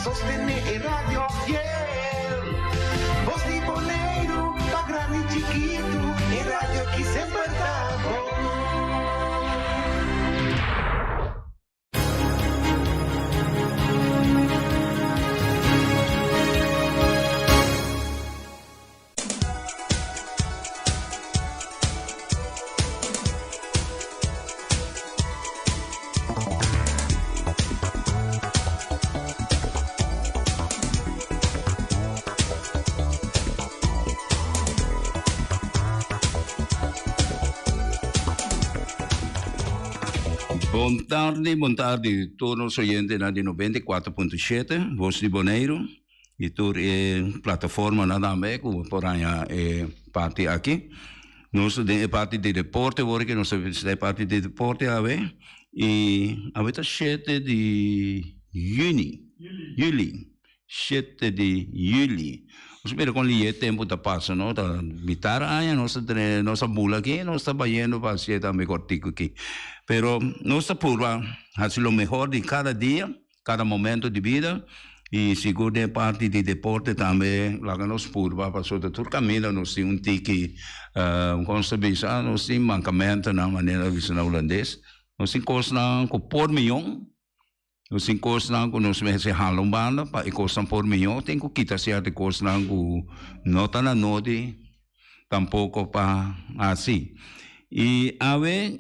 sostené e radio fiel. Bos di Boneiru, pa grandi i chikitu, e radio aki semper ta bon. Bon tardi, bon tardi tur nos oyentenan di 94.7, Voz di Boneiru. I tur e plataformanan tambe ku por haña e parti aki. Nos ta den e parti di deporte wor ke nos ta visita e parti di deporte awe i awe ta shete di yüni, yüli, shete di yüli. Nos mira kon lihe tempu ta pasa no, ta mitar aña nos ta tene nos a bula aki nos ta bayendo pa hacié tambe kòrtiku aki. Pero nos ta purba hasi lo mehor di kada dia. Kada momento di bida y sigur den e parti di deporte tambe laga nos purba pasobra tur caminda nos tin un tiki con ta bisa nos tin mancamentonan manera bisa na hulandes nos tin cosnan cu por miyon nos tin cosnan cu nos mester hala un banda pa e cosnan por miyon tin cu kita cierto cosnan cu no ta na nodi tampoco pa haci y awe.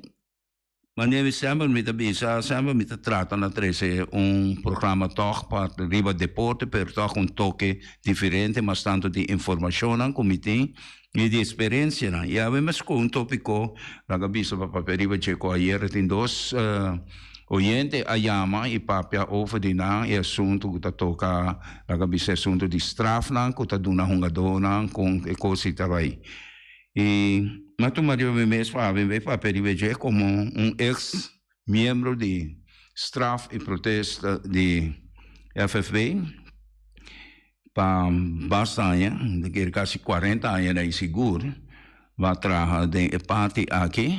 Manera mi semper mi ta bisa, semper mi ta trata na trece un programa tog pa riba deporte, pero tog un toke diferente, mas tanto di informacionnan cu mi tin y di experiencianan. Y awe mi a scoge un topico, laga bisa pa papia riba dje cu ayer tin dos oyente a yama y papia over di nan e asunto cu ta toca, laga bisa e asunto di strafnan cu ta duna hungadornan con e cos ta bay. I mi a tuma riba mi mes pa mi bay papia riba dje komo un eks miembro di straf i protesta di FFB pa basta aña, mi ta kere kasi kuarenta aña na i sigur bo a traha den e parti aki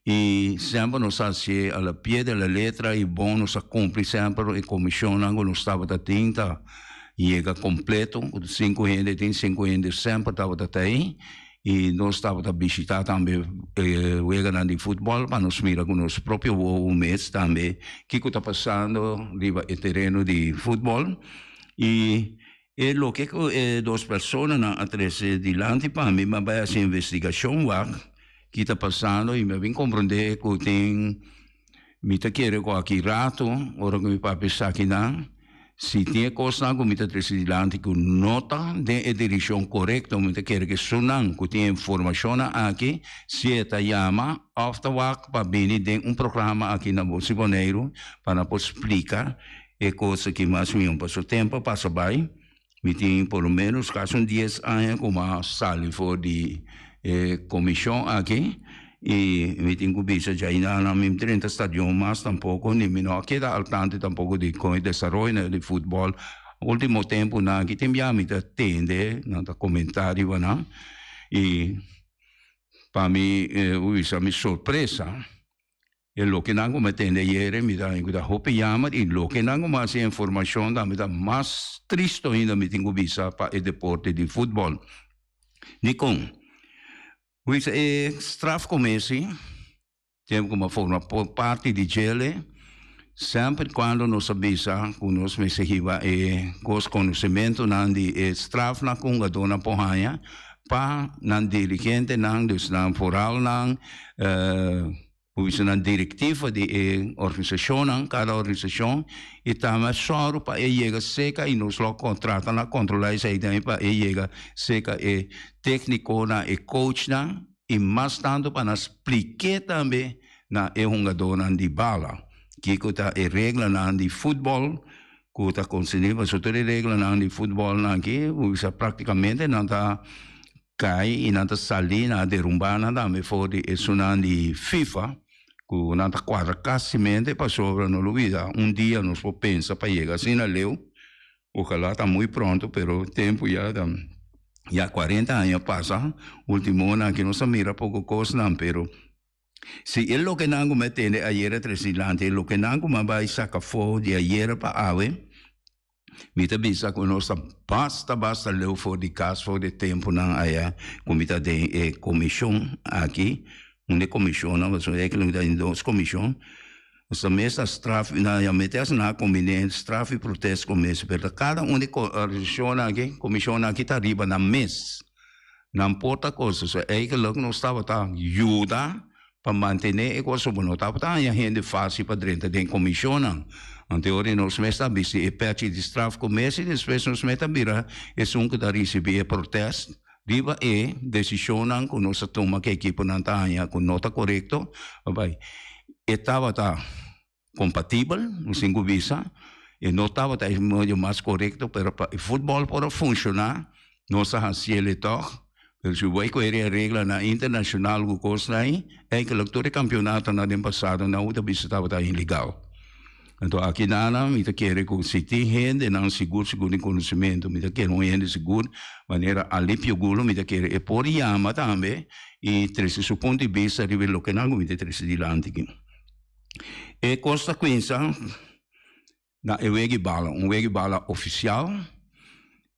i semper nos a hasié a la pie de la letra i bon nos a kumpli semper e komishonnan ku nos tabata tin ta yega kompleto ku sinku hende tin sinku hende semper tabata ta ei i nos tabata bishita tambe e weganan di futbòl pa nos mira ku nos propio wowo mes tambe kiko ta pasando riba e tereno di futbòl i e loke ku e dos personanan a trese dilanti pa mi mi a bai hasi investigashon wak ki ta pasando i mi a bin komprondé ku tin Mi ta kere ku aki rato, ora ku mi papia esakinan, si tin e kosnan ku mi ta trese dilanti ku no ta den e direkshon korekto, mi ta kere ku esunnan ku tin e informashonnan aki, si e ta yama òf ta wak pa bini den un programa aki na Bos di Boneiru pa nan por splika e kos aki mas mihó. Pasobra tempu a pasa bai, mi tin por lo menos kasi un dies aña ku mi a sali for di e komishon aki i mi tin ku bisa djaina nan mi drenta stadion mas tampoko ni mi no a keda al tanto tampoko di kon e desaroyo di futbòl. Ultimo tempunan aki tin bia mi ta tende nan ta komentá riba nan i pa mi bisa mi sorpresa. E loke nan ku mi a tende ayere mi ta haña ku ta hopi yamer i loke nan ku mi a hasi informashon tambe ta mas tristu ainda mi tin ku bisa pa e deporte di futbòl. Dikon? Bisa e strafcommissie tempu ku mi a forma parti di djele semper kuando nos a bisa ku nos mester hiba e kos konosementunan di e strafnan ku hungadónan por haña pa nan dirigentenan, dus nan vooral nan Bisa nan direktiva di e organisashonnan, kada organisashon, i tambe a sòru pa e yega seka i nos lo trata na kontrolá esei tambe pa e yega seka e téknikonan, e coachnan i mas tantu pa nan splik'é tambe na e hungadónan di bala kiko ta e reglanan di futbòl ku ta konserní pasobra tur e reglanan di futbòlnan aki bisa praktikamente nan ta Kai i nan ta sali nan a derumbá nan tambe for di esunnan di FIFA ku nan ta kuadra kasimente pasobra no lo bida un dia nos por pensa pa yega asina leu ojalá ta muy pronto pero tempu ya ta ya kuarenta aña pasa ultimonan aki nos a mira poko kosnan pero si e loke nan ku mi a tende ayera tres dilanti e loke nan ku mi a bai saka afó di ayera pa awe. Mi ta bisa ku nos ta basta basta leu for di kas for di e tempunan aya ku mi ta den e komishon aki, un di e komishonnan pasobra eigenlijk mi ta den dos komishon. Nos ta mes na straf na ya mete asina a kombiné straf i protest ku mes pero ta kada un di e organisashonnan aki, komishonnan aki ta riba nan mes. Nan por ta kos, so eigenlijk nos tabata yuda pa mantené e kos bo no tabata haña hende fásil pa drenta den komishonnan. Anto e ora nos mes ta bisti e pèchi di straf ku mes i despues nos mes ta bira esun ku ta risibí e protèst riba e desishonnan ku nos a tuma ku e ekiponan ta haña ku no ta korekto. Bai e tabata kompatibel, nos tin ku bisa, e no tabata e medio mas korekto pero pa e futbòl por a funshoná nos a hasiel tòg. Pero si bo bai kohe e reglanan internashonal ku kosnan ei, enkele tur e kampionatonan den pasado nan ta bisa tabata ilegal. Anto aki nana mi ta kere ku si tin hendenan sigur sigur den konosementu, mi ta kere un hende sigur manera Alipio Gulo mi ta kere e por yama tambe i trese su punto di bista riba e lokenan ku mi ta trese dilanti aki. E kos ta kuinsa na e wega di bala, un wega di bala ofisial,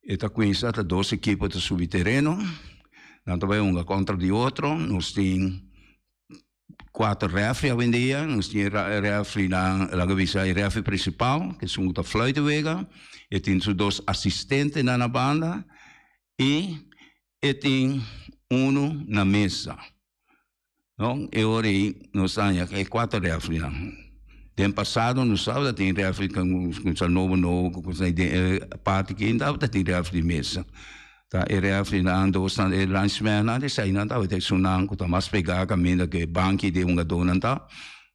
e ta kuinsa ta dos ekipo ta subi tereno, nan ta bai hunga kontra di otro, nos tin kuater refri awendia, nos tin e refrinan, laga bisa e refri prinsipal, ku esun ku ta fluit e wega, e tin su dos asistentenan na banda i e tin unu na mesa. No, e ora ei nos ta haña e kuater refrinan. Den pasado nos tabata tin refri ku sa nobo nobo ku kusnan den e parti aki tabata tin refri mesa. Ta e refrinan dosnan e linesmannan eseinan tabata esunnan ku ta mas pegá kaminda ku e banki di e hungadónan ta.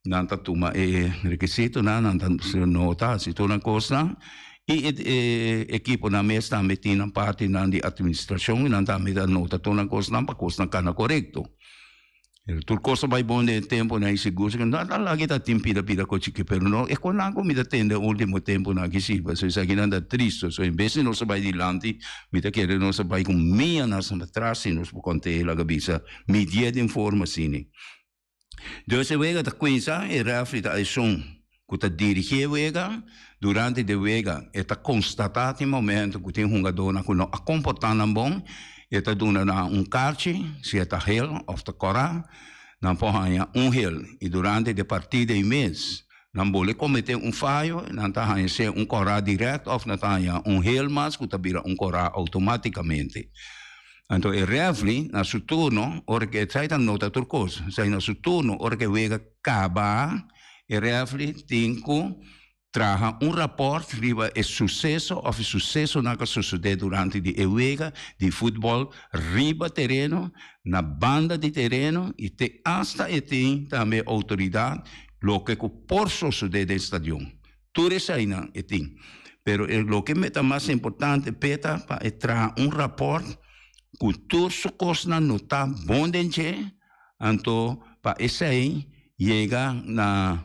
Nan ta tuma e rekisitonan, nan ta nota hasi tur nan kosnan i e ekiponan mes tambe tin nan partinan di atministrashon i nan tambe ta nota tur nan kosnan pa kosnan kana korekto. Pero tur kos a bai bon den e temponan i sigur sigur no ta laki ta tin pida pida ko chiki pero no e konan ku mi ta tende ultimo temponan aki si pasobra esakinan ta tristo so en bes di nos a bai dilanti mi ta kere nos a bai ku mianan atras si nos por konte laga bisa midié den forma asina. Dus e wega ta kuminsá, e rèfri ta esun ku ta dirigí e wega. Durante di e wega e ta konstatá tin momento ku tin hungadónan ku no a komportá nan bon, e ta duna nan un karchi, si e ta hel òf ta kòrá, nan por haña un hel. I durante di e partida ei mes nan bole kometé un fayo, nan ta haña sea un kòrá dirèkt òf nan ta haña un hel mas ku ta bira un kòrá outomátikamente. Anto e refri na su turno ora ke esei ta nota tur kos, esei na su turno ora ke wega kaba e refri tin ku traha un rapòrt riba e suseso òf e susesonan ku a sosodé durante di e wega di futbòl riba tereno, na banda di tereno i te asta e tin tambe outoridat loke ku por sosodé den stadion. Tur eseinan e tin. Pero e loke me ta mas importante p'e ta pa e traha un rapòrt ku tur su kosnan no ta bon den dje, anto pa esei yega na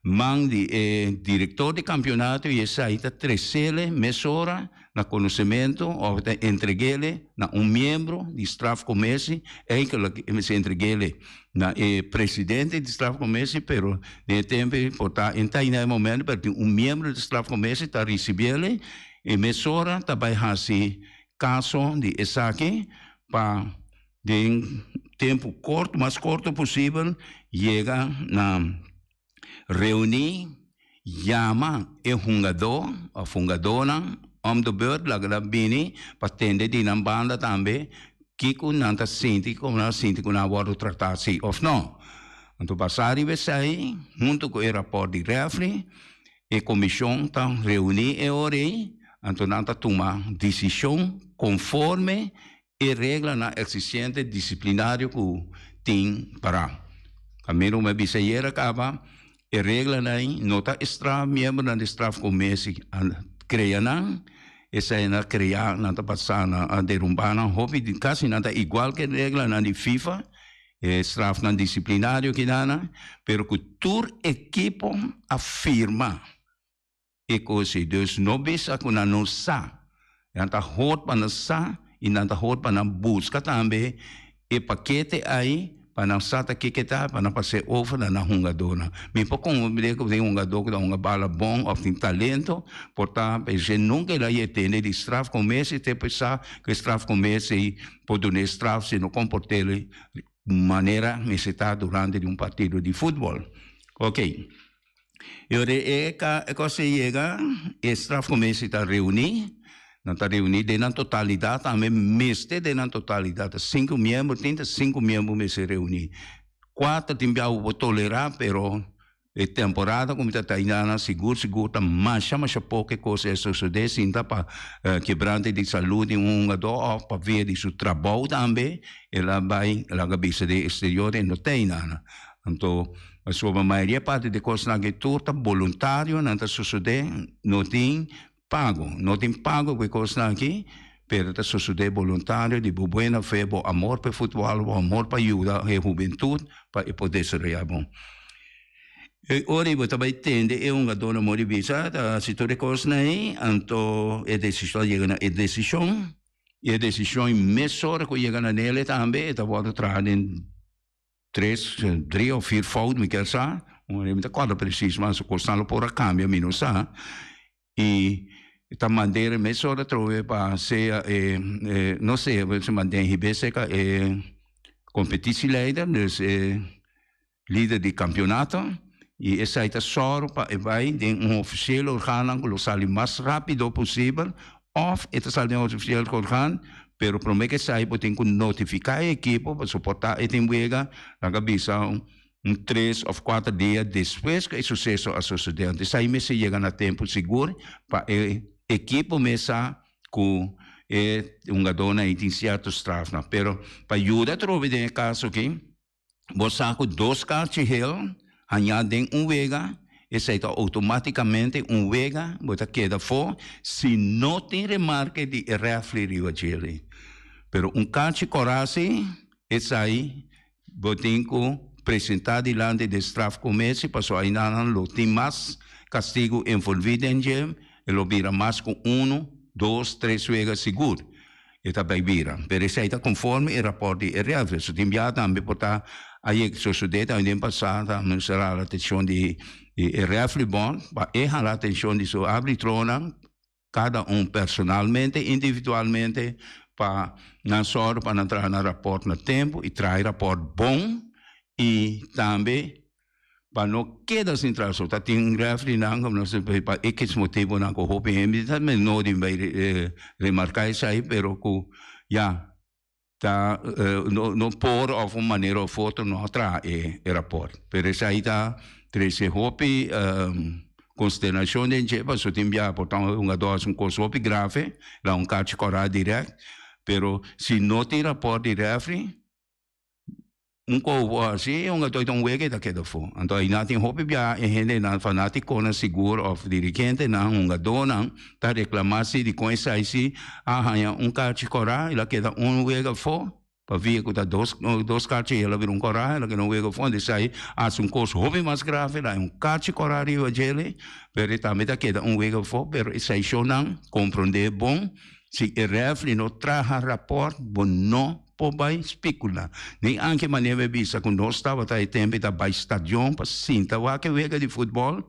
man di e direktor di kampionato i esei ta tresele mesora na konosementu òf ta entregele na un miembro di strafkommissie, eigenlijk e mester entregele na e presidente di strafkommissie, pero den e tempu ei por ta en ta na e momento, pero tin un miembro di strafkommissie ta risibiele i mesora ta bai hasi kaso di esaki pa den tempu korto, mas korto posibel yega na Reuní, yama e hungadó òf hungadónan om de beurt, laga nan bini pa tende di nan banda tambe kiko nan ta sinti, komo nan a sinti ku nan a wòrdu tratá si òf nò. Anto basá riba esei, huntu ku e rapòrt di rèfri, e komishon ta reuní e ora ei, anto nan ta tuma desishon konforme E reglanan eksistente disiplinario ku tin pará. Kaminda mi a bisa ayera kaba, e reglanan ei no ta e straf, miembronan di strafkommissie a krea nan, esei nan a krea, nan ta pasá nan a derumbá nan hopi, kasi nan ta igual ku e reglanan di FIFA, e strafnan disiplinario kidanan, pero ku tur ekipo a firma. E kos ei. Dus no bisa ku nan no sa. Nan ta hort pa nan sa i nan ta hort pa nan buska tambe e pakete ei. pa nan sa ta kiko e ta, pa nan pas'é over na nan hungadónan. Mi por komprendé ku tin hungadó ku ta hunga bala bon òf tin talento, por ta p'esei nunka el a yetende di straf ku Messi te por sa ku e straf ku Messi por dun'é straf si no komport'é manera mester ta durante di un partido di futbòl. Oke. E ora e e kos ei yega, e strafcommissie ta reuní, nan ta reuní den nan totalidat tambe mester den nan totalidat, ta sinku miembro tin ta sinku miembro mester reuní. Kuater tin bia bo por tolerá pero e temporada ku mi ta taina nan sigur sigur ta masha masha poko e kos ei a sosodé sinta pa kebrante di salud di un hungadó òf pa via di su trabou tambe el a bai laga bisa den exterior e no taina nan. Anto pasobra mayoria parti di kosnan aki tur ta boluntario, nan ta sosodé, no tin pago, no tin pago ku e kosnan aki, pero ta sosodé boluntario di bo buena fe, bo amor pa e futbòl, bo amor pa yuda e hubentut pa e por desaroyá bon. E ora ei bo ta bai tende e hungadónan mor di bisa ta hasi tur e kosnan ei, anto e desishon a yega na e desishon, i e desishon mesora ku yega na nele tambe e ta wòrdu traha den. Tres, drie of vier fout mi kier sa, mi ta korda precies mas su kosnan lo por a kambia mi no sa, i ta mand'é mesora atrobe pa sea e no sea pero si mand'é hib'é serka e kompetitieleider dus e lider di kampionato i esei ta sòru pa e bai den un ofisiel organonan ku lo sali mas rápido posibel Of e ta sali den ofisiel organ, pero prome ke esai bo tin ku notifiká e ekipo pa soportá e tin wega, nan ka bisa un tres of kuater dia despues ku e suseso a sosodé. Anto esai mester yega na tempu sigur pa e ekipo mes sa ku e hungadónan ei tin sierto strafnan. Pero pa yuda atrobe den e kaso aki, Bo sa ku dos karchi hel hañá den un wega, esei ta outomátikamente un wega, bo ta keda afó si no tin remarke di e rèfri riba djeli. Pero un karchi kòrá si, esei bo tin ku presentá dilanti di strafkommissie pasobra ainda lo tin mas kastigu envolví den dje, e lo bira mas ku unu, dos, tres wega sigur. E ta bay bira. Pero esey ta conforme e rapport di e referee. So tin bia tambe por ta a yega sosode tambe den pasa ta mester hala atencion di e referee bond pa e hala atencion di su arbitronan cada un personalmente individualmente pa nan sòru pa nan traha nan rapport na tempo y traha e rapport bon y tambe Pa no keda sin traso ta tin refrinan ku nos pa ekis motibunan ku hopi hende ta no di bai remarká esei pero ku ya ta no por òf un manera òf otro no a traha e rapòrt pero esei ta trese hopi konsternashon den dje pasobra tin biaha por ta un hungadó hasi un kos hopi grave la un kachi kòrá dirèkt pero si no tin rapòrt di refri. Un kobo hasi, un gato ta un wega y ta keda afó. Anto ayina tin hopi bia e hendenan fanaticonan sigur of dirigentenan, hungadónan ta reclama si dikon esai si a haña un karchi kòrá el a keda un wega afó, pabia ku ta dos dos karchi el a bira un kòrá el a keda un wega afó, anto esai a hasi un kos hopi mas grave el a haña un karchi kòrá riba djele pero e tambe ta keda un wega afó, pero esai shownan komprondé bon si e refri no traha rapòrt bo no por bai spikula. Ni anke manera mi a bisa ku nos tabata e tempu ta bai stadion pa sinta wak e wega di futbòl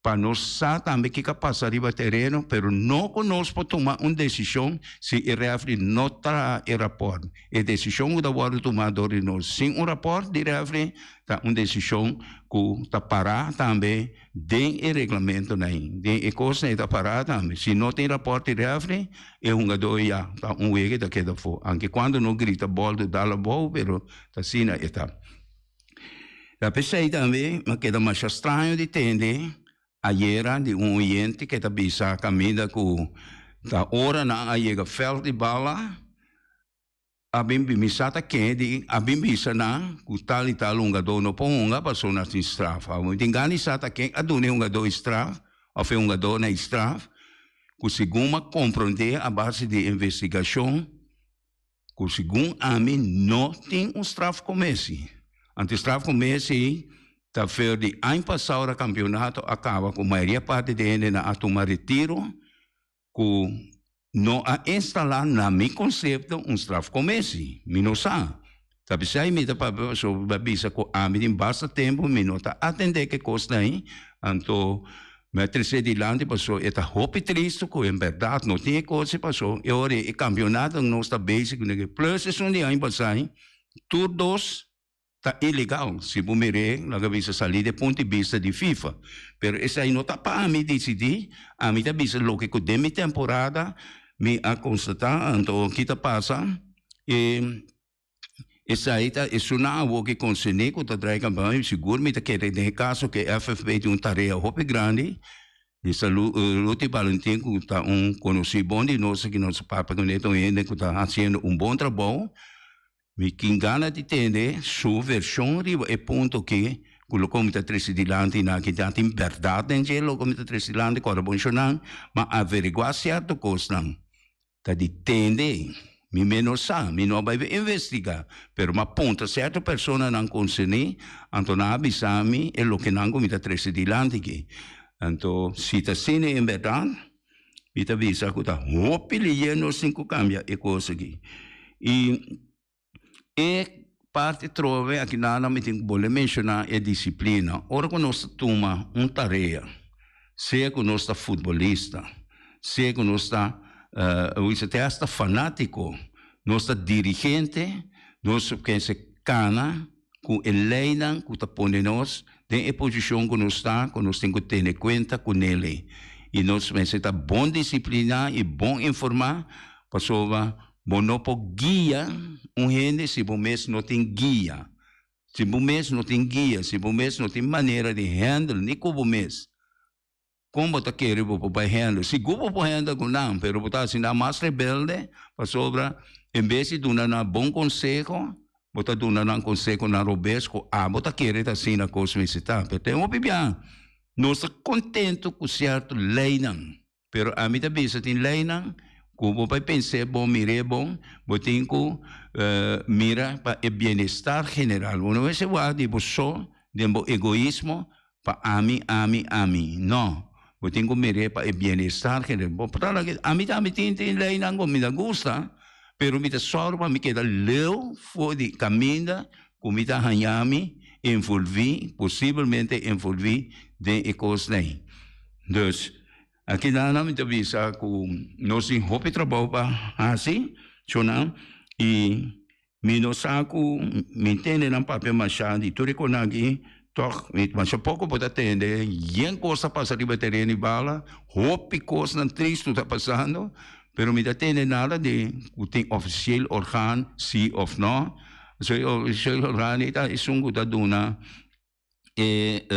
pa nos sa tambe kiko a pasa riba tereno, pero no ku nos por tuma un desishon si e rèfri no traha e rapòrt. E desishon ku ta wòrdu tumá dor di nos sin un rapòrt di rèfri ta un desishon ku ta pará tambe Den e reglamentonan ei, den e kosnan ei ta pará tambe. Si no tin rapòrt di rèfri, e hungadó ya ta un wega i ta keda afó. Anke kuando no grita bòl ta dal abou, pero ta asina e ta. Ta p'esei tambe mi a keda masha straño di tende ayera di un oyente ke ta bisa kaminda ku ta ora nan a yega vèlt di bala, A bin mi sa ta ken di a bin bisa nan ku tal i tal hungadó no por hunga pasobra nan tin straf. Awor mi tin gana di sa ta ken a duna e hungadó e straf òf e hungadónan e straf ku segun mi a komprondé a base di investigashon ku segun ami no tin un straf komesi. Anto e straf komesi ta fer di aña pasá ora kampionato a kaba ku mayoria parti di hendenan a tuma retiro ku no a instalá na mi konsepto un strafkommissie. Mi no sa. Ta p'esei mi ta papia pasobra mi a bisa ku ami tin basta tempu mi no ta atendé ku e kosnan ei, anto mi a tres'é dilanti pasobra e ta hopi tristu ku en bèrdat no tin e kos ei pasobra e ora ei e kampionato nos ta bezig kuné plus esun di aña pasá ei tur dos ta ilegal si bo mir'é laga bisa salí di e punto di bista di FIFA pero esei no ta pa ami disidí ami ta bisa loke ku den mi temporada mi a konstatá anto ki ta pasa e Esei ta esunnan awor ki konserní ku ta drai kampaña i sigur mi ta kere den e kaso ku e FFB tin un tarea hopi grandi. Mi salu Ruthie Valentin ku ta un konosí bon di nos aki nos papia kuné ta un hende ku ta hasiendo un bon trabou. Mi tin gana di tende su vershon riba e punto aki ku loke mi ta trese dilanti nan aki ta tin bèrdat den dje loke mi ta trese dilanti ku ora bon shonnan ma averiguá sierto kosnan. Ta di tende. Mi mes no sa, mi no a bai investiga, pero m'a puntra cierto personanan concerni, anto nan a bisa mi e lokenan cu mi ta trece dilanti aki. Anto, si ta asina en berdad, mi ta bisa cu ta hopi liye nos tin cu cambia e cos aki. Y e parti trobe aki nan mi tin cu bolbe menciona e disciplina. Ora cu nos ta tuma un tarea, sea cu nos ta futbolista, sea cu nos ta te hasta fanatico, nos ta dirigente, nos mester cana cu e leynan cu ta pone nos den e posicion cu nos ta, cu nos tin cu tene cuenta cu nele. Y nos mester ta bon disciplina y bon informa pasobra Bo no por guia un hende si bo mes no tin guia. Si bo mes no tin guia, si bo mes no tin manera di handle ni ku bo mes, kon bo ta kere bo por bai handle? Sigur bo por handle ku nan, pero bo ta hasi nan mas rebelde pasobra en bes di duna nan bon konseho, bo ta duna nan konsehonan robes ku abo ta kere ta asina kos mester ta. Pero ten hopi biaha nos ta kontentu ku sierto leinan. Pero ami ta bisa tin leinan ku bo bai pens'é bon, mir'é bon, bo tin ku mira pa e bienestar general. Bo no mester wak di bo so den bo egoismo pa ami, ami, ami. No, bo tin ku mir'é pa e bienestar general. Bo por ta laga ami tambe tin tin leinan ku mi ta gusta, pero mi ta sòru pa mi keda leu for di kaminda ku mi ta haña mi envolví, posibelmente envolví den e kosnan ei. Dus, Aki nan mi ta bisa ku nos tin hopi trabou pa hasi, shonnan, i mi no sa ku mi tende nan papia masha di tur e konan aki, tòg mi masha poko bo ta tende yen kos ta pasa riba tereno di bala, hopi kosnan tristu ta pasando, pero mi ta tende nada di ku tin ofisiel organ si òf no, so e ofisiel organ ei ta esun ku ta duna. E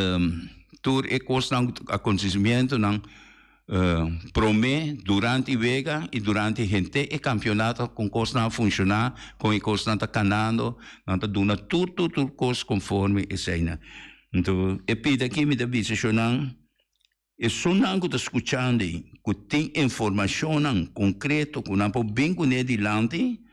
tur e kosnan, akontesimientonan promé, durante e wega i durante henter e kampionato kon kosnan a funshoná, kon e kosnan ta kanando, nan ta duna tur tur tur kos konforme eseinan. Anto e pida aki mi ta bisa shonnan, esunnan ku ta skuchando ei, ku tin informashonnan konkreto ku nan por bin kuné dilanti,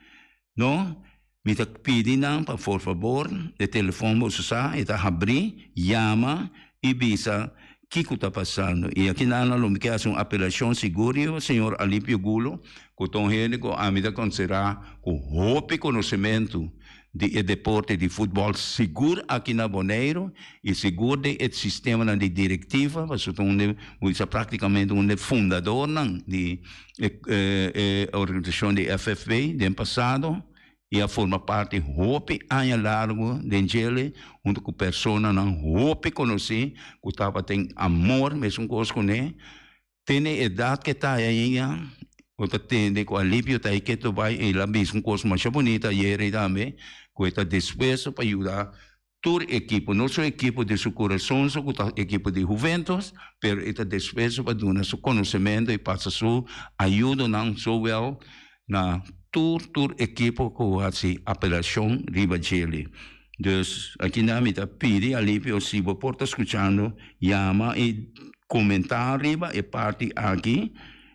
No, mi ta pidi nan pa for fabor e telefon boso sa e ta habri, yama y bisa kico ta pasando. Y aki nan lo mi ke haci un apelacion sigur riba señor Alipio Gulo cu ta un hende cu ami ta considera cu hopi conocimento di e deporte di futbol sigur aki na Boneiro y sigur den e sistemanan di directiva pasobra ta un de, bo bisa practicamente un de fundadornan di E organisashon di FFB den pasado i a forma parti hopi aña largu den djele huntu ku personanan hopi konosí ku tabatin amor mesun kos kuné. Tene edat ke ta ainda bo ta tende ku Alipio ta ei ketu bai i el a bisa un kos masha bunita ayer ei tambe ku e ta dispuesto pa yuda Tur ekipo, no so ekipo di su kurason so ku ta ekipo di Juventus, pero e ta dispuesto pa duna su konosementu i pasa su ayudonan zowel na tur tur ekipo ku hasi apelashon riba djeli. Dus akinan mi ta pidi Alipio si bo por ta skuchando yama i komentá riba e parti aki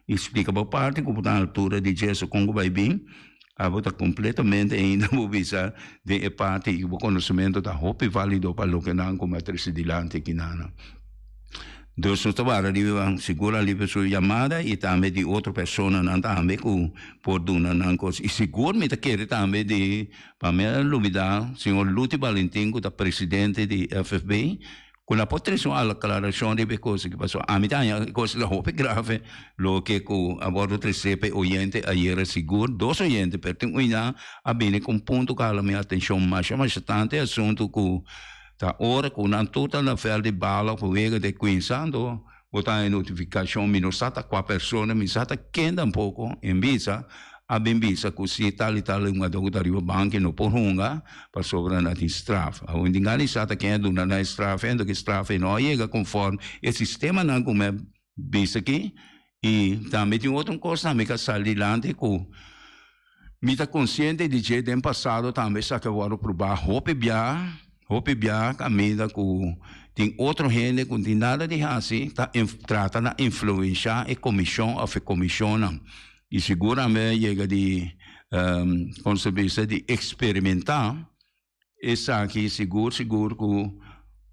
i splika bo parti ku bo ta na altura di dje so kon ku bai bin. Abo ta completamente ainda bo bisa den e parti y bo conocimento ta hopi valido pa loke nan cu mi a trece dilanti aki nana. Dus nos ta wara riba sigur ariba su yamada y tambe di otro personanan tambe cu por duna nan cos. Y sigur mi ta kere tambe di, pa mi a lubida, señor Luti Valentin cu ta presidente di FFB, cu la por trece un aclaracion riba e cos aki pasobra ami ta haña e cos ta hopi grave loke cu a wordo trece pa e oyente ayera sigur, dos oyente pero tin uinan a bini cu un punto cu a hala mi atencion masha masha tanto e asunto cu Ta ora ku nan tur ta na vèlt di bala òf wega di kuinsa, anto bo ta haña notifikashon, mi no sa ta kua persona, mi sa ta ken tampoko, en bisa a bin bisa ku si tal i tal hungadó ku ta riba banki no por hunga pasobra nan tin straf. Awor mi tin gana di sa ta ken a duna nan e straf ei, anto ki straf ei no a yega konfòrm e sistemanan ku mi a bisa aki. I tambe tin otro kos tambe ku a sali dilanti ku mi ta konsiente di dje den pasado tambe esaki a wòrdu probá hopi bia, hopi bia kaminda ku tin otro hende ku no tin nada di hasi ta trata na influenshá e komishon òf e komishonnan. I sigur tambe a yega di kon se bisa di eksperimentá Esaki sigur sigur ku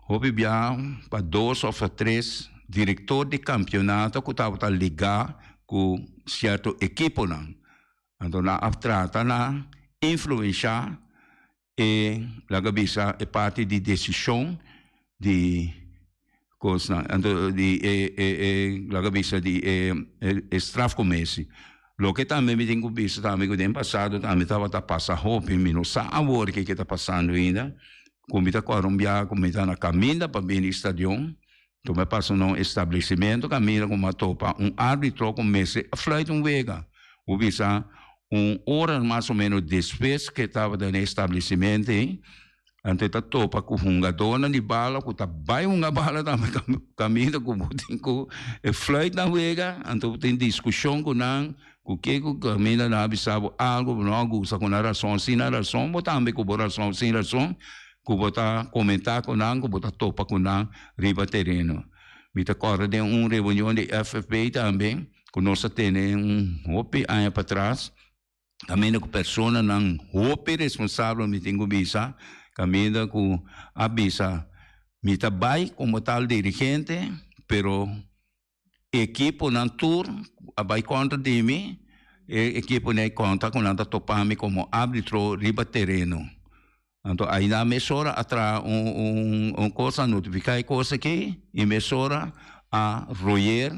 hopi bia pa dos òf pa tres direktor di kampionato ku tabata ligá ku sierto ekiponan. Anto nan a trata na influenshá e laga bisa e parti di desishon di kosnan anto di e e e laga bisa di e e strafcommissie. Loke tambe mi tin ku bisa tambe ku den pasado tambe tabata pasa hopi, mi no sa awor ke ke ta pasando ainda, ku mi ta kòrda un biaha ku mi ta na kaminda pa bini stadion, anto mi a pasa na un establecimento kaminda ku mi a topa un arbitro ku mester a fluit un wega. Bo bisa un ora mas o menos despues ke tabata na e establecimento ei, Anto e ta topa ku hungadónan di bala ku ta bai hunga bala tambe kaminda ku bo tin ku e fluit na wega, anto bo tin diskushon ku nan ku ke ku kaminda nan a bisa bo algu bo no a gusta ku nan rason sin nan rason bo tambe ku bo rason sin rason ku bo ta komentá ku nan ku bo ta topa ku nan riba tereno. Mi ta kòrda den un reunion di FFB tambe ku nos a tene un hopi aña patras. Kaminda ku personanan hopi responsabel mi tin ku bisa, kaminda ku a bisa mi ta bai komo tal dirigente, pero ekiponan tur a bai kontra di mi, e ekiponan ei konta ku nan ta topa mi komo arbitro riba tereno. Anto aina mesora a traha un un kos, a notifiká e kos aki i mesora a royer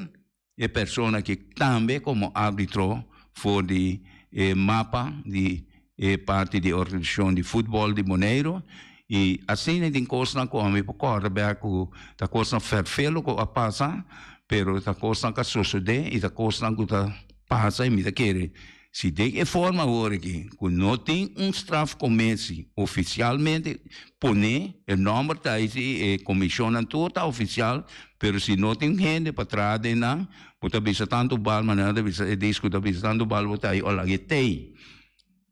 E persona aki tambe komo árbitro for di e mapa di e parti di organisashon di futbòl di Boneiru i asina tin kosnan ku ami por kòrda bèk ku ta kosnan fèrfelu ku a pasa pero ta kosnan ku a sosodé i ta kosnan ku ta pasa i mi ta kere Si den e forma awor aki ku no tin un strafcommissie oficialmente pone, e nomber ta ahí si, e comisionnan tur ta oficial, pero si no tin hende pa traha den nan, bo ta bisa tantu bal, manera ta bisa e disco ta bisa tantu bal bo ta ahí ora e tei.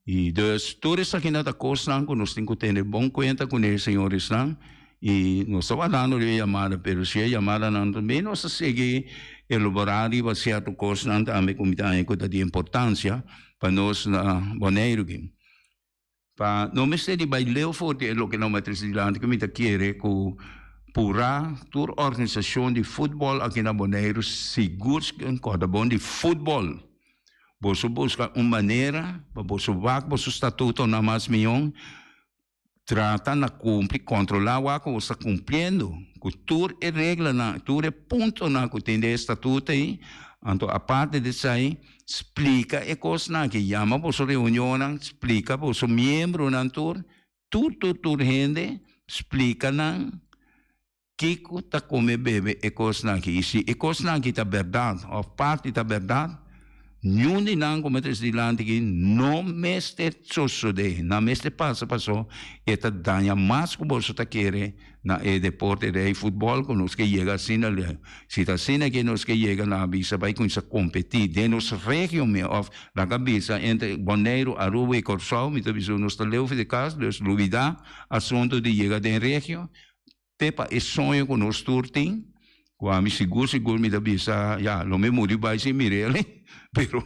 I dus tur esakinan ta kosnan ku nos tin ku tene bon kuenta kuné, señoresnan, i nos ta wardando riba e yamada, pero si e yamadanan tambe nos ta sigui elaborá riba sierto kosnan tambe ku mi ta haña ku ta di importansia pa nos na Boneiru aki. Pa no mester di bai leu for di e loke nan a trese dilanti ku mi ta kere ku purá tur organisashon di futbòl aki na Boneiru sigur kòrda bon di futbòl. Boso buska un manera pa boso wak boso statutonan mas mihó. Trata na cumpli, controla wak cu bo sta cumpliendo cu tur e reglanan, tur e puntonan cu tin den e statuto ei. Anto aparte di esai, splica e cosnan aki, yama boso reunionnan, splica boso miembronan tur, tur tur tur hende, splica nan kico ta come bebe e cosnan aki. I si e cosnan aki ta berdad of parti ta berdad, niun di nan cu mi a trece dilanti aki no mester sosode, nan mester pasa paso e ta daña mas cu boso ta kere na e deporte di e futbol cu nos ke yega asina leu. Si ta asina ke nos ke yega nan a bisa bay cuminsa competi den nos region mi of laga bisa entre Boneiru, Aruba y Corsou, mi ta bisa nos ta leu for di cas, dus lubida asunto di yega den regio. Te pa e soño ku nos tur tin, ku ami sigur sigur mi ta bisa, ya, lo mi muri bai sin mir'el, pero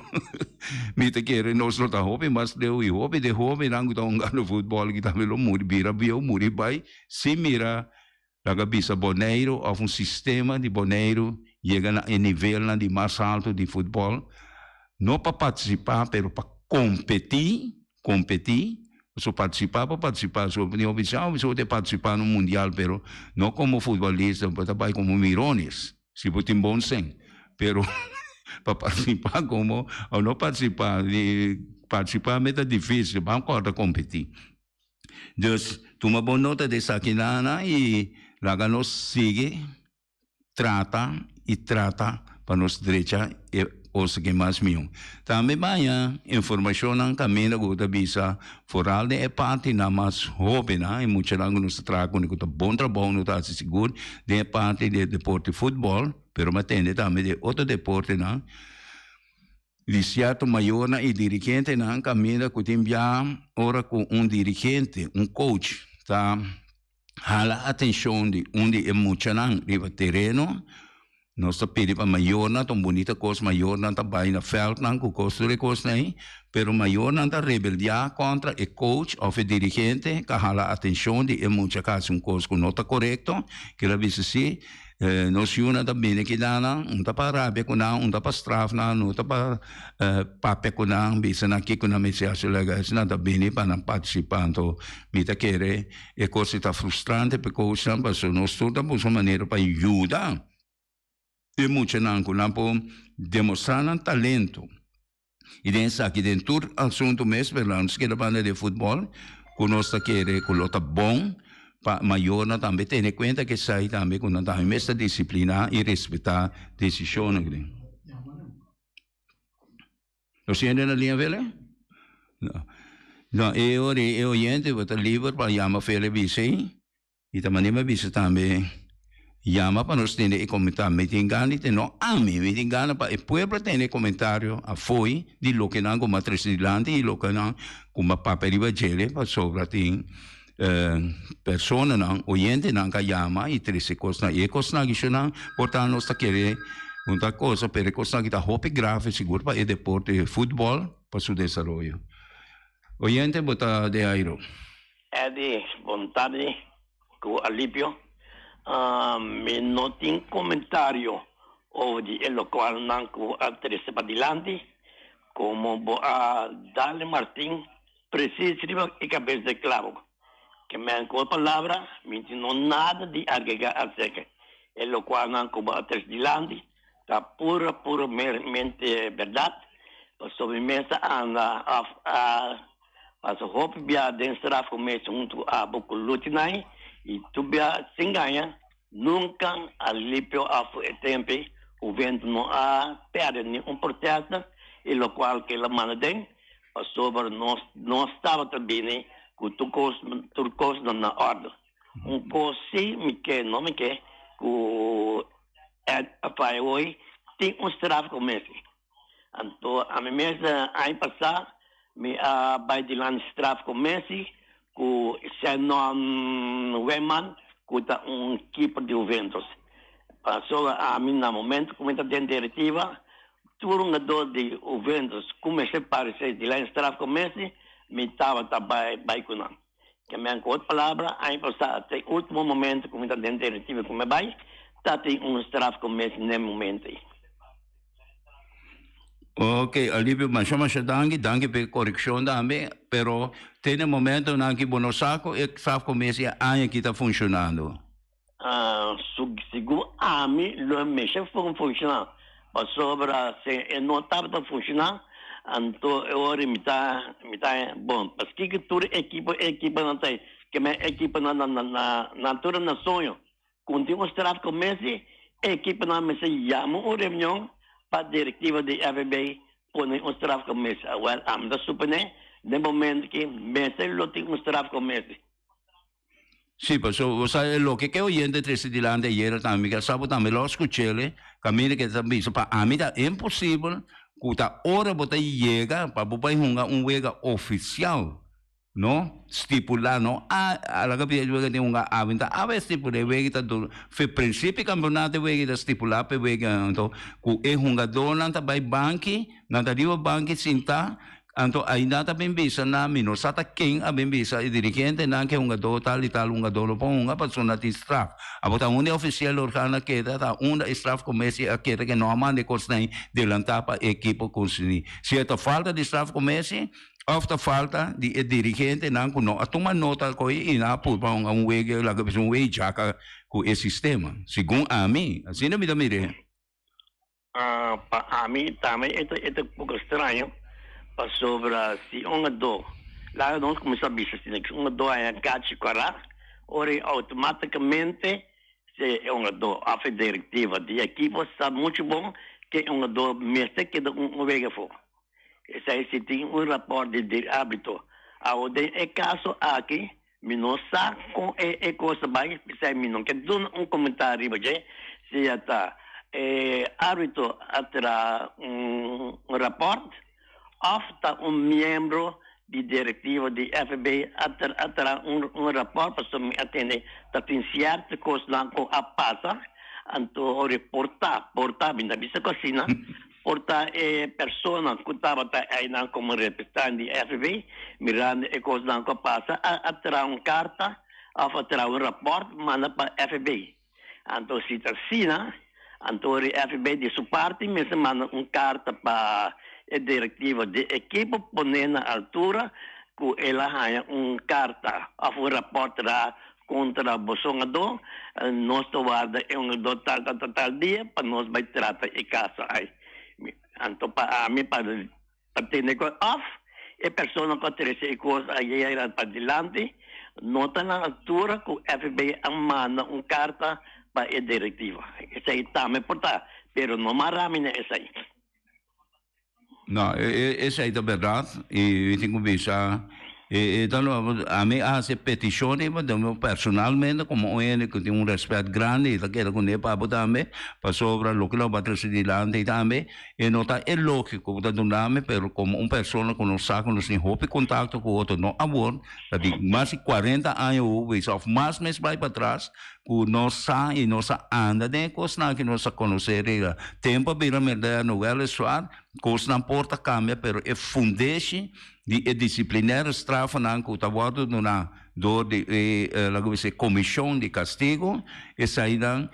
mi ta kere nos lo ta hopi mas leu i hopi di hobennan ku ta hungando futbòl aki tambe lo muri, bira bieu muri bai sin mira. Laga bisa Boneiru òf un sistema di Boneiru yega na e nivelnan di mas haltu di futbòl, no pa partisipá pero pa kompetí, kompetí, pasobra partisipá pa partisipá, so bo tin bisa oh bo ta partisipá na un mundial pero no komo futbolista, bo ta bai komo mirones si bo tin bon sèn, pero pa partisipá komo òf no partisipá, partisipá mester ta difísil, ban kòrda kompetí. Dus, tuma bon nota di esakinan i laga nos sigui trata i trata pa nos drecha e kos aki mas mihó. Tambe baña informashonnan kaminda ku ta bisa foral den e partinan mas hóbennan, e muchanan ku nos ta traha kuné ku ta bon trabou nos ta hasi sigur den e parti di e deporte futbòl, pero mi a tende tambe di e otro deportenan. Di sierto mayornan i dirigentenan kaminda ku tin bia ora ku un dirigente, un coach, ta hala atenshon di un di e muchanan riba tereno, nos ta pidi pa mayornan, ta un bunita kos mayornan ta bai na vèltnan ku kos tur e kosnan ei, pero mayornan ta rebeldiá kontra e coach òf e dirigente ku a hala atenshon di e mucha ku a hasi un kos ku no ta korekto, kila bisa si. Nos yunan ta bini kida nan, un ta pa rabia ku nan, un ta pa straf nan, no ta pa papia ku nan, bisa nan kiko nan mester hasi laga esei nan ta bini pa nan partisipá. Anto mi ta kere e kos ei ta frustrante pa e kosnan pasobra nos tur ta buska manera pa yuda e muchanan ku nan por demostrá nan talento. I den esaki den tur asuntu mes, pero nos keda banda di futbol, ku nos ta kere ku lo ta bon pa mayornan tambe tene kuenta ku esei tambe ku nan tambe mester disipliná i respetá desishonnan ku tin. Nos tin hende na liña Fele? No. No, e ora e oyente bo ta liber pa yama Fele bisa ei. I ta manera mi a bisa tambe, Yama pa nos tende e komentario. Mi tin gana di tende, no ami, mi tin gana pa e pueblo tende e komentario afoi di loke nan ku a trese dilanti i loke nan ku a papia riba djele, pasobra tin personanan, oyentenan ka yama i trese kosnan. I e kosnan aki shonnan por ta nos ta kere un tal kosa, pero e kosnan aki ta hopi grave sigur pa e deporte futbòl pa su desaroyo. Oyente bo ta de airo. Eddy, bon tardi ku Alipio. Mi no tin komentario over di e lokualnan ku a trese padilanti, komo bo a dale Martin presis riba e kabes di klabo. Ke men ku otro palabra, mi tin no nada di agregá aserka e lokualnan ku bo a trese dilanti, ta puro puro meramente bèrdat, pasobra mi mes a anda òf a Pasa hopi bia den straf ku mes huntu ku abo ku lutinai i tur bia sin gaña, nunka a lipio afo e tempe Juventus no a perde ni un protesta i lokual ke el a manda den pasobra nos no tabata bini ku tur kos tur kos na orde. Un kos si mi ke no mi ke ku Ed a faya hoy tin un straf ku mester. Anto ami mes aña pasá mi a bai dilanti straf ku Messi ku Shannon Weman ku ta un keeper di Juventus. Pasobra ami na momento ku mi ta den direktiva tur hungadó di Juventus ku mester paresé dilanti straf ku Messi mi tabata bai bai ku nan. Ke men ku otro palabra aña pasá te último momento ku mi ta den direktiva ku mi bai ta tin un straf ku Messi n'e momento ei. Ok, Alipio, masha masha danki, danki pa e korekshon tambe, pero te na e momentonan ki bo no sa ku e strafkomisie e aña aki ta funshonando. Segun ami lo e mester funshoná, pasobra si e no tabata funshoná, anto e ora mi ta mi ta bon, paskiko tur ekipo ekiponan ta ei, ke men ekiponan na na na tur na soño. Kon tin un straf ku mester, e ekiponan mester yama un reunion pa direktiva di FAB pone un straf ku mester. Awel, ami ta suponé den momento ki mester lo tin un straf ku mester. Sí, pasobra bo sa e loke ke oyente trese dilanti ayera tambe, mi ke sa bo tambe lo a skuch'el, kaminda ke ta bisa pa ami ta imposibel ku ta ora bo ta yega pa bo bai hunga un wega ofisial. No stipula no a a laga pidi e wega tin hunga awe ta awe stipula e wega ta dura fe principio campeonato e wega ta stipula pa e wega anto cu e hungadornan ta bay banki nan ta riba banki sinta. Anto ainda ta bin bisa na mi no sa ta ken a bin bisa e dirigentenan ke hungadó tal i tal hungadó lo por hunga pasobra nan tin straf. Abo ta unda e ofisial organo a keda ta unda e strafcommissie a keda ke no a manda e kosnan delantá pa e ekipo konserní. Si e ta falta di strafcommissie òf ta falta di e dirigentenan ku no a tuma nota koe i nan a purba hunga un wega laga bisa un weijaka ku e sistema. Segun ami, asina mi ta mir'é. Pa ami tambe e ta e ta poko straño pasobra si un adó laga nos kuminsá bisa asina si un adó haña kachi kòrá ora e outomátikamente si e un adó òf e direktiva di ekipo sa muchu bon ke un adó mester keda un wega afó. Esei si tin un rapòrt di árbitro. Awor den e kaso aki Mi no sa kon e e kos ta bai, p'esei mi no ke duna un komentario riba dje. Si a ta e árbitro a traha un rapòrt òf ta un miembro di direktiva di FB a a traha un un rapòrt, pasobra mi a tende ta tin sierto kosnan ku a pasa, anto reportá, portá, mi ta bisa ku asina. Por ta e persona ku tabata einan komo representante di FB, mirando e kosnan ku a pasa, a a traha un karta òf a traha un rapòrt manda pa FB. Anto si ta asina, anto ora e FB di su parti mester manda un karta pa e direktiva di ekipo pone na altura ku el a haña un karta òf un rapòrt traha Kontra boso ngadó, nos ta warda e ngadó tal tal tal tal dia pa nos bai trata e kaso ai. Anto pa ami pa pa tene ku òf e persona ku a trese e kos ayera pa dilanti no ta na altura ku FBI a manda un karta pa e direktiva. Esei tambe por ta, pero no mara mi na esei. No, esei ta berdad y mi tin cu bisa e ta lo ami a haci peticion riba den personalmente como un hende cu tin un respet grandi y ta keda cune pa bo tambe pasobra loke lo bo a trece dilanti tambe e no ta e logico cu ta dunami pero como un persona cu nos sa cu nos tin hopi contacto cu otro no awor ta di mas di cuarenta aña bisa of mas mes bay patras Ku nos sa i nos a anda den e kosnan aki, nos a konosé regla. Tempu a bira moderno, wèliswaar, kosnan por ta kambia, pero e fundeshi di e disiplinaire strafanan ku ta wòrdu duná dor di e, laga bisa, e komishon di kastigu, esainan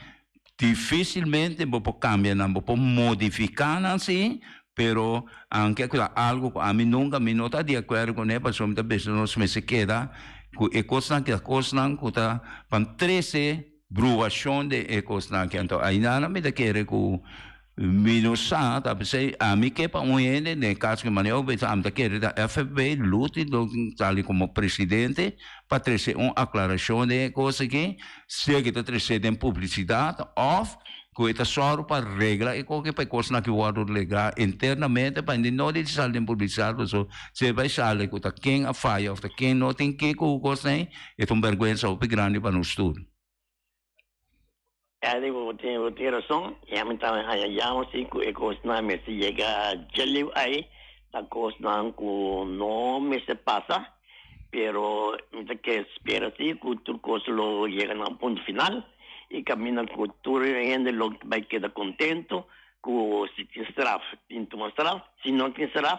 difisilmente bo por kambia nan, bo por modifiká nan sí, pero anke ku ta algu ku ami nunka mi no ta di akuerdo kuné, pasobra mi ta bisa nos mester keda ku e kosnan ki ta kosnan ku ta pan trese bruashon den e kosnan aki. Anto ainda mi ta kere ku mi no sa, ta p'esei ami ke pa un hende, den e kaso ku manera ku bisa ami ta kere ta FFB, Luti lo sali komo presidente pa trese un aklarashon den e kos aki, sea ku ta trese den publisidat òf Ku e ta sòru pa regla e koke pa e kosnan aki wòrdu reglá internamente pa hende no di sali den publisidat pasobra si e bai sali ku ta ken a faya òf ta ken no tin ke ku kosnan ei e ta un bèrgwensa hopi grandi pa nos tur. Eddie, bo tin bo tin rason i ami tambe haña yama si ku e kosnan mester yega djaliu ei ta kosnan ku no mester pasa pero mi ta ke spera si ku tur kos lo yega na un punto final. i kaminda ku tur hende lo bai keda kontento ku si tin straf tin tuma straf, si no tin straf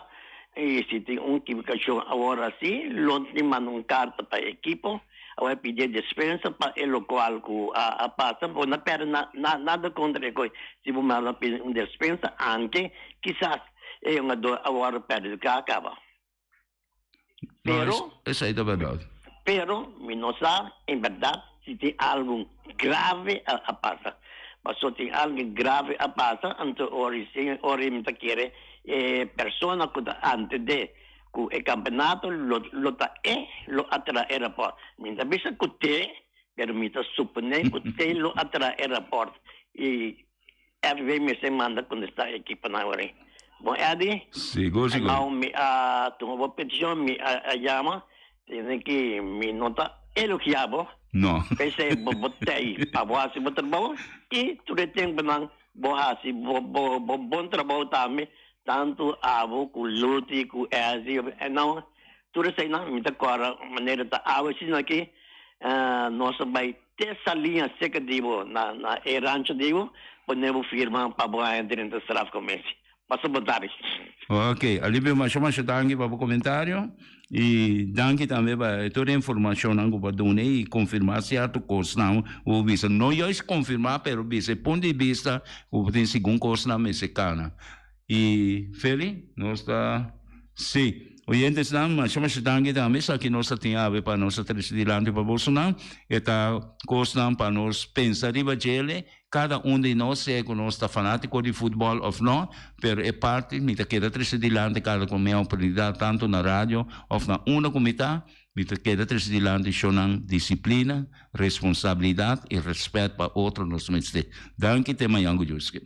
i si tin un ekibokashon awor asi lo tin manda un karta pa e ekipo a bai pidi e despensa pa e lokual ku a pasa bo no pèrdè nada kontra e kos si bo manda pidi un despensa anke kisas e hungador a wòrdu pèrdè kaba. Pero, esei ta berdad. Pero mi no sa en berdad si tin algo grave a pasa. Paso tin algo grave a pasa, anto ora si ora mi ta kere e persona ku ta antede ku e kampeonato lo lo ta e lo a traha e raport. Mi ta bisa ku te, pero mi ta supone ku te lo a traha e raport i FB mester manda kontestá e ekiponan awor ei. Bon Eddy, Sigur, sigur. nou mi a tuma bo petishon, mi a yama, tene ki mi no ta elogiá bo, No. p'esei bo bo tei pa bo hasi bo trabou i tur e tempunan bo hasi bo bo bo bon trabou tambe, tantu abo ku Luti ku Elsie, e nou tur eseinan mi ta kòrda manera ta awe asina aki nos a bai Te saliña seka di bo na na e rancho di bo, pone bo firma pa bo haña drenta strafcommissie. Pasa bon tardi. Ok, Alipio masha masha danki pa bo komentario i danki tambe pa e tur e informashonnan ku bo a duna i konfirmá sierto kosnan ku bo bisa. No juist konfirmá pero bisa e punto di bista ku bo tin segun kosnan mester kana. I Feli, nos ta sí. Oyentesnan, masha masha danki tambe. Esaki nos ta tin awe pa nos a trese dilanti pa bosonan. E ta kosnan pa nos pensa riba djele. Kada un di nos, sea ku nos ta fanátiko di futbòl òf nò, pero e parti mi ta keda trese dilanti kada ku mi a oportunidat tantu na radio òf na unda ku mi ta, mi ta keda trese dilanti shownan disiplina, responsabilidat i rèspèt pa otro nos mester. Danki te mañan ku Dios ke.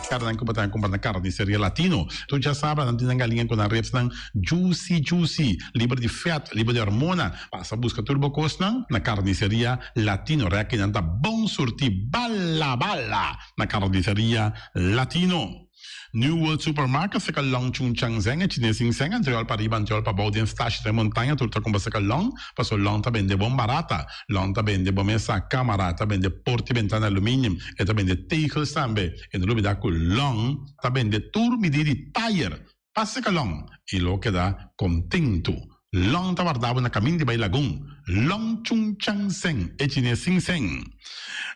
Carnan cu bo ta cumpra na Carniceria Latino. Tur djasabra nan tin nan galiña cu nan ribsnan juicy juicy, liber di vet, liber di hormona. Pasa busca tur bo cosnan na Carniceria Latino. Rek nan ta bon surti bala bala na Carniceria Latino. New World Supermarket seka long Chung Chang Zeng e chines sin seng antriol pa riba antriol pa bou den stashi den montaña tur ta kumpra seka long paso long ta bende bon barata long ta bende bo mesa kamara ta bende porta y bentana aluminium e ta bende tegels tambe e no lubida ku long ta bende tur midi di tayer pa seka long y lo keda kontentu Long ta warda bo na kamin di bai Lagun. Long Chung Chang Seng, e chines sin seng.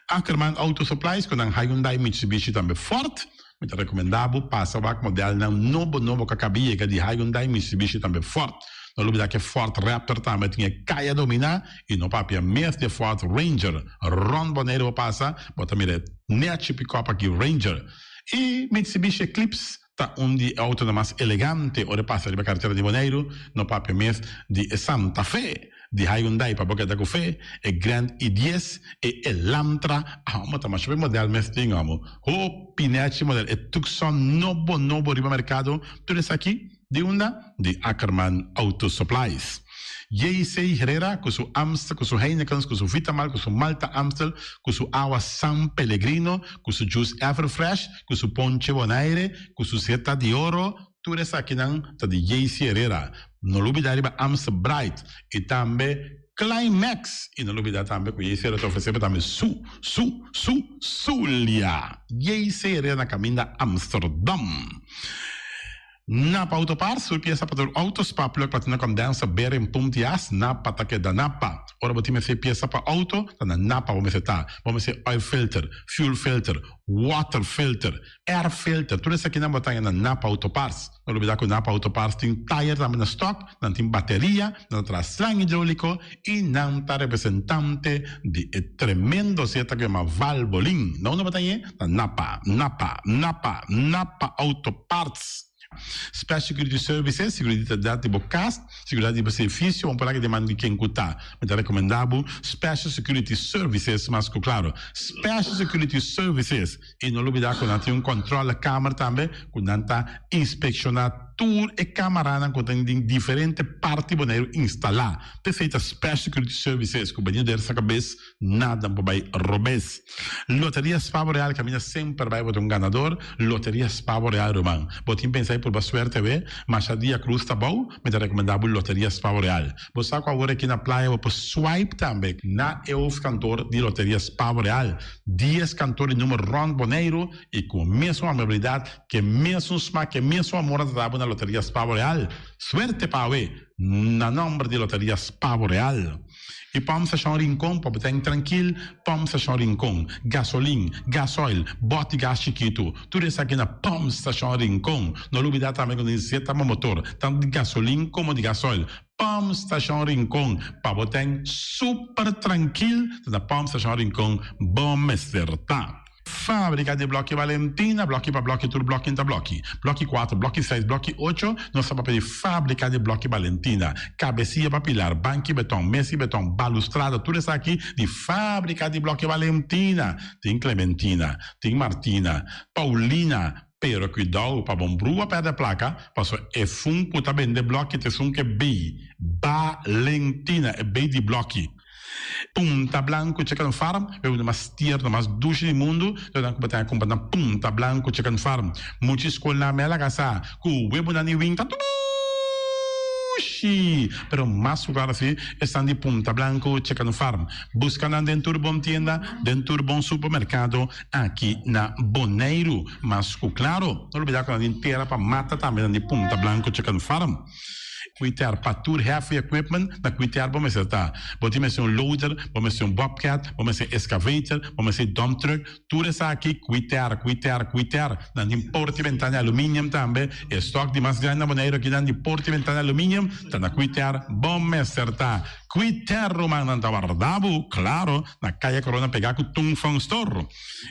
Ackerman Auto Supplies ku nan Hyundai, Mitsubishi tambe Ford. Mi ta rekomendá bo pasa wak modelnan nobo nobo ku a kaba yega di Hyundai, Mitsubishi tambe Ford. No lubidá ku e Ford Raptor tambe tin e kaya dominá i no papia mes di e Ford Ranger. Rònt Boneiru bo pasa, bo ta mira e nèchi pikòp aki Ranger. I Mitsubishi Eclipse Ta un di e autonan mas elegante ora e pasa riba karetera di Boneiru, no papia mes di e Santa Fe, di Hyundai pa bo keda ku fe, e Grand i dies, e Elantra, amo ta masha be model mes tin amo, hopi nechi model, e Tucson nobo nobo riba merkado, tur esaki di unda? Di Ackerman Auto Supplies. JC Herrera ku su Amstel, ku su Heinekens, ku su Vitamal, ku su Malta Amstel, ku su awa San Pellegrino, ku su juice Everfresh, ku su ponche Bonaire, ku su seta di oro, tur esakinan ta di JC Herrera. No lubida riba Amstel Bright i tambe Climax! I no lubida tambe ku JC Herrera ta ofresé bo tambe su, su, su, Zulia! JC Herrera na kaminda Amsterdam. Napa Auto Parts, tur piesa pa tur auto, spark plug, platina condenser, bearing, pump di as, Napa ta keda Napa. Ora bo tin mester piesa pa auto, ta na Napa bo mester ta. Bo mester oil filter, fuel filter, water filter, air filter, tur esakinan bo ta haña na Napa Auto Parts. No lubida ku Napa Auto Parts tin tayer tambe na stock, nan tin bateria, nan ta traha slang hidrolico y nan ta representante di e tremendo zeta ku yama Valvoline. Na unda bo ta hañ'e? Na Napa, Napa, Napa, Napa Auto Parts. Special Security Services, seguridat di bo kas, seguridat di bo servicio, bo por laga den man di ken ku ta. Mi ta rekomendá bo Special Security Services mas ku klaro. Special Security Services i no lubidá ku nan tin un kòntròle kamer tambe ku nan ta inspekshoná Tur e camaranan cu ta den diferente parti Boneiru instala. P'esey ta Special Security Services cu benido der sa cabes nada por bay robes. Loteria Spa Boreal caminda semper bay bo ta un ganador. Loteria Spa Boreal ruman. Bo tin pensa y purba suerte awe? Masha dia cruz ta bou, mi ta recomenda bo Loteria Spa Boreal. Bo sa cu awor aki na playa bo por swipe tambe na e hoofdkantoor di Loteria Spa Boreal. Dies kantoor di numero rond Boneiru y cu mesun amabilidad Ke mesun smak, ke mesun amor a ta dabo na Loteria Spavo Real. Suerte pa awe! Na nomber di Loteria Spavo Real. I Pump Station Rincon pa bo ten trankil, Pump Station Rincon. Gasolin, gasoil, bòt di gas chikitu, tur esaki na Pump Station Rincon. No lubida tambe ku nos zeta pa motor, tantu di gasolin komo di gasoil. Pump Station Rincon pa bo ten super trankil, ta na Pump Station Rincon bo mester ta. Fábrika di blòki Valentina, blòki pa blòki tur blòki ta blòki. Blòki kuater, blòki seis, blòki ocho, nos ta papia di fábrika di blòki Valentina. Kabesia pa pilar, banki beton, mesi beton, balustrada, tur esaki di fábrika di blòki Valentina. Tin Clementina, tin Martina, Paulina, pero kuidou pa bon brua pèrdè plaka, pasobra e fun ku ta bende blòki ta esun ku e bei, Balentina, e bei di blòki. Punta Blanco Chicken Farm, e uno mas tierno, mas dushi di mundu, lo nan ku bo ta kumpra na Punta Blanco Chicken Farm. Mucha skolnan me a laga sa ku webonan di winta tur Dushi! Pero mas ku klaro si esnan di Punta Blanco Chicken Farm. Buska nan den tur bon tienda, den tur bon supermerkado aki na Boneiru. Mas ku klaro, no lubida ku nan tin tera pa mata tambe nan di Punta Blanco Chicken Farm. Kuiter pa tur heavy equipment na kuiter bo mester ta. Bo tin mester un loader, bo mester un bobcat, bo mester excavator, bo mester dump truck, Tur esaki kuiter, kuiter, kuiter. Nan tin porta i bentana di aluminium tambe. E stok di mas grandi na Boneiru aki nan di porta i bentana di aluminium ta na kuiter. Bo mester ta kuiter ruman nan ta warda bo, klaro, na Kaya Korona pegá ku Tung Fong Store.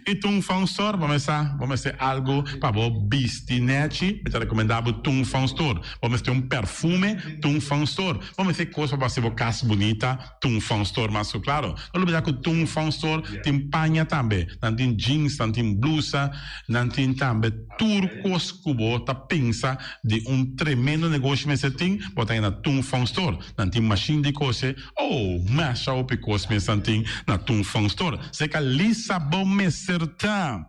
I Tung Fong Store bo mester bo mester algu pa bo bisti nèchi, mi ta rekomendá bo Tung Fong Store. Bo mester un perfume, Tung Fong Store. Bo mester kos pa bo hasi bo kas bunita, Tung Fong Store mas ku klaro. No lubida ku Tung Fong Store tin paña tambe. Nan tin jeans, nan tin blusa, nan tin tambe tur kos ku bo ta pensa di un tremendo negoshi mester tin, bo ta haña na Tung Fong Store. Nan tin mashin di kose, oh, masha hopi kos mes nan tin na Tung Fong Store. Seka lisa bo mester ta.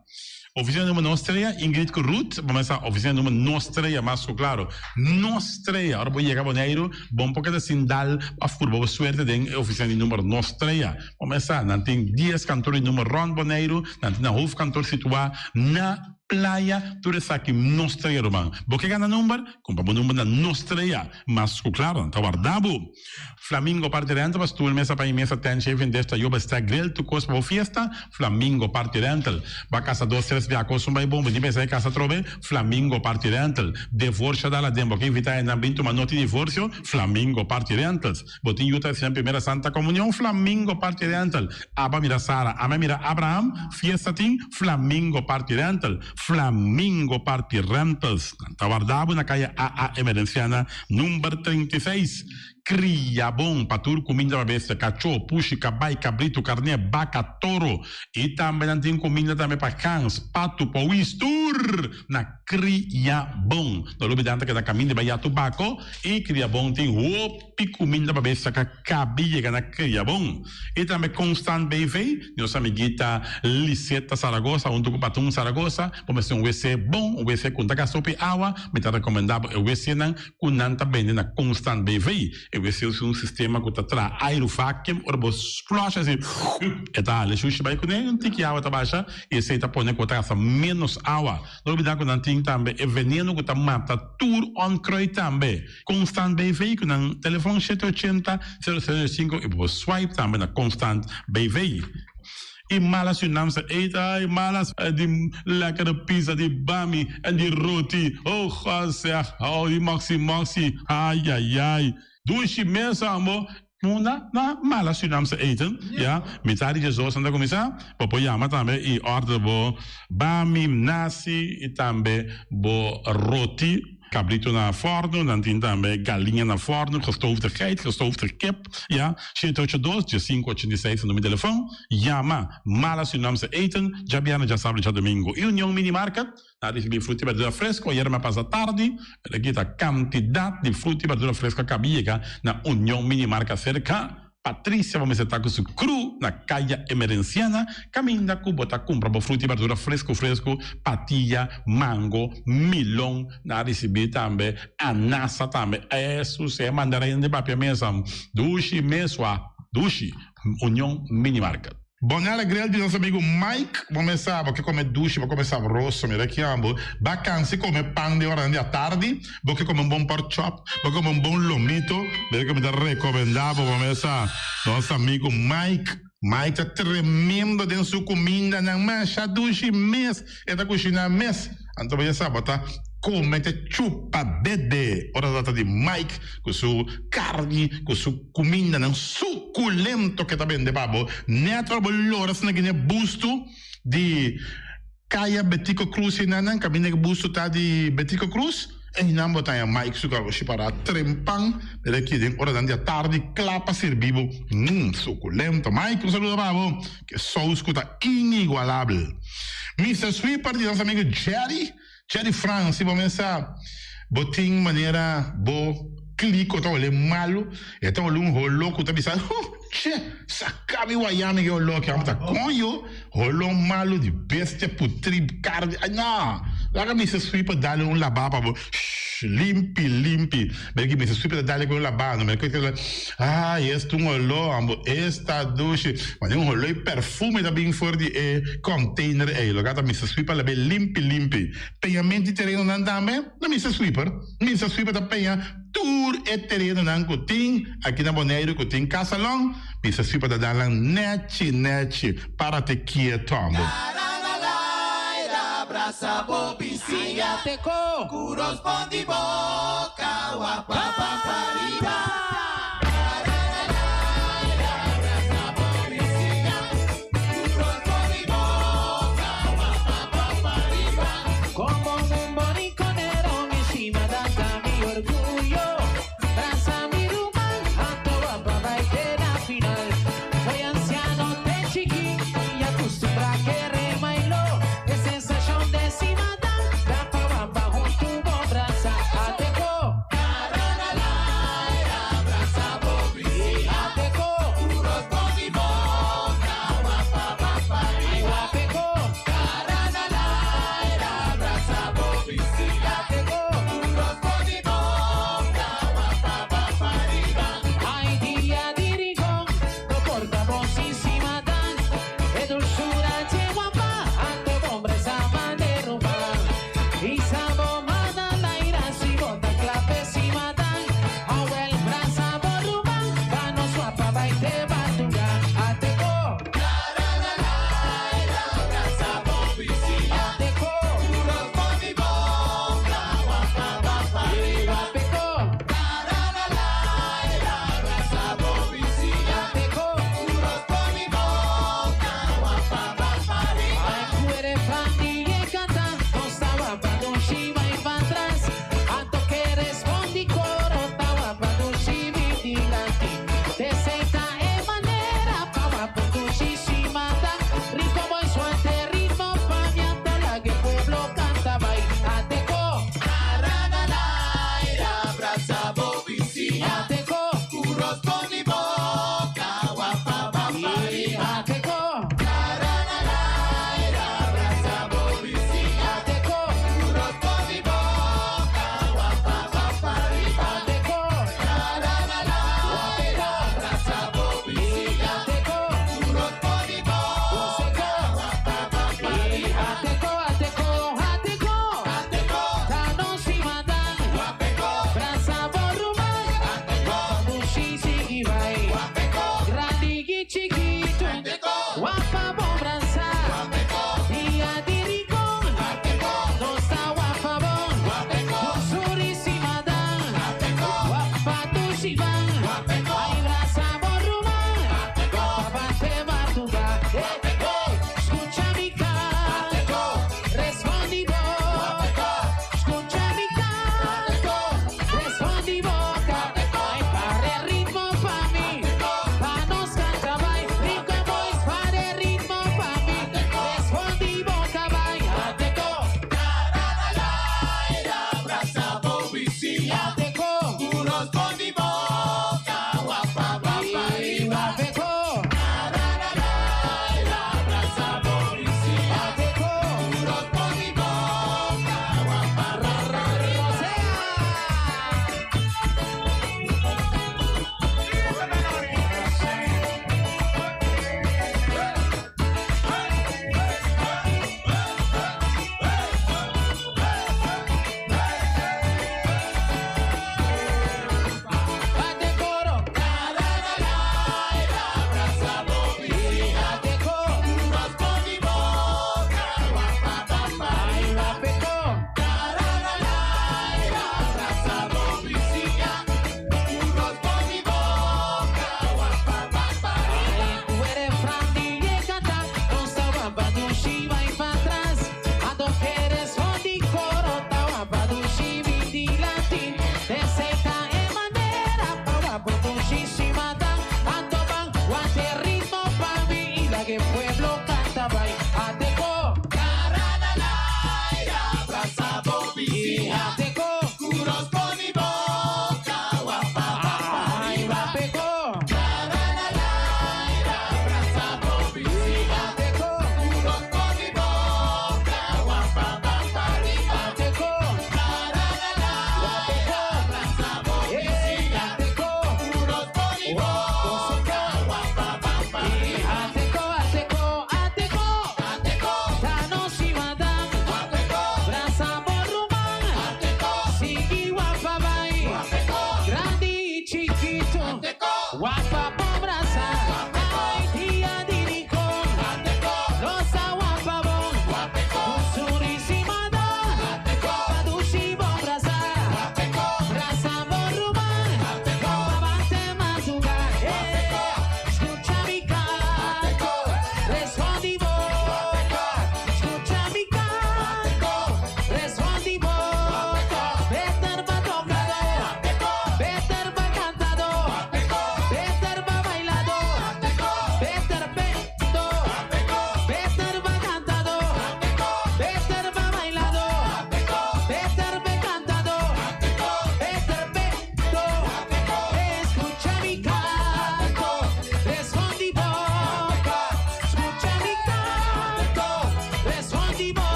Oficina number nos trea, Ingrid ku Ruth, bo mester sa oficina number nos trea mas ku klaro. Nos trea, ora bo yega Boneiru, bo no por keda sin dal òf purba bo suerte den e oficina di number nos trea. Bo mester sa, nan tin dies kantor di number rònt Boneiru, nan tin nan hoofdkantoor situá na Playa, tur esaki nos trea ruman. Bo ke gana number? Kumpra bo number na nos trea, mas ku klaro nan ta warda bo. Flamingo Party Rental pa stoel, mesa pa mesa, tent, shaving dish, tayoba, stack, grill, tur kos pa bo fiesta, Flamingo Party Rental. Ba kasa dos tres bia kos un bai bon, bo tin pensa e kasa atrobe, Flamingo Party Rental. Devorsio dal aden, bo ke invita hendenan bin tuma noti divorsio, Flamingo Party Rentals. Bo tin yu ta hasi nan primera Santa Comunion, Flamingo Party Rental. Aba mira Sara, ama mira Abraham, fiesta tin, Flamingo Party Rental. Flamingo Party Rentals. Nan ta warda bo na kaya AA Emerenciana number 36. Kria bon pa tur kuminda pa bestia, kachó, pushi, kabai, kabritu, karné, baka, toro. I tambe nan tin kuminda tambe pa gans, patu, powis, tur na Kria Bon. No lubida nan ta keda kaminda bai Yatu Bako i Kria Bon tin hopi kuminda pa bestia ka kabi yega na Kria Bon. I tambe Constant BV, nos amiguita Liseta Zaragoza huntu ku Patun Zaragoza, bo mester un wc bon, un wc ku no ta gasta hopi awa, mi ta rekomendá bo e wcnan ku nan ta bende na Constant BV. E wc usa un sistema ku ta traha airu vacuum, ora bo flush asi e ta hala e shushi bai kuné, un tiki awa ta basha i esei ta pone ku bo ta gasta ménos awa. No olbidá ku nan tin tambe e veneno ku ta mata tur onkruid tambe. Constant BV ku nan telefon shete ochenta, sero sero sinku i bo por swipe tambe na Constant BV. I malas Surinaamse eten, ai malas di lekkere pizza di bami en di roti, oh God zeg, oh di moxi moxi, ai ai ai, dushi mes ambo. Munda na malas Surinaamse eten, ya, mitad di djesdos nan ta kuminsá, bo por yama tambe i order bo bami, nasi i tambe bo roti. Cabrito na forno, nan tin tambe galiña na forno, gestoofde geit, gestoofde kip, ya, shete ocho dos, diesinku ochenta i seis ta numero di telefon, yama Mala Surinaamse Eten, djabièrnè, djasabra, djadomingo. I Union Mini Market, nan risibi fruta i berdura fresco, ayera mi a pasa tardi, pero aki ta kantidat di fruta i berdura fresco a kabi yega na Union Mini Market serka. Patricia bo mester ta ku su kru na Kaya Emerenciana kaminda ku bo ta kumpra bo fruta i berdura fresku fresku, patia, mango, milon, nan a risibí tambe anasa tambe, esu si e mandarin di papia mesa dushi mesua dushi, Union Mini Market. Bonella Grill di nos amigo Mike, bo mes sa, bo ke come dushi, bo come sabroso, mira ki ambo, ba cansi come pan den oranan di atardi, bo ke come un bon pork chop, bo ke come un bon lomito, mira ke mi ta recomenda bo, bo mes sa, nos amigo Mike, Mike ta tremendo den su cumindanan, masha dushi mes, e ta cushina mes, anto bo ya sa, bo ta come te chupa dede, ora ta trata di Mike cu su carni, cu su. Kumindanan sukulento ke ta bende pa bo. Nèt ora bo lora asina gine bustu di Kaya Betico Cruz einan kaminda ke bustu ta di Betico Cruz einan bo ta haña Mike su garoshi pará trempan mira aki den oranan di atardi kla pa sirbi bo. Mmm sukulento Mike un saludo pa bo ke sous ku ta inigualabel. Mister Sweeper di nos amigo Jerry. Jerry Frans, si bo mesa bo tin manera bo kliko ta hole malu, e ta hole un holo ku ta bisa, huh, che, saka mi waya mi ke holo aki, amo ta koño, holo malu di bestia putri karni, ay no, Laga Mister Sweeper dale un labá pa bo. Shh, limpi, limpi. Mira ki Mister Sweeper ta dale ku un labá no. Mira ku Ay, esta un oló, ambo. Esta dushi. Mane un oló i perfume ta bin for di e container ei. Loke ta Mister Sweeper lab'é limpi, limpi. Peñamento di terenonan tambe na Mister Sweeper. Mister Sweeper ta peña tur e terenonan ku tin aki na Boneiru ku tin kasalon. Mister Sweeper ta dal nan nechi nechi. Párate kieto, ambo.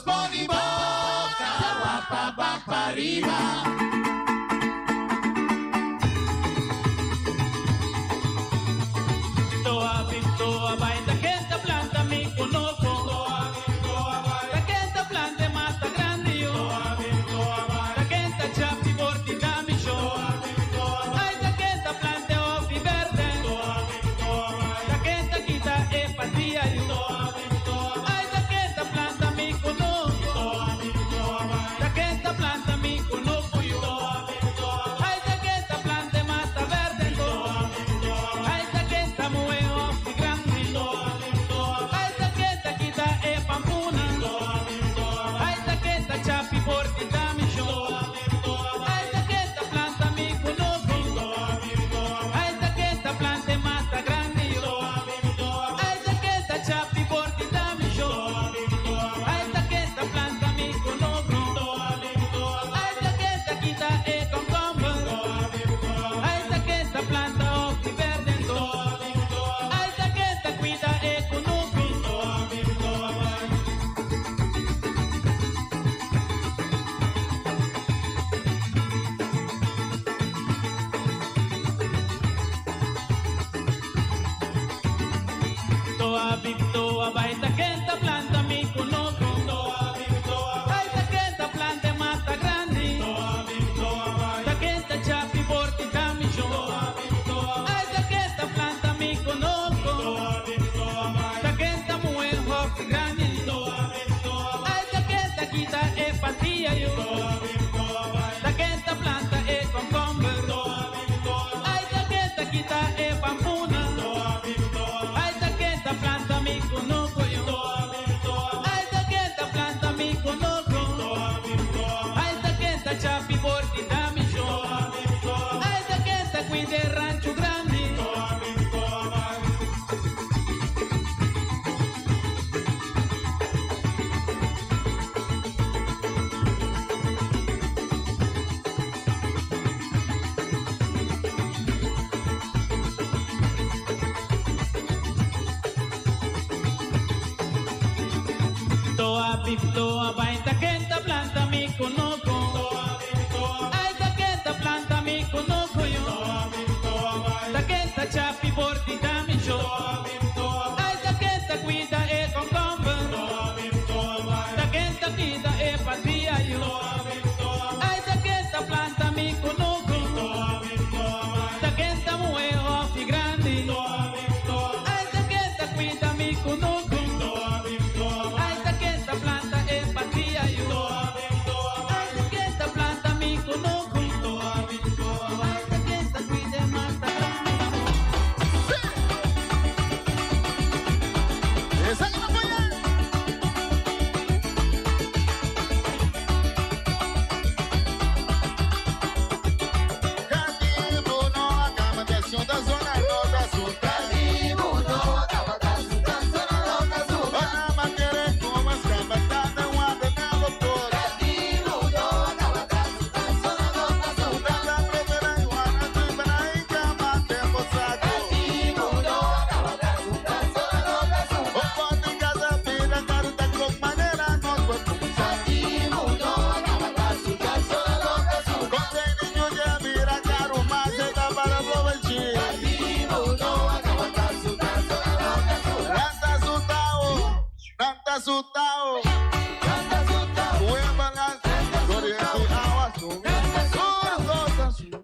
pone boka wapa bak pariba. Toa toa vai ta kenta planta mi kunoko. Ta kenta planta mata grande yo. Ta kenta chapi borti dami show. Ai ta kenta planta ofi verde. Ta kenta kita e patria yo. Ai ta kenta planta mi kunoko. Ta kenta planta mi kunoko yo. Ai ta kenta planta mata verde yo. Ai ta kenta mue ofi grande. Ai ta kenta kita e pampuna. Ai ta kenta chapi porti dami show. Ai ta kenta planta mi kunoko. Ai ta kenta planta mata grande yo. Ai ta kenta chapi porti dami show. Ai ta kenta planta mi kunoko. Ai ta kenta kita e komkomber. Ai ta kenta planta ofi verde. Ai ta kenta cuida e kunuku. Toa toa vai ta kenta planta mi kunoko. Ai ta kenta planta mata grande. Ta kenta chapi porti dami show. Ai ta kenta planta mi kunoko. Ta kenta mue hofi grande. Ai ta kenta kita e patia yo. Ta kenta planta e komkomber. Ai ta kenta kita e pampuna. Ai ta kenta planta mi kunoko yo. Ai ta kenta planta mi kunoko. Ai ta kenta chapi porti dami show. Ai ta kenta cuide rancho grande. Toa toa vai ta kenta planta mi kunoko. Ai ta kenta planta mi kunoko yo. Ta kenta chapi porti dami show. Ai ta kenta cuida e komkomber. Ta kenta cuida e patria yo. Ai ta kenta planta mi kunoko. Ta kenta mue ofi grande. Ai ta kenta cuida mi kunoko. Ai ta kenta planta e patria yo. Ai ta kenta planta mi kunoko. Ai ta kenta cuida mata grande. Esa que no voy a. Cativo no acaba de da zona norte sul. Cativo no acaba da zona norte sul. Panama quere como as cabatada uma na loucura. Cativo no acaba da zona norte sul. Nada primeira iguana tu para cama tempo saco. Cativo no acaba da zona norte sul. O pode casa pira caro da com maneira nós podemos. Cativo no acaba da zona norte sul. Contêiner de mira caro mas é da para aproveitar. Cativo no acaba da zona norte sul. Ranta sutao, ranta sutao. Ranta sutao. Ueba las corriente agua sube. Surgota sube.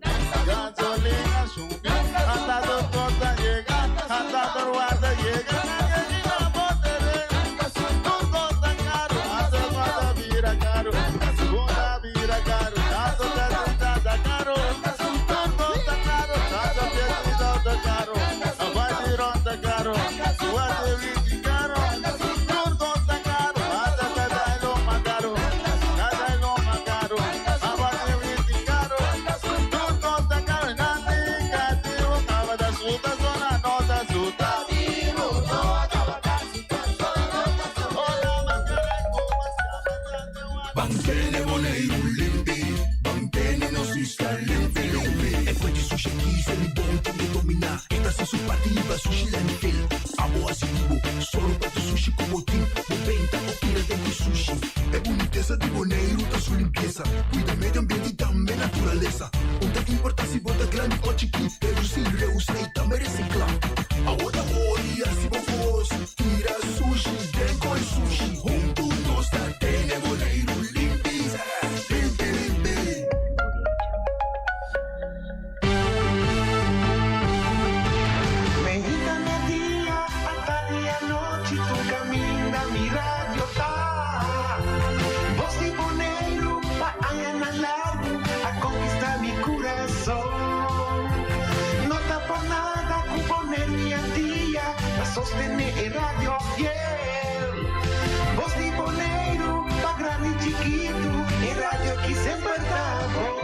Gasolina sube. Hasta dos cosas llega. Hasta dos guarda llega. Caro, hasta guarda vira caro. Guarda vira caro. Hasta da caro. Turco caro. Hasta piedra caro. Vai caro. Guarda vira caro. Turco caro. Hasta cada lo más caro. Cada lo más caro. Vai caro. Turco caro. Nati cativo. Cava da suta zona nota suta. Mantene Boneiru limpi, mantene nos isla limpi, limpi. E fuerte sushi kies en bon te domina. Esta se su pativa sushi landfill. Abo asitivo, solo pa tu sushi como team. Bo benta o tira de mi sushi. Grandesa di Boneiru ta su limpiesa. Kuida medio ambiente i tambe naturalesa. Un ta importá si bo ta grandi o chikí, redusí, reusá i tambe resiklá. Awor ta ora di hasi bo kos, tira sushi den koi sushi. Huntu nos ta tene Boneiru limpi, limpi limpi. Meinta merdia, atardi anochi, tur kaminda mi radio ta. Bos di Boneiru pa añanan largu a konkistá mi kurason. No ta por nada ku Boneiru i Antia ta sostené e radio fiel. Bos di Boneiru pa grandi i chikitu, e radio aki semper ta bon.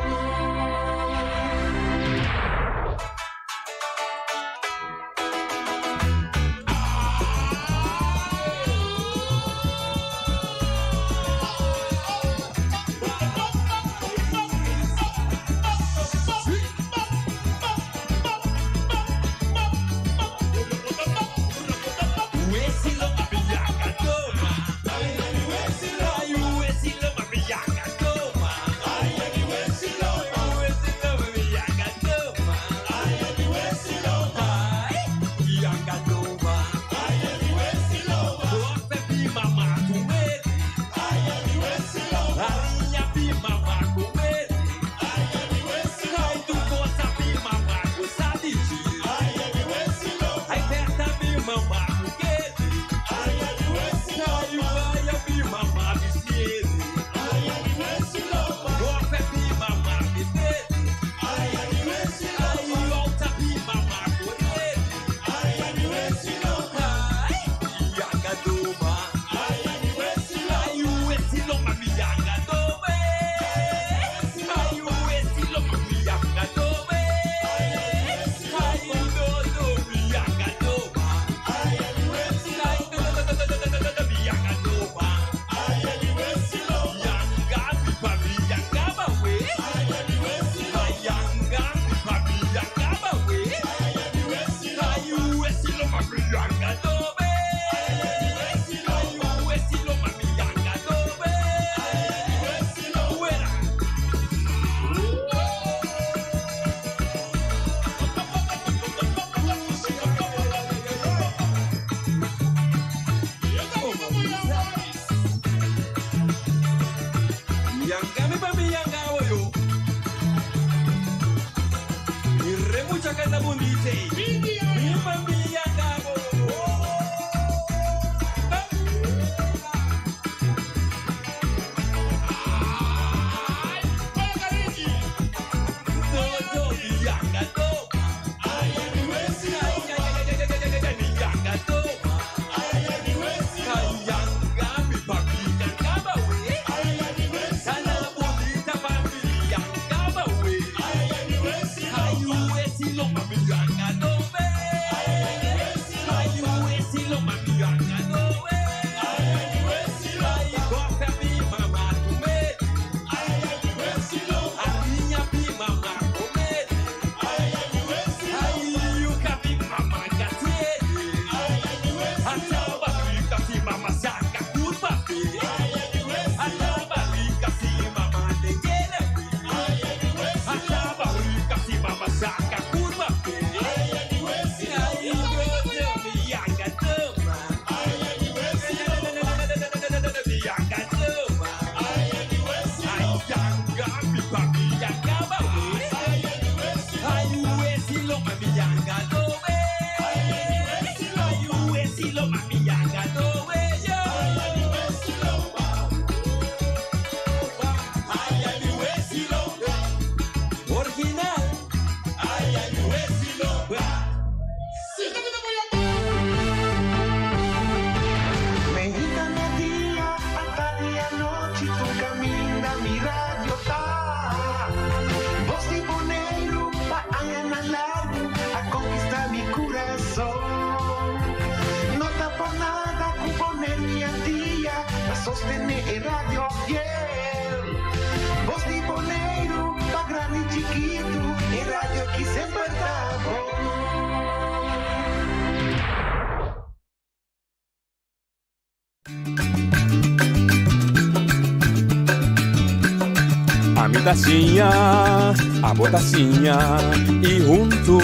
Ami ta siña, abo ta siña y huntu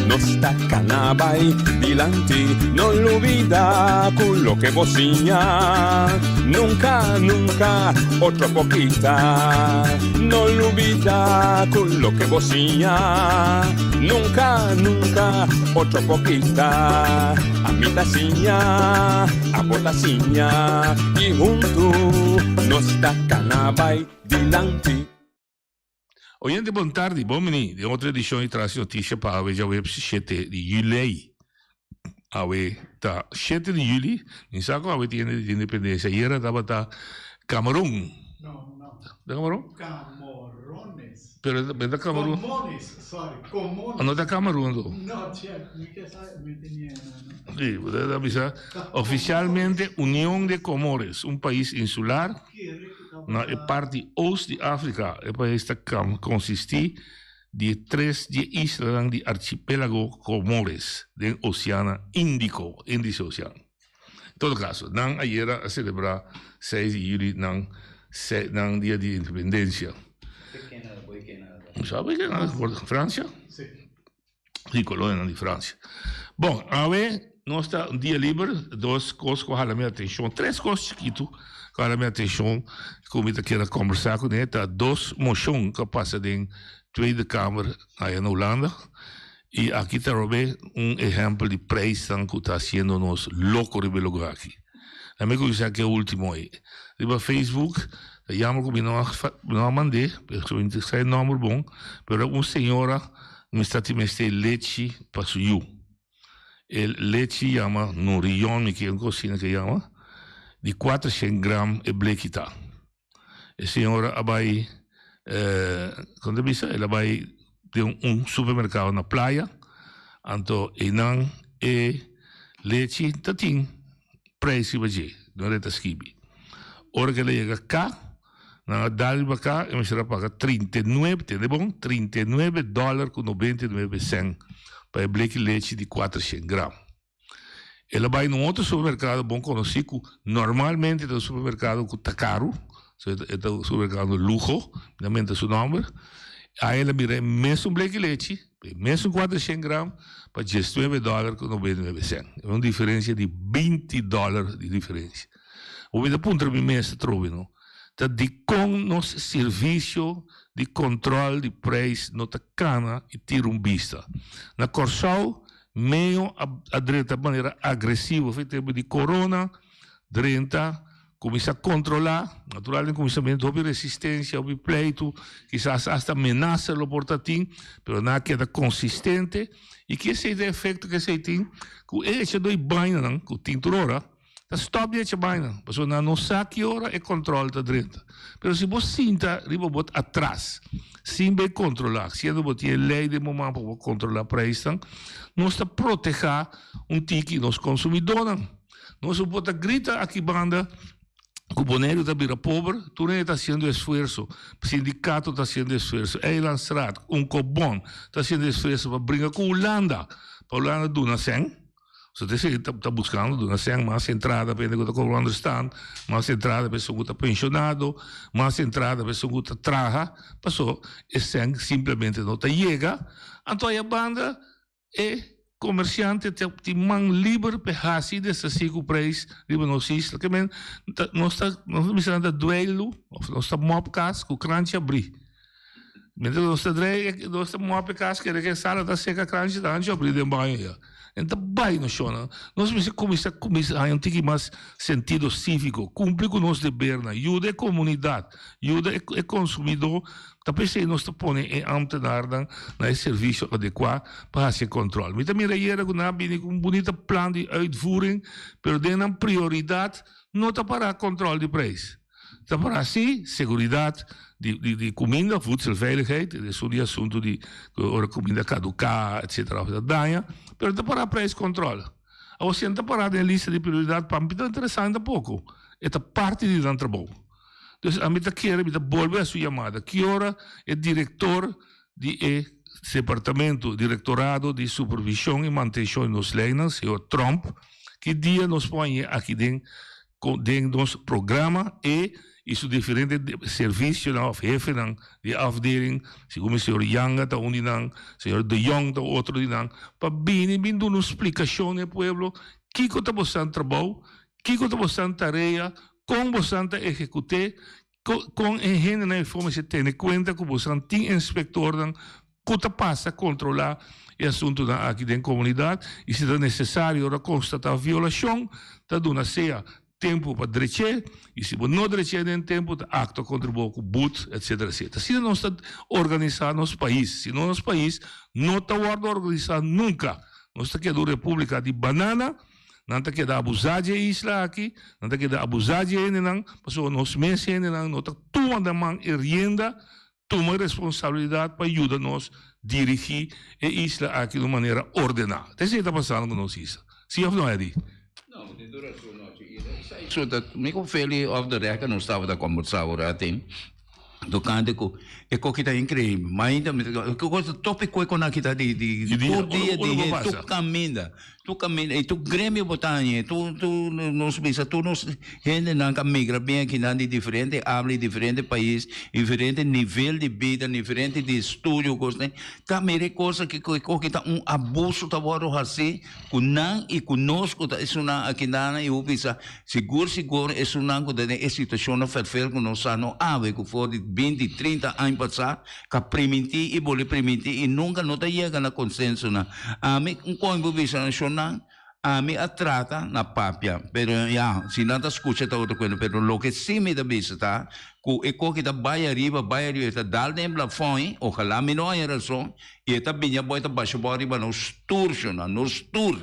nos ta cana bay dilanti. No lubida cu loke bo siña nunca, nunca otro por kita. No lubida cu loke bo siña nunca, nunca otro por kita. Ami ta siña, abo ta siña y huntu nos ta cana bay dilanti. Oyente bon tardi, bon bini den otro edicion di Tras di Noticia pa awe djaweps shete di julei. Awe ta shete di juli, mi sa cu awe tin hende di independencia, ayera tabata Cameroon. No, no. Ta Cameroon? Camorones. Pero ta Cameroon. Comones, sorry, comones. No ta Cameroon to? No, che, mi ke sa, mi tenia no. Si, bo ta bisa oficialmente Union de Comores, un pais insular na e parti oost di Afrika. E pais ta consisti di e tres di e islanan di archipelago Comores den Oceana Indico, Indische Oceaan. En todo caso, nan ayera a celebra seis di juli nan nan dia di independencia. Sabe ken a Francia? Di colonianan di Francia. Bon, awe nos ta un dia liber, dos cos cu a hala mi atencion, tres cos chikitu cu a hala mi atencion cu mi ta kier a combersa cu ne, ta dos mocion cu a pasa den Tweede Kamer aya na Hulanda, y aki ta robe un ehempel di prijsnan cu ta haciendo nos loco riba e lugar aki. Na mi cuminsa cu e ultimo ey. Riba Facebook, ta jammer cu mi no a no a mand'e, pasobra mi ta sa e nomber bon, pero un señora mi sta tin mester lechi pa su yu. E lechi yama Nurion, mi kier un cos asina ke yama, di cuatrocientos gram e bleki ta. E señora a bai, con ta bisa, el a bai den un supermercado na playa, anto eynan e lechi ta tin prijs riba dje, no ta skibi. Ora ke el a yega ka, nan a dal riba ka, e mester a paga 39, tende bon, 39 dollar ku 99 cent pa e bleki lechi di 400 gram. El a bai na un otro supermercado bon conoci cu normalmente ta un supermercado cu ta caro, so e ta un supermercado luho, mi ta menta su nomber. Ai el a mira e mesun bleki lechi, e mesun 400 gram, pa diesnuebe dollar cu noventa y nuebe cent. Un diferencia di binti dollar di diferencia. Bo mi ta puntra mi mes atrobe no, ta dicon nos servicio di control di prijs no ta cana y tira un bista? Na Corsou Meo a drenta manera agresivo fe tempo di corona, drenta, cuminsa controla, natural den cuminsamentu hopi resistencia, hopi pleitu, kisas hasta menasa lo por ta tin, pero nan a keda consistente y ki esey ta efecto ki esey tin? Cu e echa doi bañanan cu tin tur ora, Ta stop di echa baina, pasobra nan no sa ki ora e control ta drenta. Pero si bo sinta riba bo atras, sin bay controla, siendo bo tin e ley den bo man pa bo controla prijsnan, nos ta proteha un tiki nos consumidornan. Nos no por ta grita aki banda cu Boneiru ta bira pober, tur hende ta haciendo esfuerso, sindicato ta haciendo esfuerso, Eilandstraat, Unkobon ta haciendo esfuerso pa bringa cu Hulanda, pa Hulanda duna cen. So ta esei ta buscando duna sèn mas entrada pa hende ku ta cobra onderstand, mas entrada pa esun ku ta pensionado, mas entrada pa esun ku ta traha, paso e sèn simplemente no ta yega. Anto aya banda e comerciante ta tin man liber pa e haci y deshaci cu prijs riba nos isla. Ke men nos ta nos ta bisa nan ta dueilu of nos ta mop cas cu kranchi abri. Mientras nos ta drei, nos ta mop e cas, kere ke sala ta seca, kranchi ta hanchi abri den baño ya. En ta bai nos shona. Nos mester cuminsa cuminsa haña un tiki mas sentido civico, cumpli cu nos debernan, yuda e comunidad, yuda e e consumidor. Ta p'esey nos ta pone e ambtenaarnan na e servicio adecua pa haci e control. Mi ta mira ayera cu nan a bini cu un bunita plan di uitvoering, pero den nan prioridad no ta para control di prijs. Ta por hasi seguridat di kuminda, voedselveiligheid, esun di asuntu di ora kuminda kaduká etsetera òf ta daña, pero ta por a prijscontrole. Awor si nan ta pará den e lista di prioridat pa mi ta interesante poko, e ta parti di nan trabou. Dus ami ta kere, mi ta bolbe hasi un yamada, ki ora e direktor di e departamento, direktorado di supervishon i mantenshon di nos leinan, señor Tromp, ki dia nos por hañ'é aki den den nos programa e. i su diferente servisionan òf hefenan di afdeling, segun mi señor Yanga ta un di nan, señor De Jong ta otro di nan, pa bini bin duna un splikashon na e pueblo kiko ta bosan trabou, kiko ta bosan tarea, kon bosan ta ehekut'é, kon e hendenan e for mester tene kuenta ku bosan tin inspektornan ku ta pasa kontrolá e asuntunan aki den komunidat i si ta nesesario ora konstatá violashon ta duna sea tempu pa drech'é i si bo no drech'é den tempu ta aktua kontra bo ku but etsetera etsetera. Asina nos ta organisá nos pais, si no nos pais no ta wòrdu organisá nunka. Nos ta keda un repúblika di banana, nan ta keda abusá dje isla aki, nan ta keda abusá dje hendenan pasobra nos mes hendenan no ta tuma den man e rienda Tuma responsabilidad pa yuda nos dirigi e isla aki di un manera ordena. Ta esey ta pasando cu nos isla. Si of no, Eddy? No, bo tin tur razon, Nochi. I esey so ta mi cu Feli off the record nos tabata combersa un ratin tocante cu e coki ta increibel. Mainta mi ta e topico cu nan kita di tur dia di tur caminda. Tur kaminda i tur gremio bo ta haña, tur tur nos bisa tur nos hendenan ka migra bin akinan di diferente habla i diferente pais, diferente nivel di bida, diferente di estudio kos den, ta mira e kos aki ku e koki ta un abuso ta wòrdu hasi ku nan i ku nos ku ta esunnan akinan i bo bisa sigur sigur esunnan ku ta den e situashonnan fèrfèl ku nos sa no awe ku for di binti trinta aña pasá Ka primintí i bolbe primintí i nunka no ta yega na konsensonan. Ami, un koin por bisa nan, Shonnan, ami a trata na papia, pero ya, si nan ta skucha ta otro kuenta, pero loke sí mi ta bisa ta ku e koki ta bai ariba, bai ariba, e ta dal den e plafòn ei, ojalá mi no haña rason, i e ta bini abou, e ta basha abou riba nos tur, Shonnan, nos tur.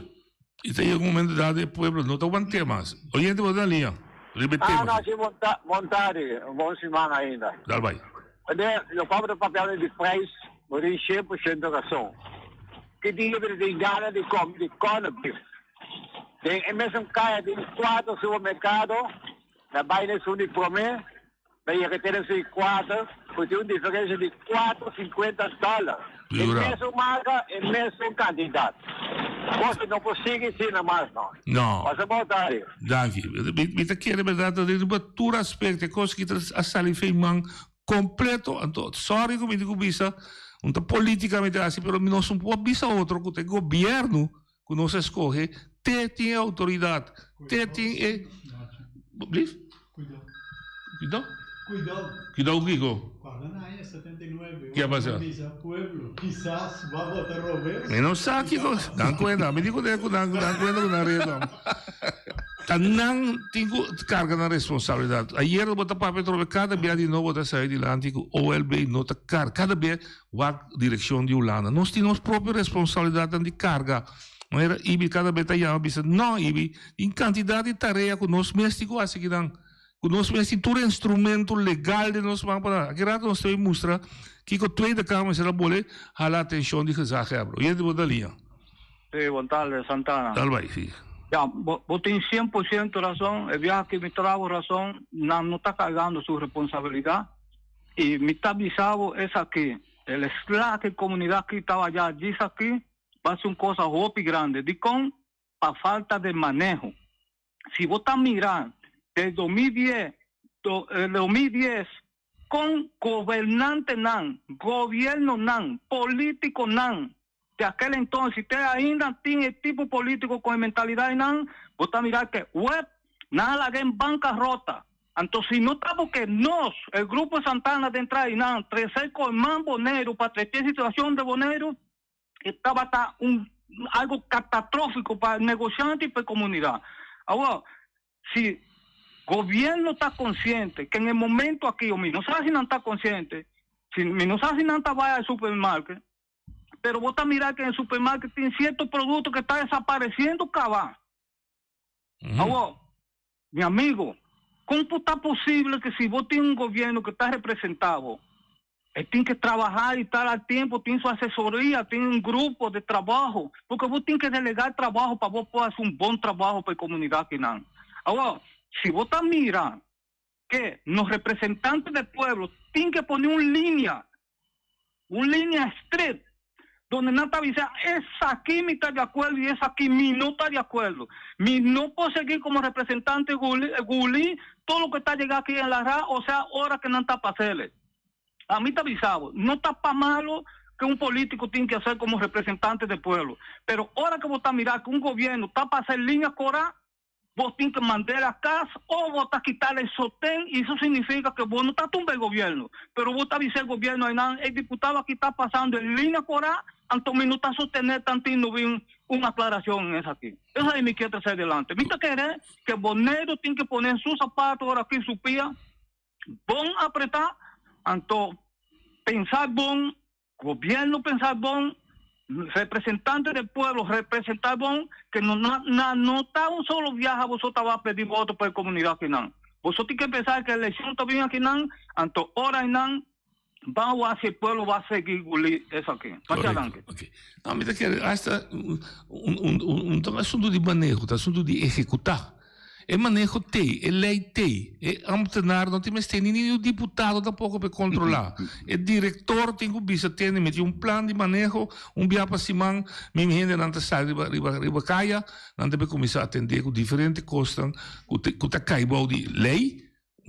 I ta yega un momento dado e pueblo no ta want'é mas. Oyente bo ta na liña riba e Ah, tema no, aki. si bon ta, bon tardi, bon siman ainda. Dal bai. Meneer, lo cual bo ta papiando di prijs, bo tin 100% razon. Ki dia bo ta tin gana di come di corned beef? Den e mesun caya tin cuatro supermercado, na bay na esun di prome, na yega te na esun di cuatro, cu tin un diferencia di cuatro cincuenta dollar. E mesun marca, e mesun cantidad. Cos no por sigui asina mas no. No. Pasa bon tardi. Danki. Mi ta kere berdad ta riba tur aspecto e cos ki ta a sali fei man completo anto sorry cu mi tin cu bisa un ta politicamente haci pero mi nos no por bisa otro cu ta e gobierno Ku nos a skohe, te tin e outoridat, te tin e. Blief? Kuidou. Kuidou? Kuidou. Kuidou ku kiko? Guarda na aña 79. Ke a pasa? Bisa pueblo, kisas bo a vota robes. Mi no sa kiko. Dan kuenta, mi di ku nan dan kuenta ku nan reto. Ta nan tin ku karga nan responsabilidat. Ayer bo ta papia trobe kada bia di nobo ta sali dilanti ku OLB no ta karga. Kada bia Wak direccion di Hulanda. Nos tin nos propio responsabilidadnan di carga. Manera Ibi cada bes ta yama bisa, no Ibi, tin cantidad di tarea cu nos mes tin cu haci kinan. Cu nos mes tin tur instrumento legal den nos man pa nan. Aki rato nos ta bay mustra kico Tweede Kamer mester a bole hala atencion di gezaghebber. Oyente bo ta liña. Sí, bon tarde, Santana. Dal bay, sí. Ya, bo, bo tin 100% razon. E biaha ki mi trago razon, nan no ta cargando su responsabilidad. Y mi ta bisa bo esaki, el sla ke comunidad aki taba ya djis aki, ba ser un cosa hopi grande. Dicon? Pa falta de maneho. Si bo ta mira desde 2010, do, 2010 con gobernantenan, gobiernonan, politiconan de aquel entonces, te ainda tin e tipo politico con e mentalidad einan, bo ta mira ke web nan a laga en bancarota. Anto si no ta porque nos, el grupo Santana den tra einan, trece Colman Boneiru pa trece e situacion de Boneiru, e tabata un algo catastrofico pa negociante y pa e comunidad. Awor, si gobierno ta consciente ke en e momento aki, o mi no sa si nan ta consciente, si mi no sa si nan ta bay al supermarket, Pero bo ta mira que en supermarket tin cierto producto que ta desapareciendo caba. Awor, mi amigo, con por ta posible que si bo tin un gobierno que ta representa bo, e tin que trabaha y tar al tiempo, tin su asesoria, tin un grupo de trabajo, porque bo tin que delega e trabajo pa bo por haci un bon trabajo pa e comunidad kinan. Awor, si bo ta mira que nos representantes del pueblo tin que pone un linea, un linea straight. Donde nan ta bisa esaki mi ta di acuerdo y esaki mi no ta di acuerdo. Mi no por sigui como representante guli, guli todo loke ta yega aki en la ra, o sea ora que nan ta pasele. Ami ta bisa bo, no ta pa malo que un politico tin que hacer como representante del pueblo, pero ora que bo ta mira que un gobierno ta pasa e linea cora, Bo tin ke mand'el a kas o bo ta kital e soten y eso significa ke bo no ta tumba e gobierno, pero bo ta bisa e gobierno aynan e diputado aki ta pasando e linea cora, anto mi no ta sostene tantin no bin un aclaracion en esaki. Esaki mi kier trece adelante. Mi ta kere ke Boneiru tin ke pone su zapato ora aki su pia bon apreta, anto pensa bon. Gobierno pensa bon, representante del pueblo representa bon, que no na, na no ta un solo viaha boso ta ba pedi voto pa e comunidad akinan. Boso tin que pensa que eleccion ta bin akinan, anto ora einan ban wak si e pueblo ba sigui guli esaki. Masha danki. Correcto. No, mi ta kere hasta un, un, un, un, ta un asunto di maneho, ta asunto di ehecuta. E maneho t'ei, e lei t'ei, e ambtenaar no tin mester ni ni un diputado tampoco p'e controla. E director tin cu bisa tende mi tin un plan di maneho, un bia pa siman mi hendenan ta sali riba riba riba caya, nan ta bay cuminsa atende cu diferente cosnan cu ta cu ta cay bao di ley.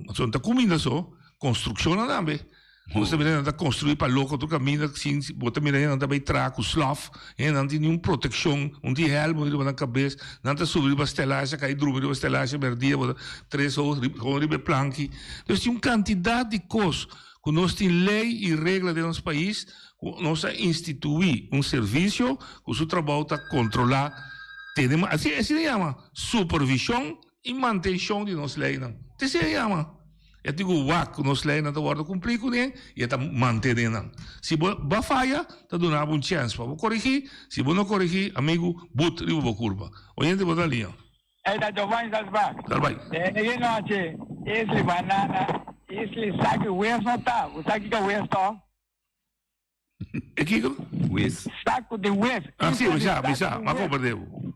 Pasobra no ta cuminda so, construccionnan tambe. Bo ta mira nan ta construi pa loco tur caminda sin bo ta mira nan ta bay traha cu slof, nan tin niun proteccion, un tin helm riba nan cabes, nan ta subi riba stelashi cay drumi riba stelashi merdia bo ta tres hoos gewoon riba e planki. Dus tin un cantidad di cos cu nos tin ley y regla den nos pais cu nos a institui un servicio cu su trabao ta controla, tene, asina asina yama supervision. I mantenshon di nos leinan. Te esei e yama. E tin ku wak ku nos leinan ta wòrdu kumplí kuné i e ta mantené nan. Si bo ba faya, ta duna bo un chèns pa bo korigí. Si bo no korigí, amigu, but riba bo kurpa. Oyente bo ta liña. Ey ta Giovanni Salsbach. Dal bai. E nochi, Isli banana, Isli saki wes no ta. Bo sa kiko wes to? E kiko? Wes. Saku di wes. Ah, si, mi sa, mi sa. Ma komprende bo.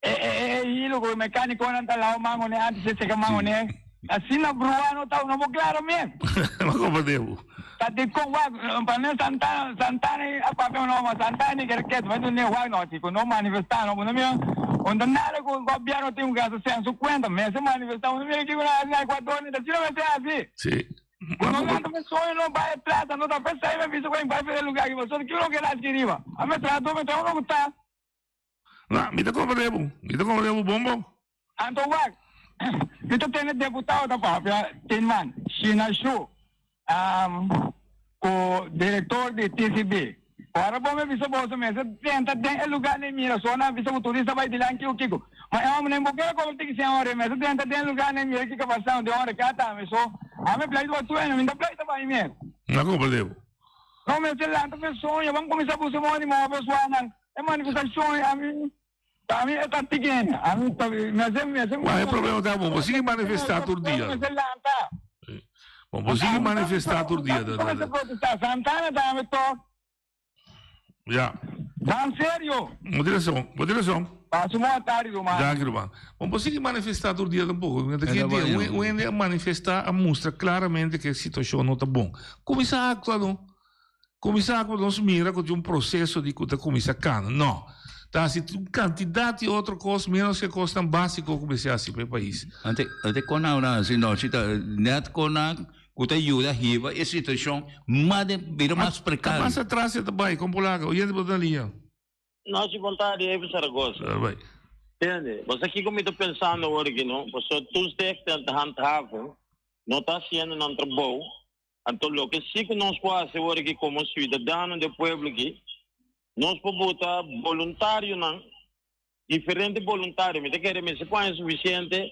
E e e e hilo ku e mekanikonan ta lava man kuné antes e seka man kuné. Asina brua no ta, no bo klaro mes. Ma komprende bo. Ta dikon wak, pa mi Santana, Santana a papia un nòmber, Santana i Kerket, ma dune wak no, si ku no manifestá no, bo no mira, un ta nada ku gobièrnu tin ku gasta sen su kuenta, mester manifestá, bo no mira kiko nan hasi na Ekuador, ni ta asina mester hasi. Si. No lanta mi soño no bai e plaza no ta pensai mi bisa cu bai pa e lugar aki pasobra kiko lo keda haci riba a mi trato mi ta uno cu ta. Na, mi ta comprende bo, mi ta comprende bo bon bon. Anto wak, mi ta tende deputado ta papia tin man, Shina Shu, cu director di TCB. Ora bo mi bisa boso mester drenta den e lugar na e mira so nan bisa cu turista bai dilanti kiko kiko. Ma e homber nan bo kere cobra tiki cien ora e mester drenta den e lugar na e mira kiko pasando den ora ke ata mi so ami pleita pa tueno mi ta pleita pa mi mes. Na comprende bo. No mester lanta fe soño ban cuminsa busa moda di moba sua nan e manifestacion ami pa mi e ta tiki ami ta mester mester. Ma e problema ta bo bo sigui manifesta tur dia. Mester lanta. Bo bo sigui manifesta tur dia. Mester protesta Santana tambe tok. Ja. Dan serio. Bo tin rason, bo tin rason. Pasa un bon tardi ruman. Danki ruman. Bo por sigui manifesta tur dia tampoco. Mi ta kere dia un hende a manifesta a mustra claramente ke situacion no ta bon. Cuminsa actua no. Cuminsa actua nos mira cu tin un proceso di cu ta cuminsa cana. No. Ta haci un cantidad di otro cos menos ke cosnan basico cu mester haci pa e pais. Ante ante con nan a haci no si ta net con nan cu ta yuda hiba e situacion mas den bira mas precario. Mas atras e ta bay con polaca oyente bo ta na liña. No si bon tardi Evi Zaragoza. Ta bay. Tende, bo sa kico mi ta pensando awor aki no, pasobra toezicht en te handhaven no ta haciendo nan trabou, anto loke si cu nos por haci awor aki como ciudadano di e pueblo aki, nos por buta boluntarionan Diferente boluntario, mi ta kere mester pone suficiente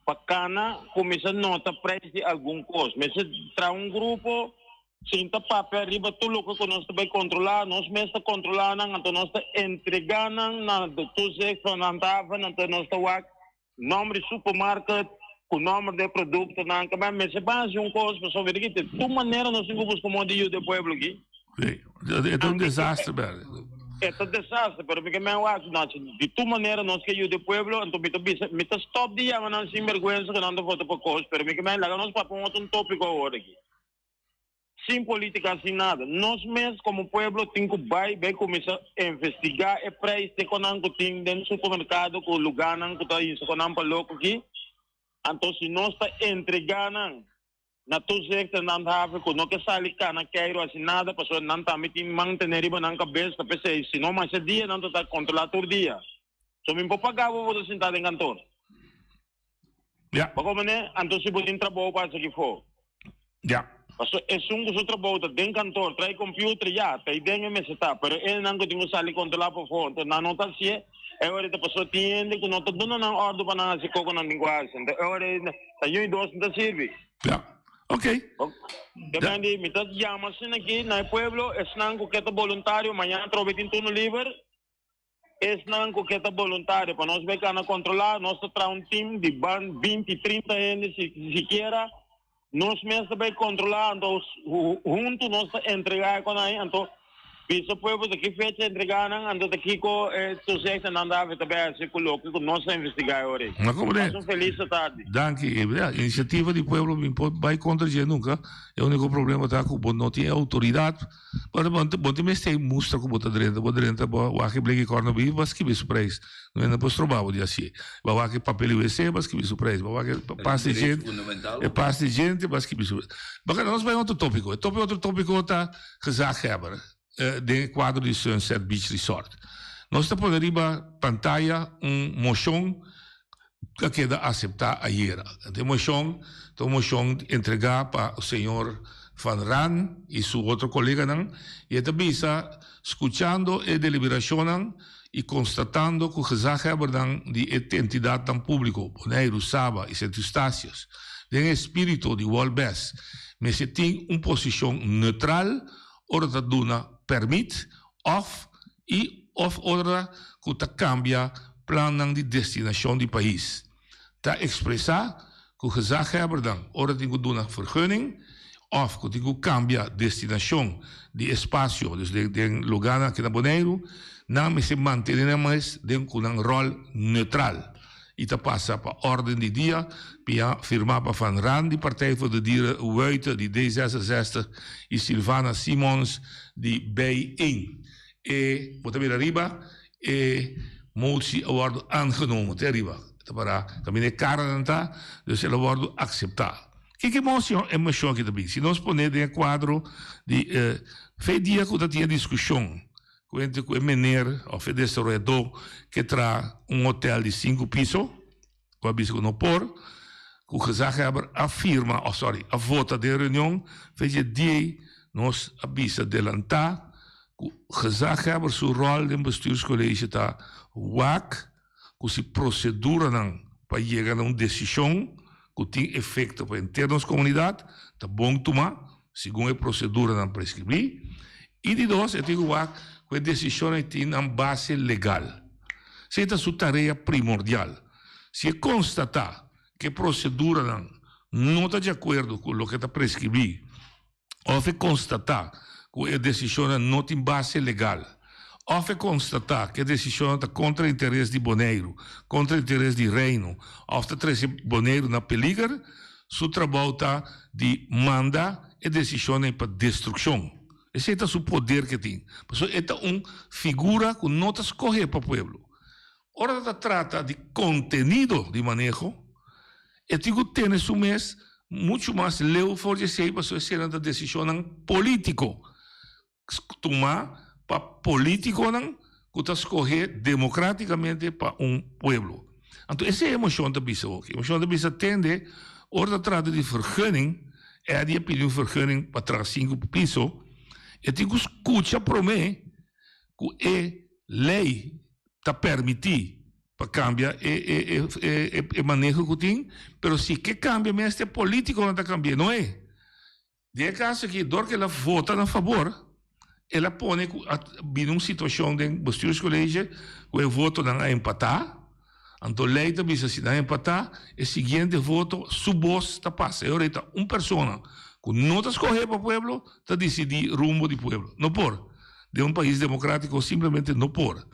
pa cana cuminsa nota prijs di algun cos. Mester traha un grupo sinta papia riba tur loke cu nos ta bay controla, nos mes ta controla nan, anto nos ta entrega nan na de toezicht van handhaven, anto nos ta wak nomber di supermarket cu nomber di e productonan. Ke bay mester ban haci un cos pasobra di ki tur manera nos tin cu busca modo di yuda e pueblo aki. Sí, e ta un desastre berde. E ta desastre, pero mi ke men wak no, di tur manera nos ke yuda e pueblo, anto mi ta bisa, mi ta stop di yama nan sinberguensa ku nan ta vota pa kos, pero mi ke men laga nos papia un otro un topiko awor aki. Sin politica, sin nada. Nos mes como pueblo tin cu bay bay cuminsa investiga e prijs te con nan cu tin den supermercado cu lugarnan cu ta hinsa con nan pa loco aki. Anto si nos ta entrega nan na toezicht en handhaven cu no ke sali cana keiro haci nada pasobra nan tambe tin man tene riba nan cabes ta pesey si no masha dia nan ta ta controla tur dia. So mi por paga bo bo ta sinta den kantoor. Ja. Bo comprende? Anto si bo tin trabou pa haci aki for. Ja. Paso esun cu su trabou ta den kantoor, trae computer, ja, ta den e mester ta. Pero enan cu tin cu sali controla pafó, anto nan no ta hacié. E ora ta paso tin hende cu no ta duna nan ordo pa nan haci coco nan tin cu haci. Anto e ora ta yui dos no ta sirbi. Ja. Ok. Depende, mi ta yama asina aki na e pueblo, esnan cu ke ta boluntario, mañana atrobe tin turno liber. Esnan ku ke ta boluntario pa nos bai kana kontrolá, nos ta traha un tim di ban 20, 30 hende si sikiera. Nos mes ta bai kontrolá, anto huntu nos ta entregá e konai, anto bisa pueblo ta ki fecha entregá nan, anto ta kiko e toezichtnan ta ta bai hasi ku loke ku nos ta investigá e ora ei. Pasa un felis tardi. Danki. Ya, inisiativa di pueblo mi por bai kontra dje nunka. E uniko problema ta ku bo no tin e outoridat. Bo bo tin mester mustra ku bo ta drenta, bo drenta bo wak e bleki corn beef bo a skibi su prijs, no hende por stroba bo di hacié. Bo wak e papel di wc bo a skibi su prijs, bo wak e pasta di djente, e pasta di djente bo a skibi su prijs. Bo nos bai otro topico, e topico otro topico ta gezaghebber den e cuadro di Sunset Beach Resort. Nos ta pone riba pantaya un mocion a keda aseptá ayera. E moshon ta un moshon entregá pa señor Van Raan i su otro koleganan i e ta bisa, Skuchando e deliberashonnan i konstatando ku gezaghebbernan di e entidatnan públiko, Boneiru, Saba i Sint Eustatius, den e espírito di Wolbes mester tin un posishon neutral ora ta duna pèrmit òf i òf ora ku ta kambia plannan di destinashon di pais. Ta ekspresá ku gezaghebbernan ora tin ku duna vergunning òf ku tin ku kambia destinashon di espasio, dus den lugánan aki na Boneiru, nan mester mantené nan mes den ku nan ròl neutral i ta pasa pa órden di dia pia firmá pa Van Raan di Partij voor de Dieren, Wuite di D 66 i Sylvana Simons di Bijeen. E bo ta mira riba e motie a wordo aangenomen te ariba ta para caminda e caranan ta dus el a wordo acepta. Kiko e mocion e mocion aki ta bin? Si nos pone den e cuadro di e fe dia cu ta tin e discusion cu entre cu e meneer of e desaroyador ke traha un hotel di cinco piso cu a bisa cu no por cu gezaghebber a firma of sorry a vota den reunion fe dje diei nos a bisa delanta cu gezaghebber su rol den bestuurscollege ta wak cu si proceduranan pa yega na un decision cu tin efecto pa henter nos comunidad ta bon tuma segun e proceduranan prescribi y di dos e tin cu wak cu e decisionnan tin nan base legal. Esey ta su tarea primordial. Si e constata cu e proceduranan no ta di acuerdo cu loke ta prescribi of e constata cu e decisionnan no tin base legal of e constata cu e decisionnan ta contra interes di Boneiru, contra interes di Reino of ta trece Boneiru na peliger, su trabou ta di manda e decisionnan pa destruccion. Esey ta su poder cu e tin. Pasobra e ta un figura cu no ta scoge pa pueblo. Ora ta trata di contenido di maneho, e tin cu tene su mes mucho mas leu for di esey pasobra eseynan ta decisionnan politico tuma pa politiconan cu ta scoge democraticamente pa un pueblo. Anto esey e mocion ta bisa hoki. E mocion ta bisa tende ora ta trata di vergunning, Eddy a pidi un vergunning pa traha cinco piso, e tin cu scucha prome cu e ley ta permiti pa cambia e e e e maneho cu tin, pero si ke cambia mes ta e politiconan ta cambia no e. Den e caso aki dor cu el a vota na fabor el a pone cu a bini un situacion den bestuurscollege cu e votonan a empata, anto ley ta bisa si nan empata e siguiente voto su bos ta pasa e ora ta un persona cu no ta scoge pa pueblo ta dicidi rumbo di pueblo. No por. Den un pais democratico simplemente no por.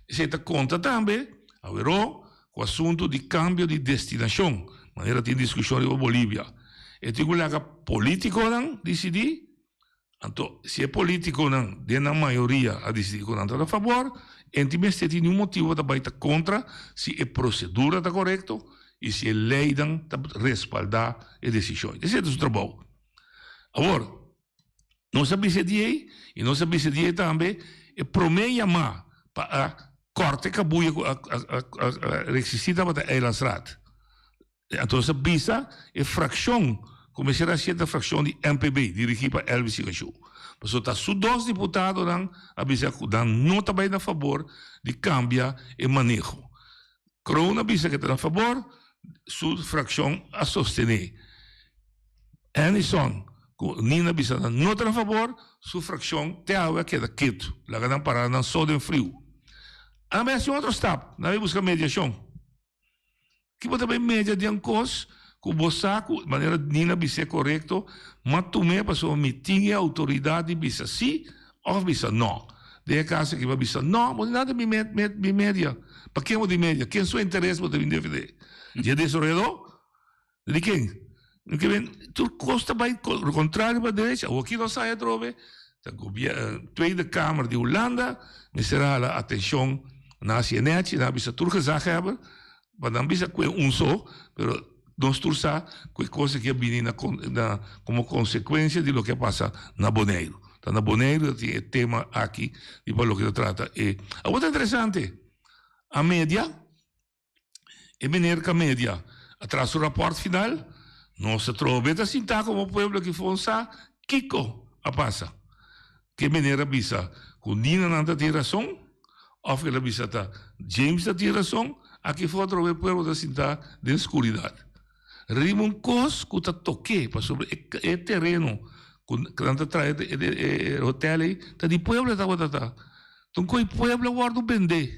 Esey ta conta tambe aweró cu asunto di cambio di destinacion, manera tin discusion riba Bolivia. E tin cu laga politiconan dicidi. Anto, si e politiconan den nan mayoria a dicidi cu nan ta na fabor, e tin mester tin niun motibo pa ta bay ta contra si e procedura ta corecto y si e leynan ta respalda e decision. Esey ta su trabou. Awor, nos a bisa di ey y nos a bisa di ey tambe e prome yama pa a corta e cabuya cu a resisti tabata Eilandsraad. Anto nos a bisa e fraccion cu mester a haci ta fraccion di MPB, dirigi pa Elvis Igashoe. Pasobra ta su dos diputadonan a bisa cu nan no ta bay na fabor di cambia e maneho. Kroon a bisa cu e ta na fabor, su fraccion a sostene. Anderson cu Nina a bisa nan no ta na fabor, su fraccion te awe a keda ketu. Laga nan para nan so den friu. Nan a bay haci un otro stap, nan a bay busca mediacion. Ki bo ta bay media den kos ku bo sa ku manera Nina bis'é korekto, m'a tum'é pasobra mi tin e outoridat di bisa sí òf bisa nò. Den e kaso aki bo a bisa nò, bo no ta bin bin media. Pa ken bo tin media? Ken su interes bo ta bin defendé? Di e desaroyadó? Di ken? Mi ke men tur kos ta bai kontrario pa derecha. Awor ki nos haya atrobe ta Tweede Kamer di Hulanda mester a hala atenshon na hasi nechi, nan a bisa tur gezaghebber, pa nan bisa ku e un so, pero nos tur sa ku e kos aki a bini na na komo konsekuensia di loke a pasa na Boneiru. Ta na Boneiru ta tin e tema aki di pa loke ta trata e. Awor ta interesante, a media. E meneer Camedia a traha su rapport final, nos a trobe ta sinta como pueblo aki for sa kico a pasa. Ke meneer a bisa cu Nina nan ta tin razon of el a bisa ta James ta tin razon, aki for atrobe pueblo ta sinta den scuridad. Riba un cos cu ta toke pasobra e tereno cu nan ta traha e hotel ey ta di pueblo tabata ta. Enton cu e pueblo a wordo bende.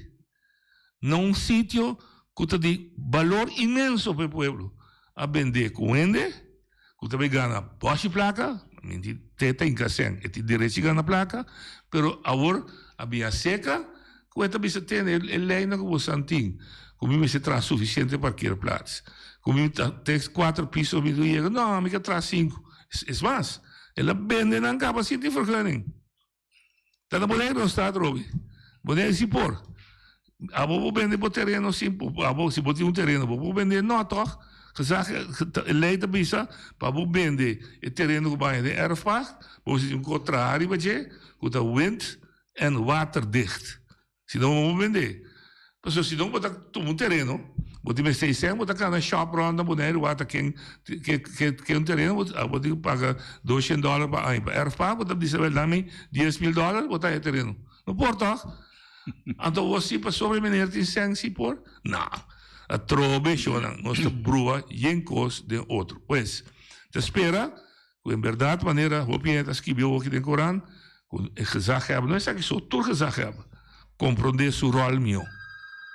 na un sitio ku ta di balor inmenso pa e pueblo. A bend'é ku hende ku ta bai gana bòshi plaka, mi di te ta hinka sèn, e tin derechi gana plaka, pero awor a bin aseka ku e ta bisa tene e leinan ku bosan tin, ku mi mester traha sufisiente parkeerplaats, ku mi ta te kuater piso mi ta yega, no, mi ke traha sinku. Es mas, el a bende nan kaba sin tin vergunning. Ta na Boneiru nos ta atrobe. Boneiru si por. Abo por bende bo tereno sin abo si bo tin un tereno bo por bende no tog? Gezag e ley ta bisa pa bo bende e tereno ku bo haña den erfpacht bo mester tin un kontraha riba dje ku ta wind en waterdicht. Si no bo bende. Pasobra si no bo ta tuma un tereno, bo tin mester sèn, bo ta kana shop rond na Boneiru wak ta ken ke un tereno, bo tin ku paga doshen dòler pa aña. Pa erfpacht bo ta bisa bel dami 10.000 dòler bo ta haña tereno. No por tòg? Anto bo si pasobra e meneer tin sèn si por? No. Atrobe shownan nos ta brua yen kos den otro. Pues, ta spera Ku en bèrdat manera hopi hende ta skibi awoki den koran, ku e gezaghebber, no esaki so, tur gezaghebber, komprondé su ròl mihó,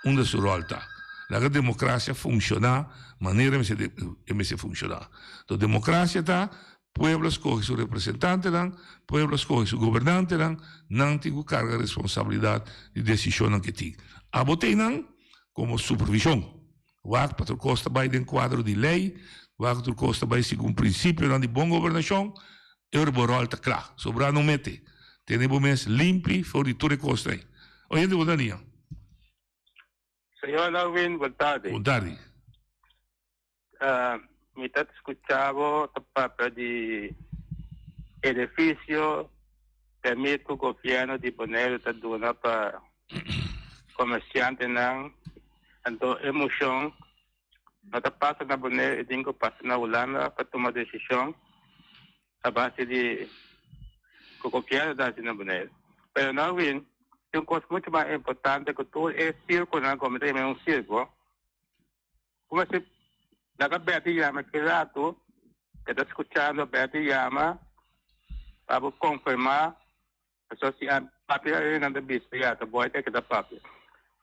unda su ròl ta. Laga demokrasia funshoná manera e mester funshoná. Enton demokrasia ta, pueblo a skohe su representantenan, pueblo a skohe su gobernantenan, nan tin ku karga responsabilidat di desishonnan ke tin. Abo tei nan komo supervishon. Wak pa tur kos ta bai den kuadro di lei, wak tur kos ta bai segun prinsipionan di bon gobernashon, e ora bo ròl ta kla. Sobrá no mete. Tene bo mes limpi for di tur e kosnan ei. Oyente bo ta nia. Señor Darwin, bon tardi. Bon tardi. Mi ta skucha bo ta papia di edifisio, permit ku gobièrnu di Boneiru ta duna pa komersiantenan. Anto e moshon no ta pasa na Boneiru, e tin ku pasa na Hulanda pa tuma desishon a base di ku gobièrnu ta hasi na Boneiru. Pero Norwin, tin un kos muchu mas importante ku tur e sirkunan, komo mi ta yama un sirko, Kuma si laga Betty yama ki ratu e ta skuchando Betty yama pa bo konfirmá pasobra si a papia ei nan ta bisa ya ta boy ke ta papia.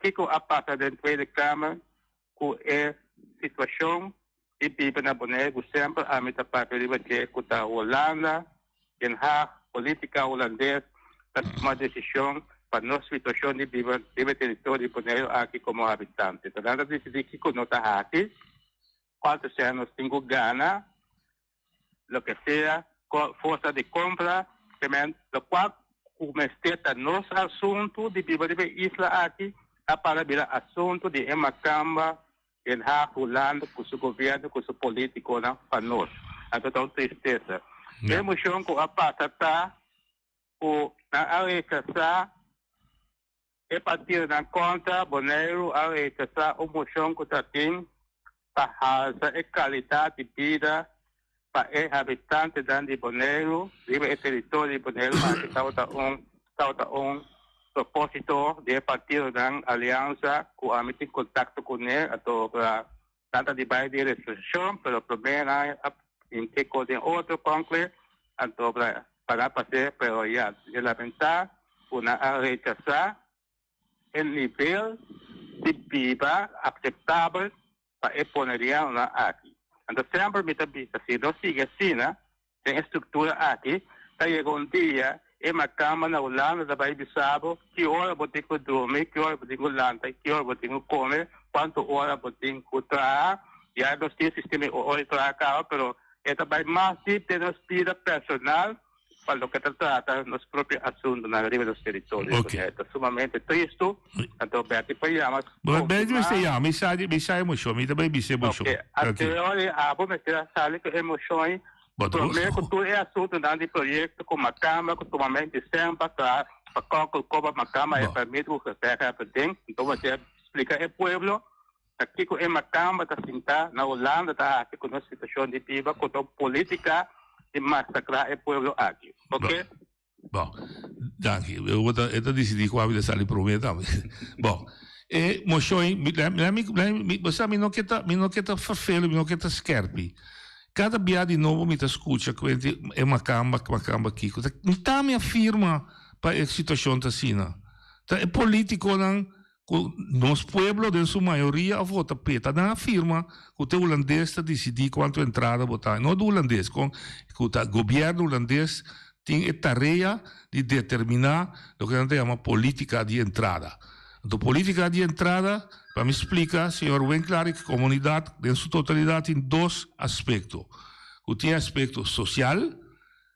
Kiko a pasa den Tweede Kamer ku e situashon di biba na Bonaire ku semper ami ta papia riba dje ku ta Hulanda Den Haag, Politica Hulandes ta tuma desishon pa nos situashon di biba riba e teritorio di Boneiru aki komo habitante. Ta nan ta disidí kiko no ta hasi, kuantu sea nos tin ku gana, loke sea, forsa di kompra. Men lokual ku mester ta nos asuntu di biba riba e isla aki a para bira asuntu di e makamba Den Haag, Hulanda ku su gobièrnu ku su polítikonan pa nos. Anto ta un tristesa. E emoshon ku a pasa ta ku nan a rechasá e partidonan kontra Boneiru a rechasá un moshon ku ta tin pa halsa e kalidat di bida pa e habitantenan di Boneiru riba e teritorio di Boneiru aki tabata un tabata un propósito di e partidonan Aliansa ku ami tin kontakto kuné anto nan ta di bai di resolushon pero promé nan a hinke kos den otro kònkle anto pa nan pas'é pero ya e lamentá ku nan a rechasá e nivel di biba akseptabel pa e bonerianonan aki. Anto semper mi ta bisa si nos sigui asina den e struktura aki ta yega un dia e makamba na Hulanda ta bai bisa bo ki ora bo tin ku drumi, ki ora bo tin ku lanta, ki ora bo tin ku kome, kuantu ora bo tin ku traha. Ya nos tin sistema di ora di traha kaba pero e ta bai mas dip den nos bida personal. Pa loke ta trata nos propio asuntunan riba nos teritorio. Ok. Ta sumamente tristu. Anto Bertie por yama. Bo Bertie mester yama, mi sa mi sa emocion, mi ta bay bisa emocion. Ok, anterior abo mester a sali ku emocion ei. Prome ku tur e asuntunan di proyekto ku makamba ku tumamento di sèn pa traha pa kòkòl koba makamba e permit ku gezegd hebben ding. Anto mester splika e pueblo ta kiko e makamba ta sinta na Hulanda ta hasi ku nos situashon di biba ku ta un politika di masakrá e pueblo aki. Oke? Bon, danki. E ta, e ta disidí kua mi ta sali promé tambe. Bon, e moshon ei, mi, mi, mi, mi, bo sa mi no ke ta, mi no ke ta ferfelu, mi no ke ta skèrpi. Kada bia di nobo mi ta skucha kuenti e makamba, makamba kiko. Ta, mi ta mi a firma pa e situashon ta asina. Ta e politikonan Ku nos pueblo den su mayoria a vota p'e. Ta nan a firma ku te hulandes ta disidí kuantu entrada bo ta. No di hulandes, kon ku ta gobièrnu hulandes tin e tarea di determiná loke nan ta yama polítika di entrada. Anto polítika di entrada, pa mi splika señor Winklaar i komunidat den su totalidat tin dos aspekto. Ku tin e aspekto sosial.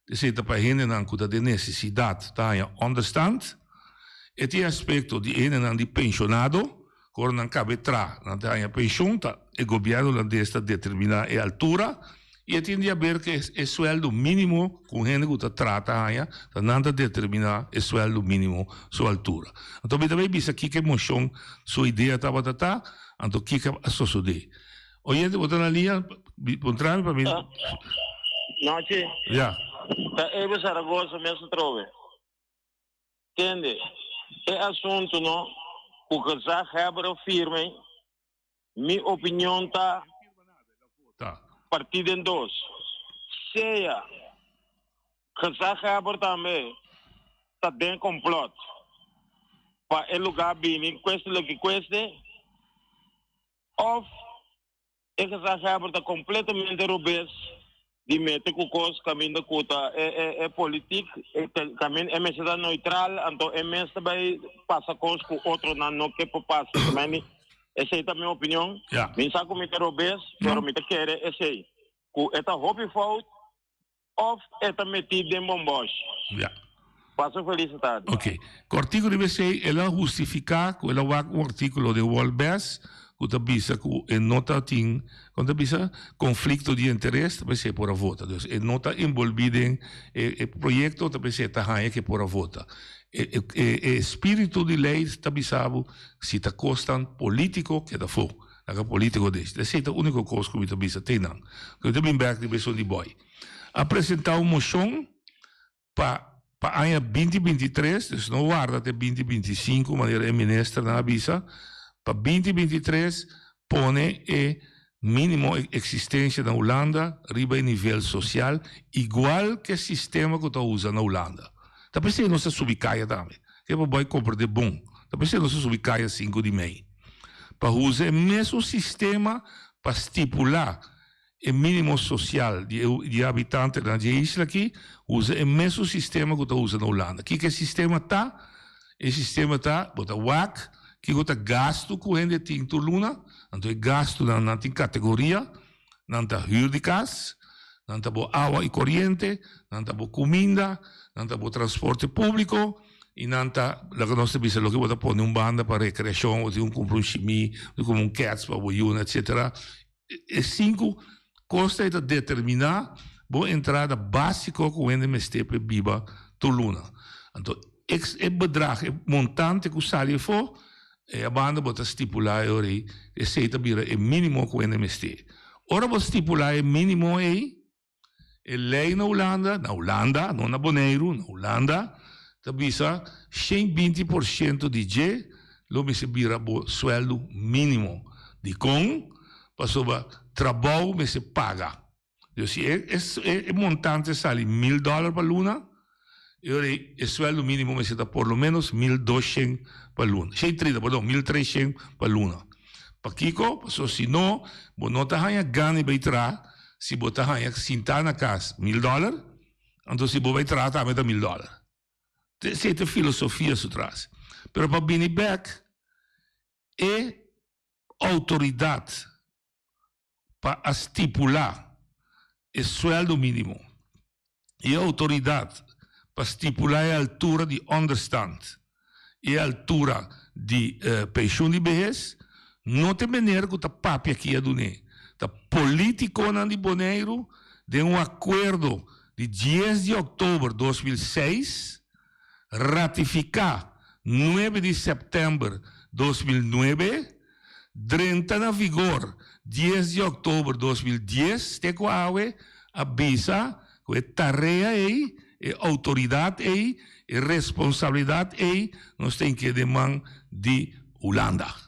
Esei ta pa hendenan ku ta den nesesidat ta haña ònderstant. E tin aspekto di hendenan di penshonado, ku ora nan kabe tra nan ta haña penshon, ta e gobièrnu hulandes ta determiná e altura. I e tin di haber ku e suèldu mínimo ku un hende ku ta tra ta haña, ta nan ta determiná e suèldu mínimo su altura. Anto mi ta bay bisa kiko e moshon su idea tabata ta, anto kiko a sosodé. Oyente, bo ta na liña? Puntra mi pa mi. Nochi. Ja. Ta Ebe Zaragoza mes atrobe. Tende, e asunto no ku gezaghebber a firma ei, mi opinion ta partí den dos. Sea gezaghebber tambe ta den komplòt pa e lugá bini kueste loke kueste. Of e gezaghebber ta completamente robes di mete cu cos caminda cu ta e e e politiek, e caminda e mester ta neutral, anto e mes ta bay pasa cos cu otronan no ke por pasa. Meni, esey ta mi opinion. Mi sa cu mi ta robes, pero mi ta kere esey. Cu e ta hopi fout Of e ta metí den bombòsh. Ja. Pasa felis tardi. Ok. Ku artíkulo di BC el a hustifiká ku el a wak un artíkulo den Wolbes ku ta bisa ku e no ta tin, kon ta bisa, konflikto di interes, ta p'esei e por a vota. Dus e no ta enbolbí den e e proyekto, ta p'esei e ta haña ku e por a vota. E e e espíritu di lei ta bisa bo si ta kosnan polítiko keda afó. Laga politico deci. Esey ta unico cos cu mi ta bisa te nan. Cu mi ta bin bek riba esun di boy. A presenta un mocion pa pa aña binti 23, dus no warda te binti 25 manera e ministernan a bisa, pa binti 23 pone e minimo existencia na Hulanda riba e nivel social igual ke sistema cu ta usa na Hulanda. Ta pesey nos ta subi caya tambe. Ke pa boy comprende bon. Ta pesey nos ta subi caya sinku di mei. Pa usa e mesun sistema pa stipula e minimo social di e di e habitantenan di e isla aki, usa e mesun sistema ku ta usa na Hulanda. Kiko e sistema ta? E sistema ta, bo ta wak kiko ta gastu ku hende tin tur luna, anto e gastunan nan tin kategoria, nan ta hür di kas, Nan ta bo awa i koriente, nan ta bo kuminda, nan ta bo transporte públiko i nan ta loke nos ta bisa loke bo ta pone un banda pa rekreashon, bo tin ku kumpra un shimí, bo tin ku kumpra un kèts pa bo yunan etsetera. E sinku kos ei ta determiná bo entrada básiko ku hende mester pa e biba tur luna. Anto e bedrag, e montante ku sali afó, e a banda bo ta stipulá e ora ei, esei ta bira e mínimo ku hende mester. Ora bo stipulá e mínimo ei, E lei na Hulanda, na Hulanda, no na Boneiru, na Hulanda, ta bisa 120% di dje lo mester bira bo suèldu mínimo. Dikon? Pasobra trabou mester paga. Dus si e e montante sali mil dòler pa luna, e ora ei e suèldu mínimo mester ta por lo ménos 1200 pa luna, 130, perdon, 1300 pa luna. Pakiko? Pasobra si no, bo no ta haña gana di bai traha Si bo ta haña sintá na kas mil dòler, anto si bo bai traha tambe ta mil dòler. Esei ta e filosofia su tras. Pero pa bini bèk e outoridat pa a stipulá e suèldo mínimo i e outoridat pa stipulá e altura di ònderstand i e altura di penshun di behes, no ta e mener ku ta papia aki a dun'é. Ta polítikonan di Boneiru den un akuerdo di dies di òktober 2006, ratifiká nuebe di sèptèmber 2009, drenta na vigor dies di òktober 2010 te ku awe a bisa ku e tarea ei, e outoridat ei, e responsabilidat ei nos tin ke den man di Hulanda.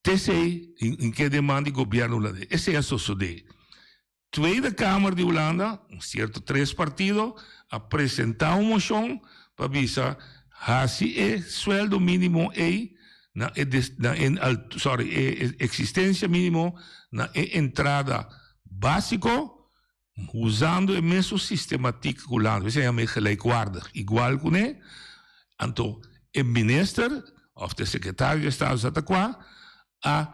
T'esei in ke den man di gobièrnu hulandes. Esei a sosodé. Tweede Kamer di Hulanda, un sierto tres partido, a presentá un moshon pa bisa hasi e sueldo mínimo ei na e na e sorry e eksistensia mínimo na e entrada básiko usando e mesun sistematik ku Hulanda, esei yama e gelijkwaardig, igual kuné, anto e minister òf e sekretario di estado sa ta kua a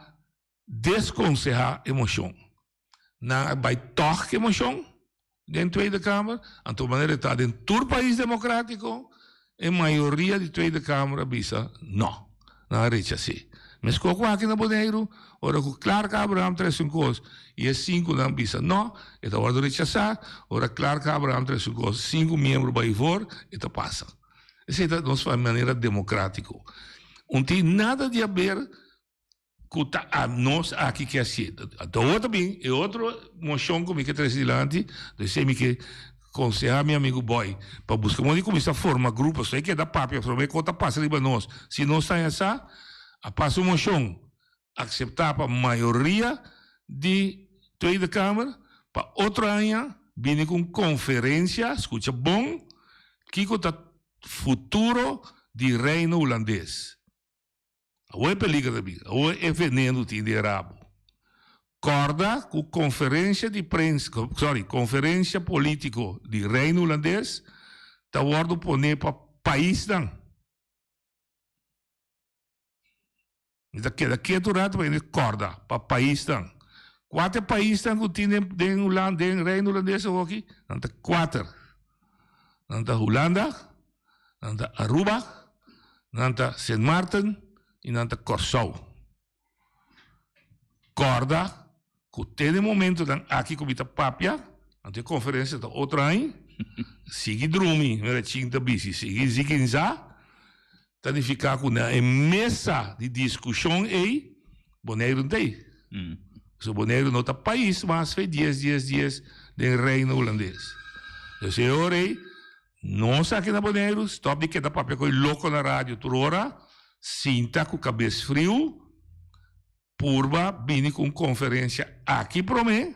deskonsehá e moshon. Nan a bai tòg ku e moshon den Tweede Kamer, anto manera e ta den tur pais demokratiko, e mayoria di Tweede Kamer a bisa nò, nan a rechas'é. Meskos ku aki na Boneiru, ora ku Clark Abraham trese un kos i e sinkunan bisa nò, e ta wòrdu rechasá, ora Clark Abraham trese un kos, sinku miembro bai voor, e ta pasa. Esei ta nos manera demokratiko. Un tin nada di haber ku ta a nos aki ke hasié. Anto awor ta bin e otro moshon ku mi ke trese dilanti, esei mi ke konsehá mi amigu Boy pa buska moda di kuminsá forma grupo, so e keda papia promé kos ta pasa riba nos. Si nos ta haña sa, a pasa un moshon akseptá pa mayoria di Tweede Kamer pa otro aña bini ku un konferensia, skucha bon, kiko ta futuro di Reino Hulandes. Awor e peliger ta bin, awor e veneno tin den rabo. Kòrda ku konferensia di prens, sorry, konferensia polítiko di Reino Hulandes ta wòrdu poné pa paisnan. Mi ta keda ketu un ratu pa hende kòrda, pa paisnan. Kua ta e paisnan ku tin den den Hulan den Reino Hulandes awoki? Nan ta kuater. Nan ta Hulanda, nan ta Aruba, nan ta Sint Maarten i nan ta Kòrsou. Kòrda ku te den momentonan aki ku mi ta papia, anto e konferensia ta otro aña, sigui drumi, mira chin ta bisi, sigui zikinza, ta nifiká ku na e mesa di diskushon ei, Boneiru no ta ei. Pasobra Boneiru no ta pais mas fe dies dies dies den Reino Hulandes. Dus e ora ei, Nos aki na Boneiru stop di keda papia ku e loko na radio tur ora, sinta ku kabes friu, purba bini ku un konferensia aki promé,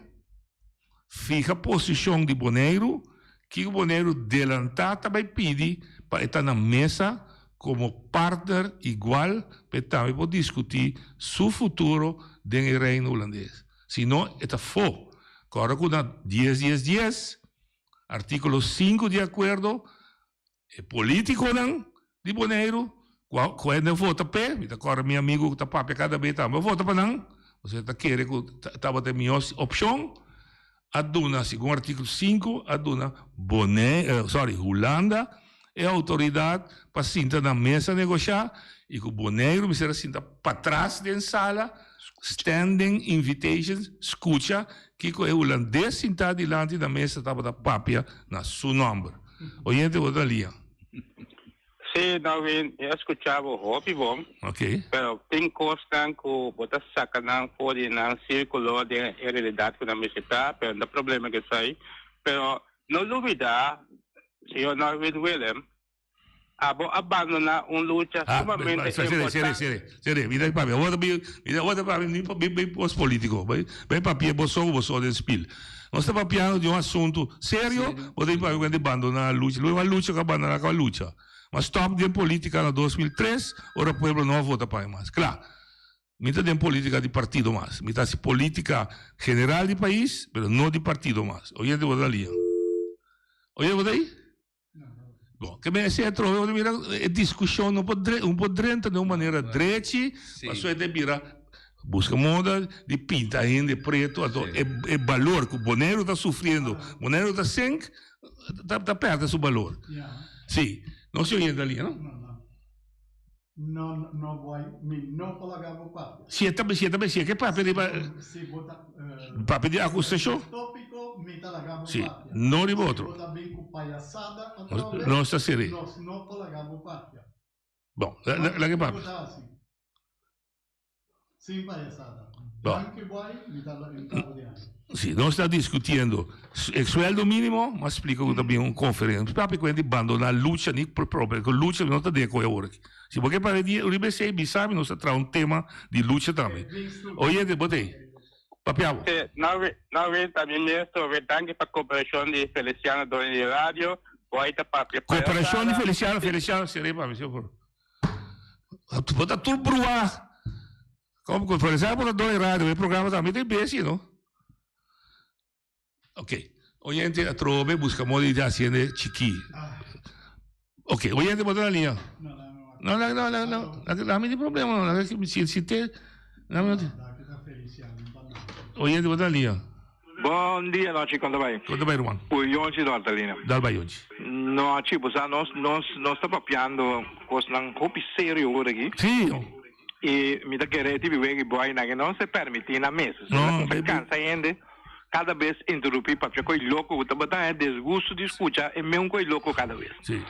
fiha posishon di Boneiru, kiko Boneiru delantá ta bai pidi pa e ta na mesa komo partner igual pa e tambe por diskutí su futuro den e Reino Hulandes. Si no e ta fo. Kòrda ku na dies dies dies Artíkulo sinku di akuerdo, e polítikonan di Boneiru ku a ku hende vota p'e, mi ta kòrda mi amigu ku ta papia kada be tambe a vota pa nan, pasobra e ta kere ku tabata e mihó opshon. a duna, segun artíkulo sinku, a duna Bonaire, sorry, Hulanda e outoridat pa sinta na mesa negoshá i ku Boneiru mester a sinta patras den sala, standing invitations, skucha kiko e hulandes sintá dilanti na mesa tabata papia na su nòmber. Oyente bo ta lia. Sí, Darwin, mi a skucha bo hopi bon. Ok. Pero tin kosnan ku bo ta saka nan for di nan sirkulo den e realidat ku nan mester ta, pero no ta problema ku esei. Pero no lubida, señor Norwin Willem, abo a bandoná un lucha sumamente Sere, sere, importante. sere, sere, mira papia, awor ta bin, mira awor ta papia, ni pa, bin pos politico, bai, bai papia bo so ku bo so den spil. Nos ta papiando di un asuntu serio, bo ta bin papia ku hende bandoná lucha, lo a lucha ku a bandoná ku a lucha. Ma stop den politica na 2003, ora pueblo no a vota pa mi mas. Kla, mi ta den politica di partido mas, mi ta hasi politica general di pais, pero no di partido mas. Oyente bo ta lia. Oyente bo ta ahi? Bon, ke men esei atrobe bo ta mira e diskushon no por dre, un por drenta den un manera drechi, pasobra e ta bira buska moda di pinta hende preto, anto e e balor ku Boneiru ta sufriendo, Boneiru ta sink, ta ta pèrdè su balor. Si, nos si oyente a liña, no? No, no voy, mi no por laga bo papia. Si e ta, si e ta si e ke papia riba, Si bo ta, eh, papia di akusashon. Tópiko, mi ta laga bo Si, papia. no riba Si otro. bo ta bin ku payasada Nos, atrobe, nos ta seri. nos no por laga bo papia. Bon, la, la, laga e Bo papia. ta hasi. Sin payasada. Bon. Danki boy, mi ta mi ta di aña. Si, nos ta discutiendo e sueldo minimo, m'a splica cu ta bin un conferencia. Papia cu hende bandona lucha ni por propio, cu lucha no ta den cu awor aki. Si bo ke papia di riba esey, bisa mi, nos ta traha un tema di lucha tambe. Oyente, bo t'ey? Papia bo. Sí, no ta mi mes sobre danki pa cooperacion di Feliciano doño di radio, boy ta papia Cooperacion di payasada. Feliciano, Feliciano, seré papia, si por. Bo ta tur bruá. Como cu por ejemplo ta doy radio e programa tambe ta imbécil, no? Ok. Oyente atrobe busca modo di haciende chiki. Ok, oyente bo ta na liña. No, no, no, no, no. La mi di problema, no. Si, si te, la mi Oyente bo ta na liña. Bon dia nochi kon ta bai? Kon ta bai ruman? Ku Yonchi Dortalina. Dal bai Yonchi. Nochi bo sa nos nos nos ta papiando kosnan hopi serio ora aki. Si. I mi ta kere e tipi wega i boy nan ke no se permiti nan mes. No, Ta kansa hende kada bes interumpi papia koi loko ku tabata haña desgusto di skucha e meun koi loko kada bes. Si.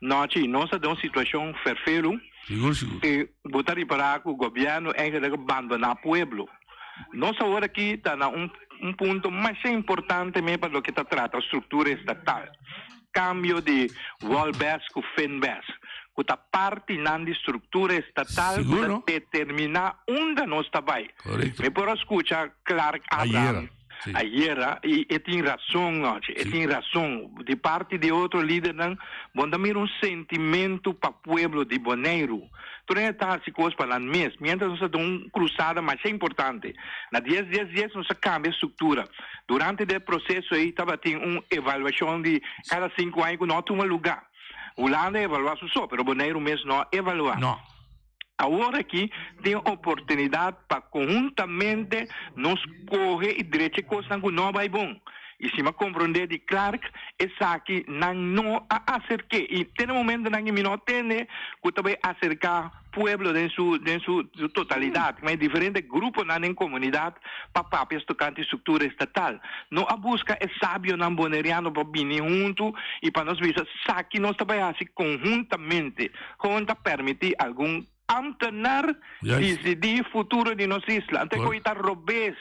Nochi nos ta den un situashon ferfelu. Sigur sigur. I bo ta ripara ku gobièrnu eigenlijk a bandona pueblo. Nos awor aki ta na un un punto masha importante me pa loke ta trata struktura estatal. Kambio di Wolbes ku Finbes, ku ta partinan di struktura estatal ku ta determiná unda nos ta bai. Mi por a skucha Clark Abraham ayera i e tin rason nochi, e tin rason. Di parti di otro lidernan bo ta mira un sentimentu pa pueblo di Boneiru. Tur hende ta hasi kos pa nan mes, miéntras nos ta den un krusada masha importante. Na dies dies dies nos a kambia struktura. Durante di e proseso ei tabatin un evaluashon di kada sinku aña ku no a tuma lugá. Hulanda a evaluá su so, pero Boneiru mes no a evaluá. Awor aki tin oportunidat pa konhuntamente nos kohe i drecha e kosnan ku no a bai bon. I si mi a komprondé di Clark, esaki nan no a aserk'é. I te na momentonan ku mi no a tende ku ta bai aserká pueblo den su den su totalidat, ma e diferente gruponan den komunidat pa papia tokante struktura estatal. No a buska e sabionan boneriano pa bini huntu i pa nos bisa saki nos ta bai hasi konhuntamente. Kon ta permití algun Ambtenaar disidí futuro di nos isla. Anto e koe ta robes.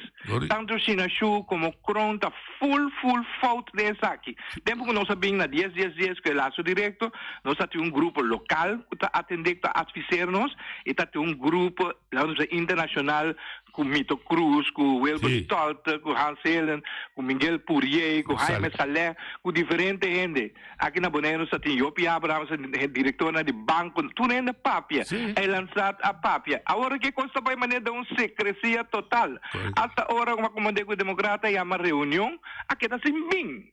Tantu Shinashu komo Kroon ta full full fout den esaki. Tempu ku nos a bin na dies dies dies ku e laso direkto, nos ta tin un grupo lokal ku ta atendé, ku ta adviseer nos, i ta tin un grupo, laat nos bisa, internashonal ku Mito Cruz, ku Wilbur Stolte, ku Hans Helen, ku Miguel Pourier, ku Jaime Saleh, ku diferente hende. Aki na Boneiru nos ta tin Jopie Abrahams, direktornan di banko, tur hende a papia. Eilandstraat a papia. Awor ke kos ta bai manera den un sekresia total. Asta ora ku komandé ku demokrata yama reunion, a keda sin bin.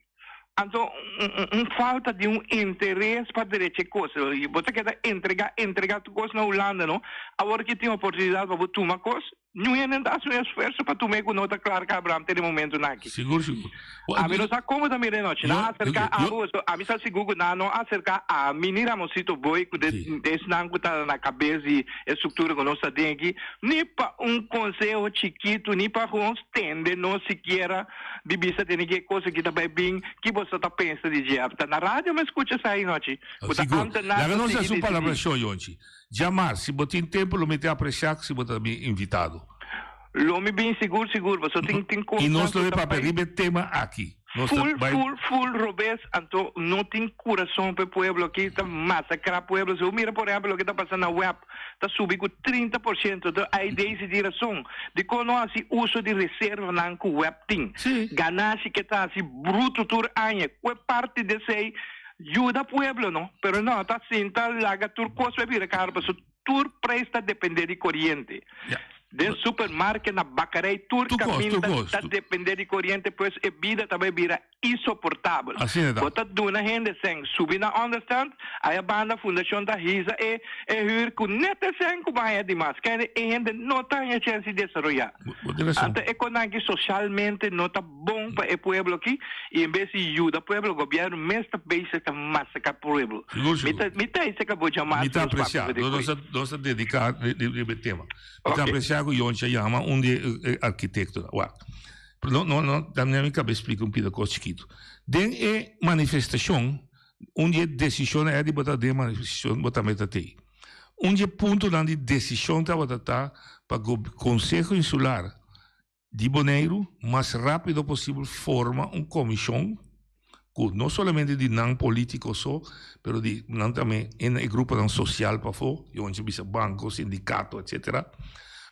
Anto un falta di un interes pa drecha e kos. Bo ta keda entrega, entrega tur kos na Hulanda, no? Awor ke tin oportunidat pa bo tuma kos. Niun hende no ta hasi un esfuerso pa tuma e ku no ta klar ku Abraham te den momentunan aki. Sigur, sigur. Ami no sa komo ta mira e nochi. Nan a aserká abo, pasobra ami sa sigur ku nan no a aserká ami ni Ramonsito Boy ku de esnan ku ta na kabes di e struktura ku nos ta den aki, ni pa un konseho chikitu, ni pa gewoon stende nos sikiera di bisa tene ki e kos aki ta bai bin, ki boso ta pensa di dje. Ta na radio mi a skucha esei anochi, ku ta Sigur. ámtenar Laga ta nos sigui hasi un disidí. palabrashon, Yonchi. Djamars, si bo tin tempu lo mi te apresiá si bo ta mi invitado. Lo mi bin sigur sigur, pasobra tin tin I kosnan nos ku lo e ta papia bai riba e tema aki. Nos ta full bai. full full robes, anto no tin kurason pa e pueblo aki, ta masakrá pueblo. Si bo mira por ehèmpel loke ta pasa na web, ta subi ku 30%, anto ai Daisy tin rason, dikon no hasi uso di reservanan ku web tin? Ganashi ke ta hasi bruto tur aña, kue parti di esei Yuda pueblo no, pero no ta sinta laga tur cos pa bira caro paso tur prijs ta depende di coriente. Den supermarket na bakarij tur caminda ta depende di coriente pues e bida ta bay bira insoportabel. Bo ta duna hende cen subi na onderstand aya banda fundacion ta hisa e e huur cu net e cen cu bo haya di mas kende e hende no ta haya chens di desaroya. Anto e conanki socialmente no ta. bon pa e pueblo aki y en bes di yuda pueblo gobierno mes ta bezig ta masacra pueblo. Sigur, sigur. Mi ta mi ta hisa cabo dja mas Mi ta nos papia aprecia. di Nos, koe. nos ta, nos ta dedica riba e tema. Mi ta Ok. aprecia cu Yonchi a yama un di e e arquitectonan. Wak. No, no, no, dame mi cabe explica un pida cos chikito. Den e manifestacion, un di e decisionnan e di bo ta den manifestacion bo tambe ta tey. Un di e puntonan di decision tabata ta pa gob Conseho Insular di Boneiru mas rápido posibel forma un komishon ku no solamente di nan polítiko so, pero di nan tambe en e gruponan sosial pafó, i ounke bisa banko, sindikato etsetera,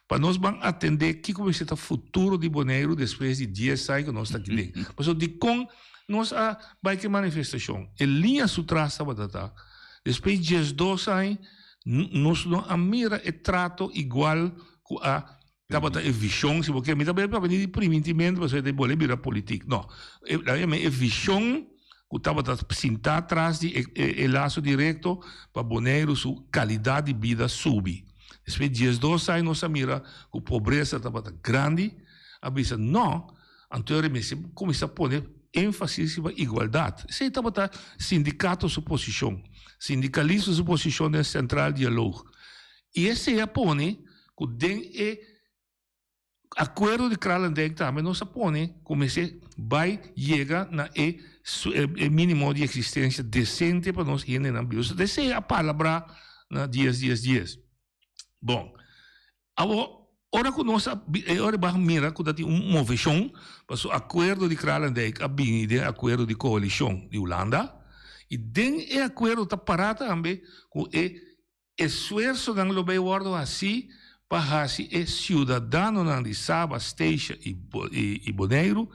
pa nos ban atendé kiko mester ta futuro di Boneiru despues di dies aña ku nos ta aki den. Pasobra dikon nos a bai ku e manifestashon? E liña su tras tabata ta, despues di diesdos aña nos no a mira e trato igual ku a Tabata e vision, si bo kier, mi ta papia di primintimento pasobra e ta bole bira politik. No, e la yama e vision ku tabata sintá tras di e e laso direkto pa Boneiru su kalidat di bida subi. Despues 12 aña nos a mira ku pobresa tabata grandi, a bisa no, anto e mester kuminsá pone énfasis riba igualdat. Esei tabata sindikato su posishon, sindikalismo su posishon den Centraal Dialoog. I esei a pone ku den e akuerdo di Kralendijk tambe nos a pone ku mester bai yega na e e minimo di eksistensia desente pa nos hendenan biba. So esei a palabrá na dies dies dies. Bon, awor ora ku nos a e ora bai mira ku ta tin un moveshon pasobra akuerdo di Kralendijk a bini den akuerdo di koalishon di Hulanda i den e akuerdo ta pará tambe ku e Esfuersonan lo bay wordo haci pa haci e ciudadanonan di Saba, Statia y Boneiru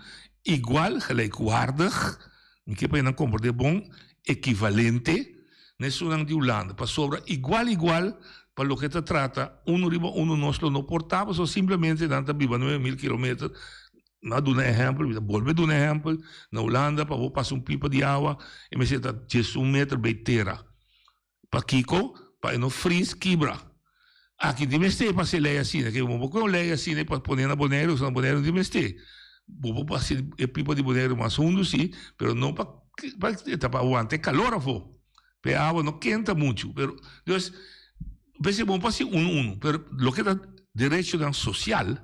igual, gelijkwaardig, mi ke pa nan comprende bon, equivalente na esunnan di Hulanda. Pasobra igual igual pa loke ta trata uno riba uno nos lo no por ta pasobra simplemente nan ta biba 9000 kilometer. Mi a duna ehempel, mi ta bolbe duna ehempel, na Hulanda pa bo pasa un pipa di awa e mester ta 11 meter bay tera. Pakiko? Pa e no fris kibra. Aki tin mester pa hasi lei asina. Ke bo por kohe un lei asina pa pone na Boneiru, pasobra na Boneiru no tin mester. Bo por hasi e pipa di Boneiru mas hundu si, pero no pa pa e ta pa wanta e kalor afó. Pa e awa no kenta muchu. Pero, dus, p'esei bo por hasi unu unu, pero loke ta derechonan sosial,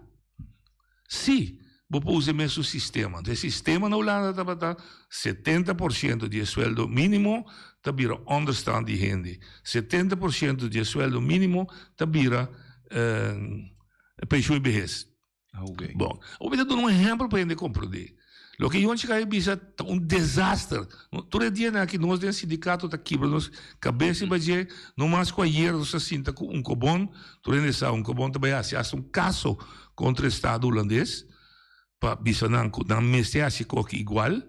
Sí, bo por usa e mesun sistema. Entonces e sistema na Hulanda tabata 70% di e sueldo minimo ta bira onderstand di hende. 70% di e sueldo minimo ta bira pensioen behes. Bon, mi ta duna un ehempel pa hende comprende. Loke Yonchi Kai a bisa ta un desaster. Tur e dianan aki nos den sindikato ta kibra nos kabes riba dje. No mas ku ayer nos a sinta ku Unkobon. Tur hende sa Unkobon ta bai hasi hasta un kaso kontra estado hulandes pa bisa nan ku nan mester hasi koki igual.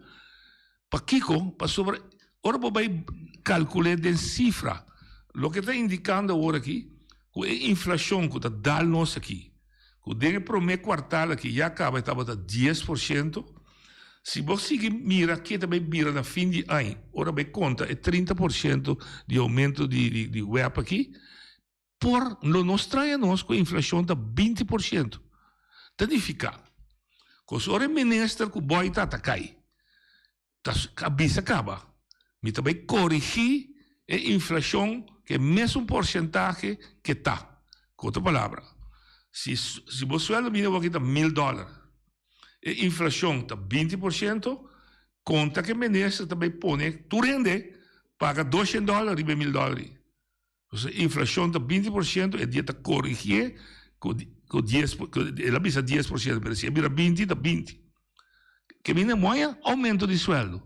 Pakiko? Pasobra ora bo bai kalkul'é den sifra, loke ta indikando awor aki ku e inflashon ku ta dal nos aki, ku den e promé kuartal aki ya kaba e tabata 10%, si bo sigui mira ke ta bai bira na fin di aña ora bai konta e 30% di oumento di web aki. Por lo no straña nos ku inflashon ta 20%. Ta nifiká ku ora e minister ku Boy ta atakai ta a bisa kaba mi ta bai korigí e inflashon ku e mesun porsentahe ke ta. Ku otro palabra, si si bo suèldo mínimo aki ta mil dòler, e inflashon ta 20%, konta ku e minister ta bai pone tur hende paga doshen dòler riba e mil dòler ei. Entonces inflacion ta 20%, e dia ta corrigié cu cu dies, el a bisa 10%, pero si e bira 20, ta 20. Ke bini no haña aumento di sueldo.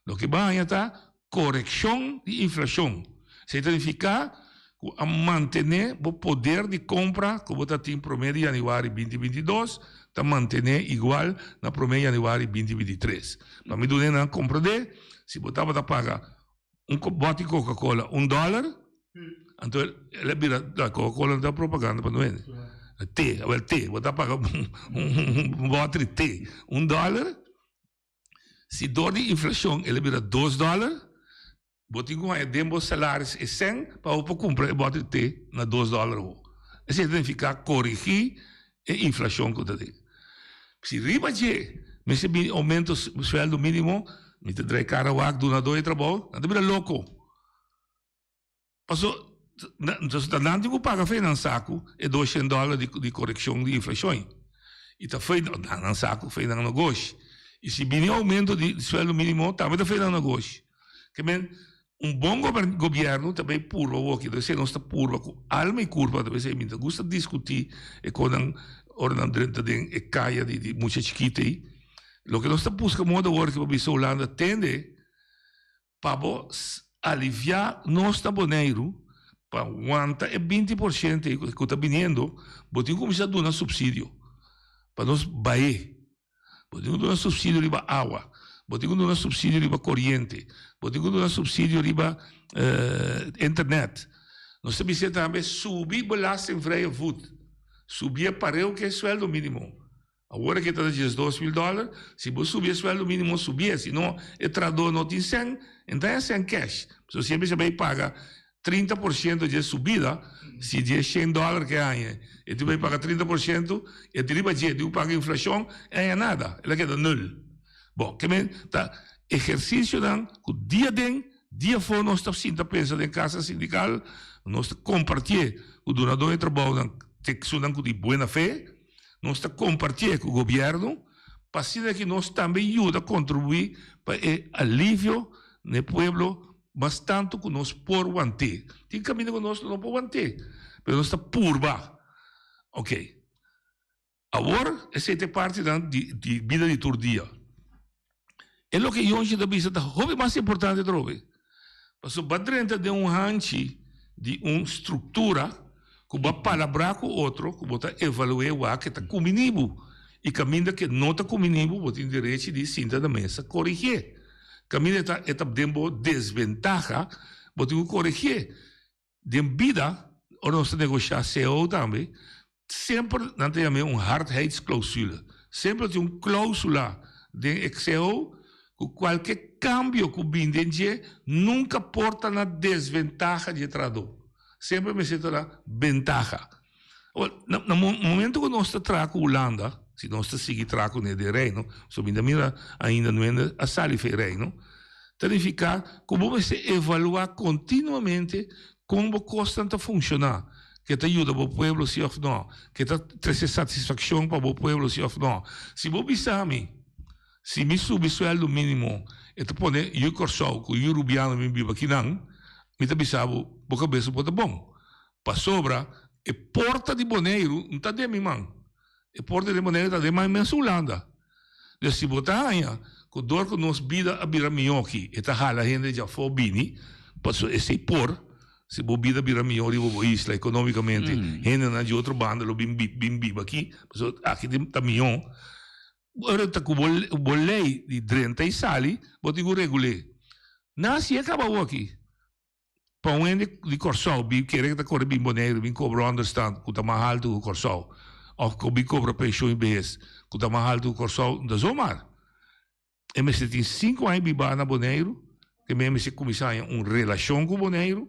Loke bo haña ta correccion di inflacion. Esei ta nifica cu a mantene bo poder di compra cu bo ta tin prome di januari binti binti dos, ta mantene igual na prome januari binti binti tres. Pa mi duna nan comprende, si bo tabata paga un bòti Coca Cola un dòler, anto el a bira, no, Coca Cola no ta propaganda pa no hende. Te, awel te, bo ta paga un bòter di te un dòler, si dor di inflashon el a bira dos dòler, bo tin ku haña den bo salaris e sèn pa bo por kumpra e bòter di te na dos dòler awo. Esei ta nifiká korigí e inflashon ku ta den. Si riba dje mester bini oumento sueldo minimo, mi ta drai kara wak dunadó di trabou, nan ta bira loko. Paso ta nan tin ku paga fe nan saku e doshen dòler di korekshon di inflashon. I ta fe nan saku fe nan negoshi. I si bini oumento di sueldo minimo tambe ta fe nan negoshi. Ke men un bon gobierno ta bay purba woki, entonces nos ta purba cu alma y curpa, ta bay mi ta gusta discuti e conan ora nan drenta den e caya di di mucha chikito ey, loke nos ta busca moda awor ki pa bisa Hulanda tende pa bo alivia nos na Boneiru pa wanta e 20% ey cu ta biniendo, bo tin cuminsa duna subsidio pa nos bae. Bo tin ku duna supsidio riba awa, bo tin ku duna supsidio riba koriente, bo tin ku duna supsidio riba internet. Nos ta bisa tambe subi belastingvrije voet, subi e pareu ku e sueldo minimo. Awor aki ta na 12.000 dòler, si bo subi e sueldo minimo subié, si no e trahadó no tin sèn, e no ta haña sèn kèsh. Pasobra si e bisa bai paga 30% dje subida, si dje shen dòler ke haña, e tin bai paga 30%, e tin riba dje tin ku paga inflashon, e haña nada, el a keda nul. Bon, ke men ta ehersisionan ku dia den, dia afó nos ta sinta pensa den kasa sindikal, nos ta kompartié ku dunadó di trabounan, te esunnan ku di buena fe, nos ta kompartié ku gobièrnu, pa asina ki nos tambe yuda kontribuí pa e alivio na e pueblo Mas tantu ku nos por want'é. Tin kaminda ku nos no por want'é, pero nos ta purba. Ok. Awor, esei ta e partinan di di bida di tur dia. E loke Yonchi ta bisa ta hopi mas importante atrobe. Pasobra bo a drenta den un hanchi di un struktura ku bo a palabrá ku otro, ku bo ta evalu'é wak ke ta kuminí bo. I kaminda ke no ta kuminí bo, bo tin derechi di sinta na mesa korigié. Kaminda e ta e ta den bo desbentaha, bo tin ku koregié. Den bida, ora nos ta negoshá cao tambe, semper nan ta yam'é un hardheidsclausule. Semper tin un klausula den e cao ku kualke kambio ku bin den dje nunka por ta na desbentaha di e trahadó. Semper mester ta na bentaha. Awor, na na momento ku nos ta traha ku Hulanda, si nos ta sigui traha kuné den Reino, pasobra mi ta mira ainda no hende a sali for e Reino, ta nifiká ku bo mester evaluá kontinuamente kon bo kosnan ta funshoná, ke ta yuda bo pueblo si òf nò, ke ta trese satisfakshon pa bo pueblo si òf nò. Si bo bisa mi, si mi subi suèldu mínimo e ta pone yu Kòrsou ku yu Rubiano mi biba akinan, mi ta bisa bo, bo kabes no por ta bon. Pasobra e porta di Boneiru no ta den mi man. E porta di Boneiru ta den man mes Hulanda. Dus si bo ta haña ku dor ku nos bida a bira mihó aki, e ta hala hende djafó bini, pasobra esei por, si bo bida bira mihó riba bo isla ekonómikamente, hendenan di otro banda lo bin bin biba aki, pasobra aki ta mihó. Ora ta ku bo lei di drenta i sali, bo tin ku regul'é. Nan si e kaba awor aki. Pa un hende di Kòrsou bin kere ku ta kore bin Boneiru bin kobra ònderstant ku ta mas haltu ku Kòrsou òf ku bin kobra penshon i behes ku ta mas haltu ku Kòrsou no ta zomaar. E mester tin sinku aña bibá na Boneiru, te mester kuminsá haña un relashon ku Boneiru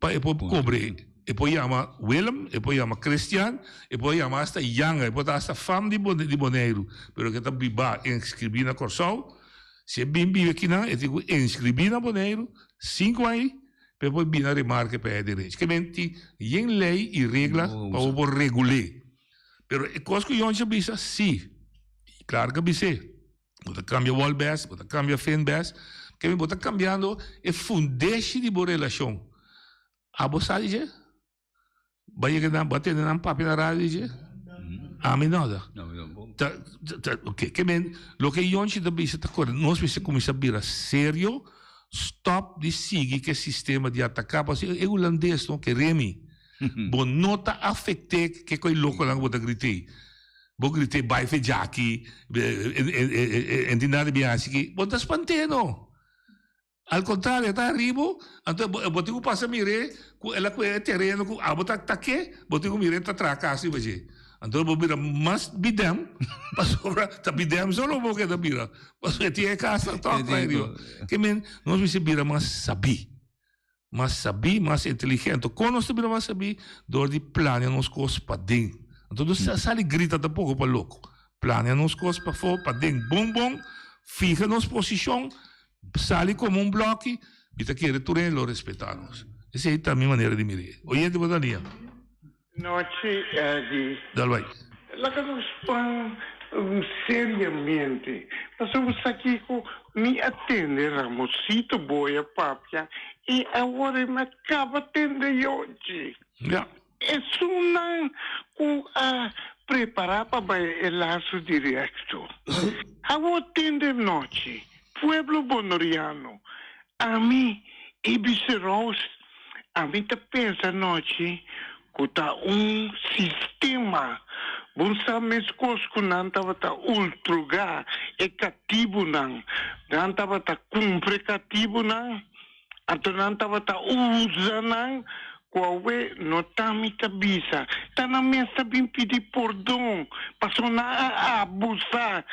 pa e por kobr'é. E por yama Willem, e por yama Christian, e por yama hasta Yanga, e por ta hasta fam di di Boneiru, pero ke ta biba inskribí na Kòrsou. Si e bin biba akinan, e tin ku inskribí na Boneiru sinku aña pa e por bini na remarke pa e derecho. Ke men tin yen lei i regla pa bo por regul'é. Pero e kos ku Yonchi a bisa, sí, klaro ku a bis'é. Bo ta cambia wolbes, bo ta cambia finbes, keme bo ta cambiando e fundeshi di bo relacion. Abo sa di dje? Bo a yega nan, bo a tende nan papia na radio di dje? Ami no ta. Ta, ta, ok, keme loke Yonchi ta bisa ta kore, nos mester cuminsa bira serio, stop di sigui ke sistema di ataca, pasobra e hulandes no kere mi. Bo no ta afecte ke koe loconan ku bo ta grit'ei. Bo grit'é bai fe djaki, en tin nada di hasi aki. Bo ta spant'é no. Al contrario, e ta aribo, anto bo tin ku pasa mir'é ku el a kue e tereno ku abo ta ke, bo tin ku mir'é ta traha kas riba dje. Anto bo bira mas bidèm, pasobra ta bidèm solo bo keda bira, pasobra e tin e kas tòg riba. Ke men, nos mester bira mas sabí. Mas sabí, mas inteligente. Kon nos ta bira mas sabí? Dor di plania nos kos paden. Anto nos sa sali grita tampoko pa loko. Plania nos kos pafó, paden bon bon, fiha nos posishon, sali komo un blòki, mi ta kere tur hende lo respetá nos. Esei ta mi manera di mir'é. Oyente bo ta nia? Nochi Eddie. Dal bai. Laga nos pan seriamente. Pasobra sa kiko mi a tende Ramosito Boy a papia i awor e mi a kaba tende Yonchi. Ya. Esunnan ku a prepara pa bai e laso direkto. Awor tende nochi, pueblo bonoriano, ami Ibis Roos Ami ta pensa anochi ku ta un sistema. Bo sa meskos ku nan tabata ultrugá e katibunan, nan tabata kumpra e katibunan, anto nan tabata usa nan ku awe no ta mi ta bisa, ta nan mes ta bin pidi pordon pasobra nan a abusá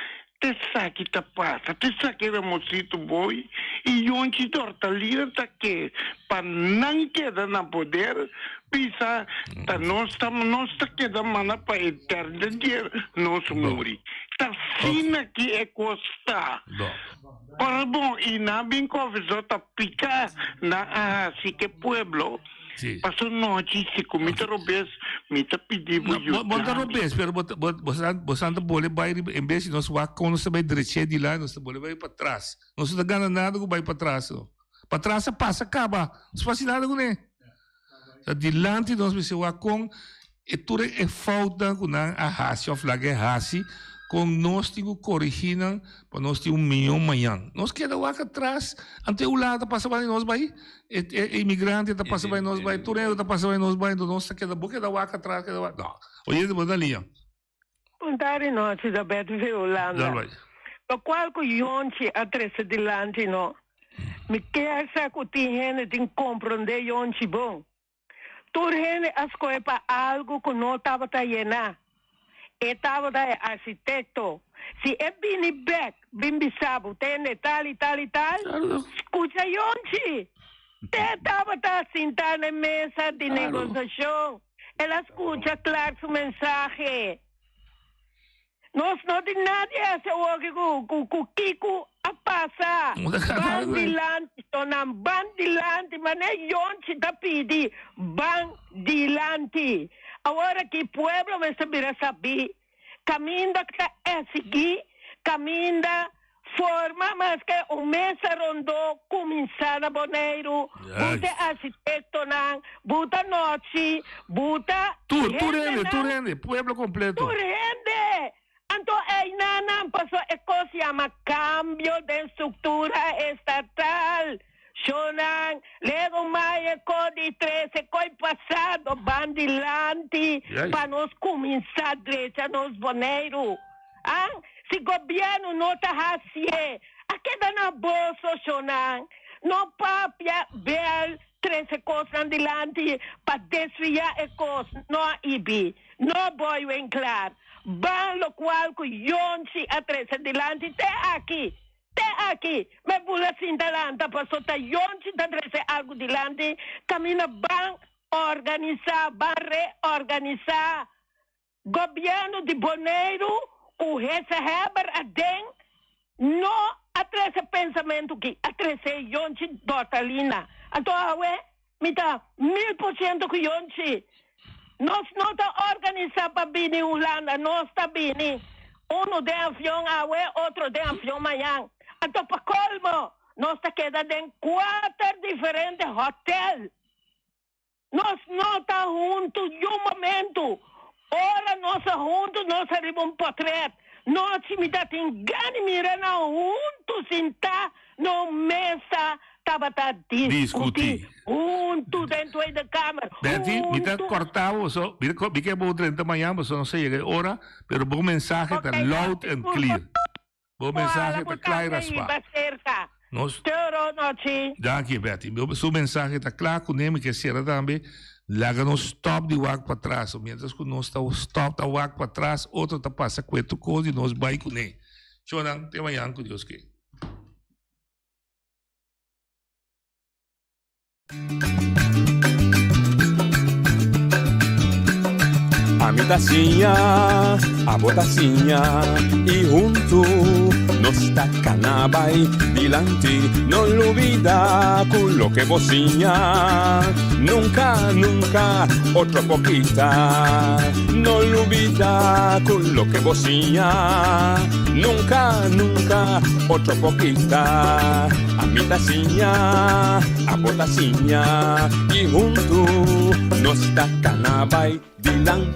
Esaki ta pasa, te esaki Ramosito Boy i Yonchi Dortalina ta ke pa nan keda na poder, bisa ta nos ta nos ta keda manda pa eternidad nos muri. Ta asina ki e kos ta. Ora bon i nan bin konfesó ta pika nan a hasi ke pueblo. Sí. Paso nochi, si ku mi ta robes, mi ta pidi bo No, bo, bo ta yuda mi. robes, pero bo, ta- bo, bo, san, bo san ta bole bai riba, en bes di nos wak kon nos ta bai dreche di la, nos ta bole bai patras. Nos no ta gana nada ku bai patras, no. Patras a pasa kaba, nos no hasi nada kuné. Ta dilanti nos mester wak kon E tur e foutnan ku nan a hasi òf laga e hasi, kon nos tin ku korigí nan pa nos tin un mihó mañan. Nos keda wak atras, anto e ulada ta pasa bai nos bai, e e imigrante ta pasa bai nos bai, tur hende ta pasa bai nos bai, anto nos ta keda, bo keda wak atras, keda wak, no. Oyente bo ta liña. Un tardi nochi ta Betty di Hulanda. Locual cu Yonchi a trece dilanti no. Mi kier sa cu tin hende tin compronde Yonchi bon. Tur hende a skohe pa algu ku no tabata yená. E tabata e arkitekto. Si e bini bèk bin bisa bo, tende tal i tal i tal, skucha Yonchi! Te tabata sintá na e mesa di negosiashon. El a skucha Clark su mensahe. Nos no tin nadie hasi awoki ku ku ku kiku a pasa. Ban dilanti sonan ban dilanti mane Yonchi ta pidi ban dilanti. Awor aki pueblo mester bira sabi kaminda ta esigí kaminda forma maske un mesa rondó kuminsá na Boneiru buta e arkitektonan buta nochi buta Tur, tur hende, hendenan tur hende, pueblo kompleto. Tur hende! Anto einanan paso e kos yama kambio den struktura estatal. Shownan, lego mai e ko di trese koi pasado ban dilanti pa nos kuminsá drecha nos Boneiru. An, si gobièrnu no ta hasié, a keda na boso, shownan. No papia bèl trese kosnan dilanti pa desviá e kos, no a ibi, no boy Winklaar. Ban lokual ku Yonchi a trese dilanti te aki. Te aki, me bula sinta lanta paso ta Yonchi ta trese algu dilanti, kaminda ban. organisá, ban reorganisá Gobièrnu di Boneiru ku Hesehebber aden no a trese pensamentu ki a trese Yonchi Dortalina. Anto awe mi ta 1000% ku Yonchi. Nos no ta organisá pa bini Hulanda, nos ta bini unu den avion awe, otro den avion mañan. Anto pa kolmo nos ta keda den kuater diferente hòtel. Nos no ta huntu niun momentu. Ora nos ta huntu, nos ta riba un potret. Nochi mi ta tin gana di mira nan huntu sintá na un mesa tabata diskutí huntu den Tweede Kamer. Betty, mi ta Huntu. kortá bo so. Mi mi ke bo drenta mañan pasobra nos a yega e ora, pero bo mensahe ta Ok, loud and disculpa. clear. Bo mensahe Ohala ta bo kla i tambe raspá. hiba serka. Nos. Toro nochi. Danki Betty. Su mensahe ta kla kuné mi ke sera tambe. Laga nos stop di wak patras. Mientras ku nos ta stop ta wak patras otro ta pasa kue tur kos di nos bai kuné. Shownan te mañan ku Dios ke. Ami ta siña, abo ta siña y huntu nos ta cana bay dilanti. No lubida cu loke bo siña nunca, nunca otro por kita. No lubida cu loke bo siña nunca, nunca otro por kita. Ami ta siña, abo ta siña y huntu nos ta cana bay dilanti.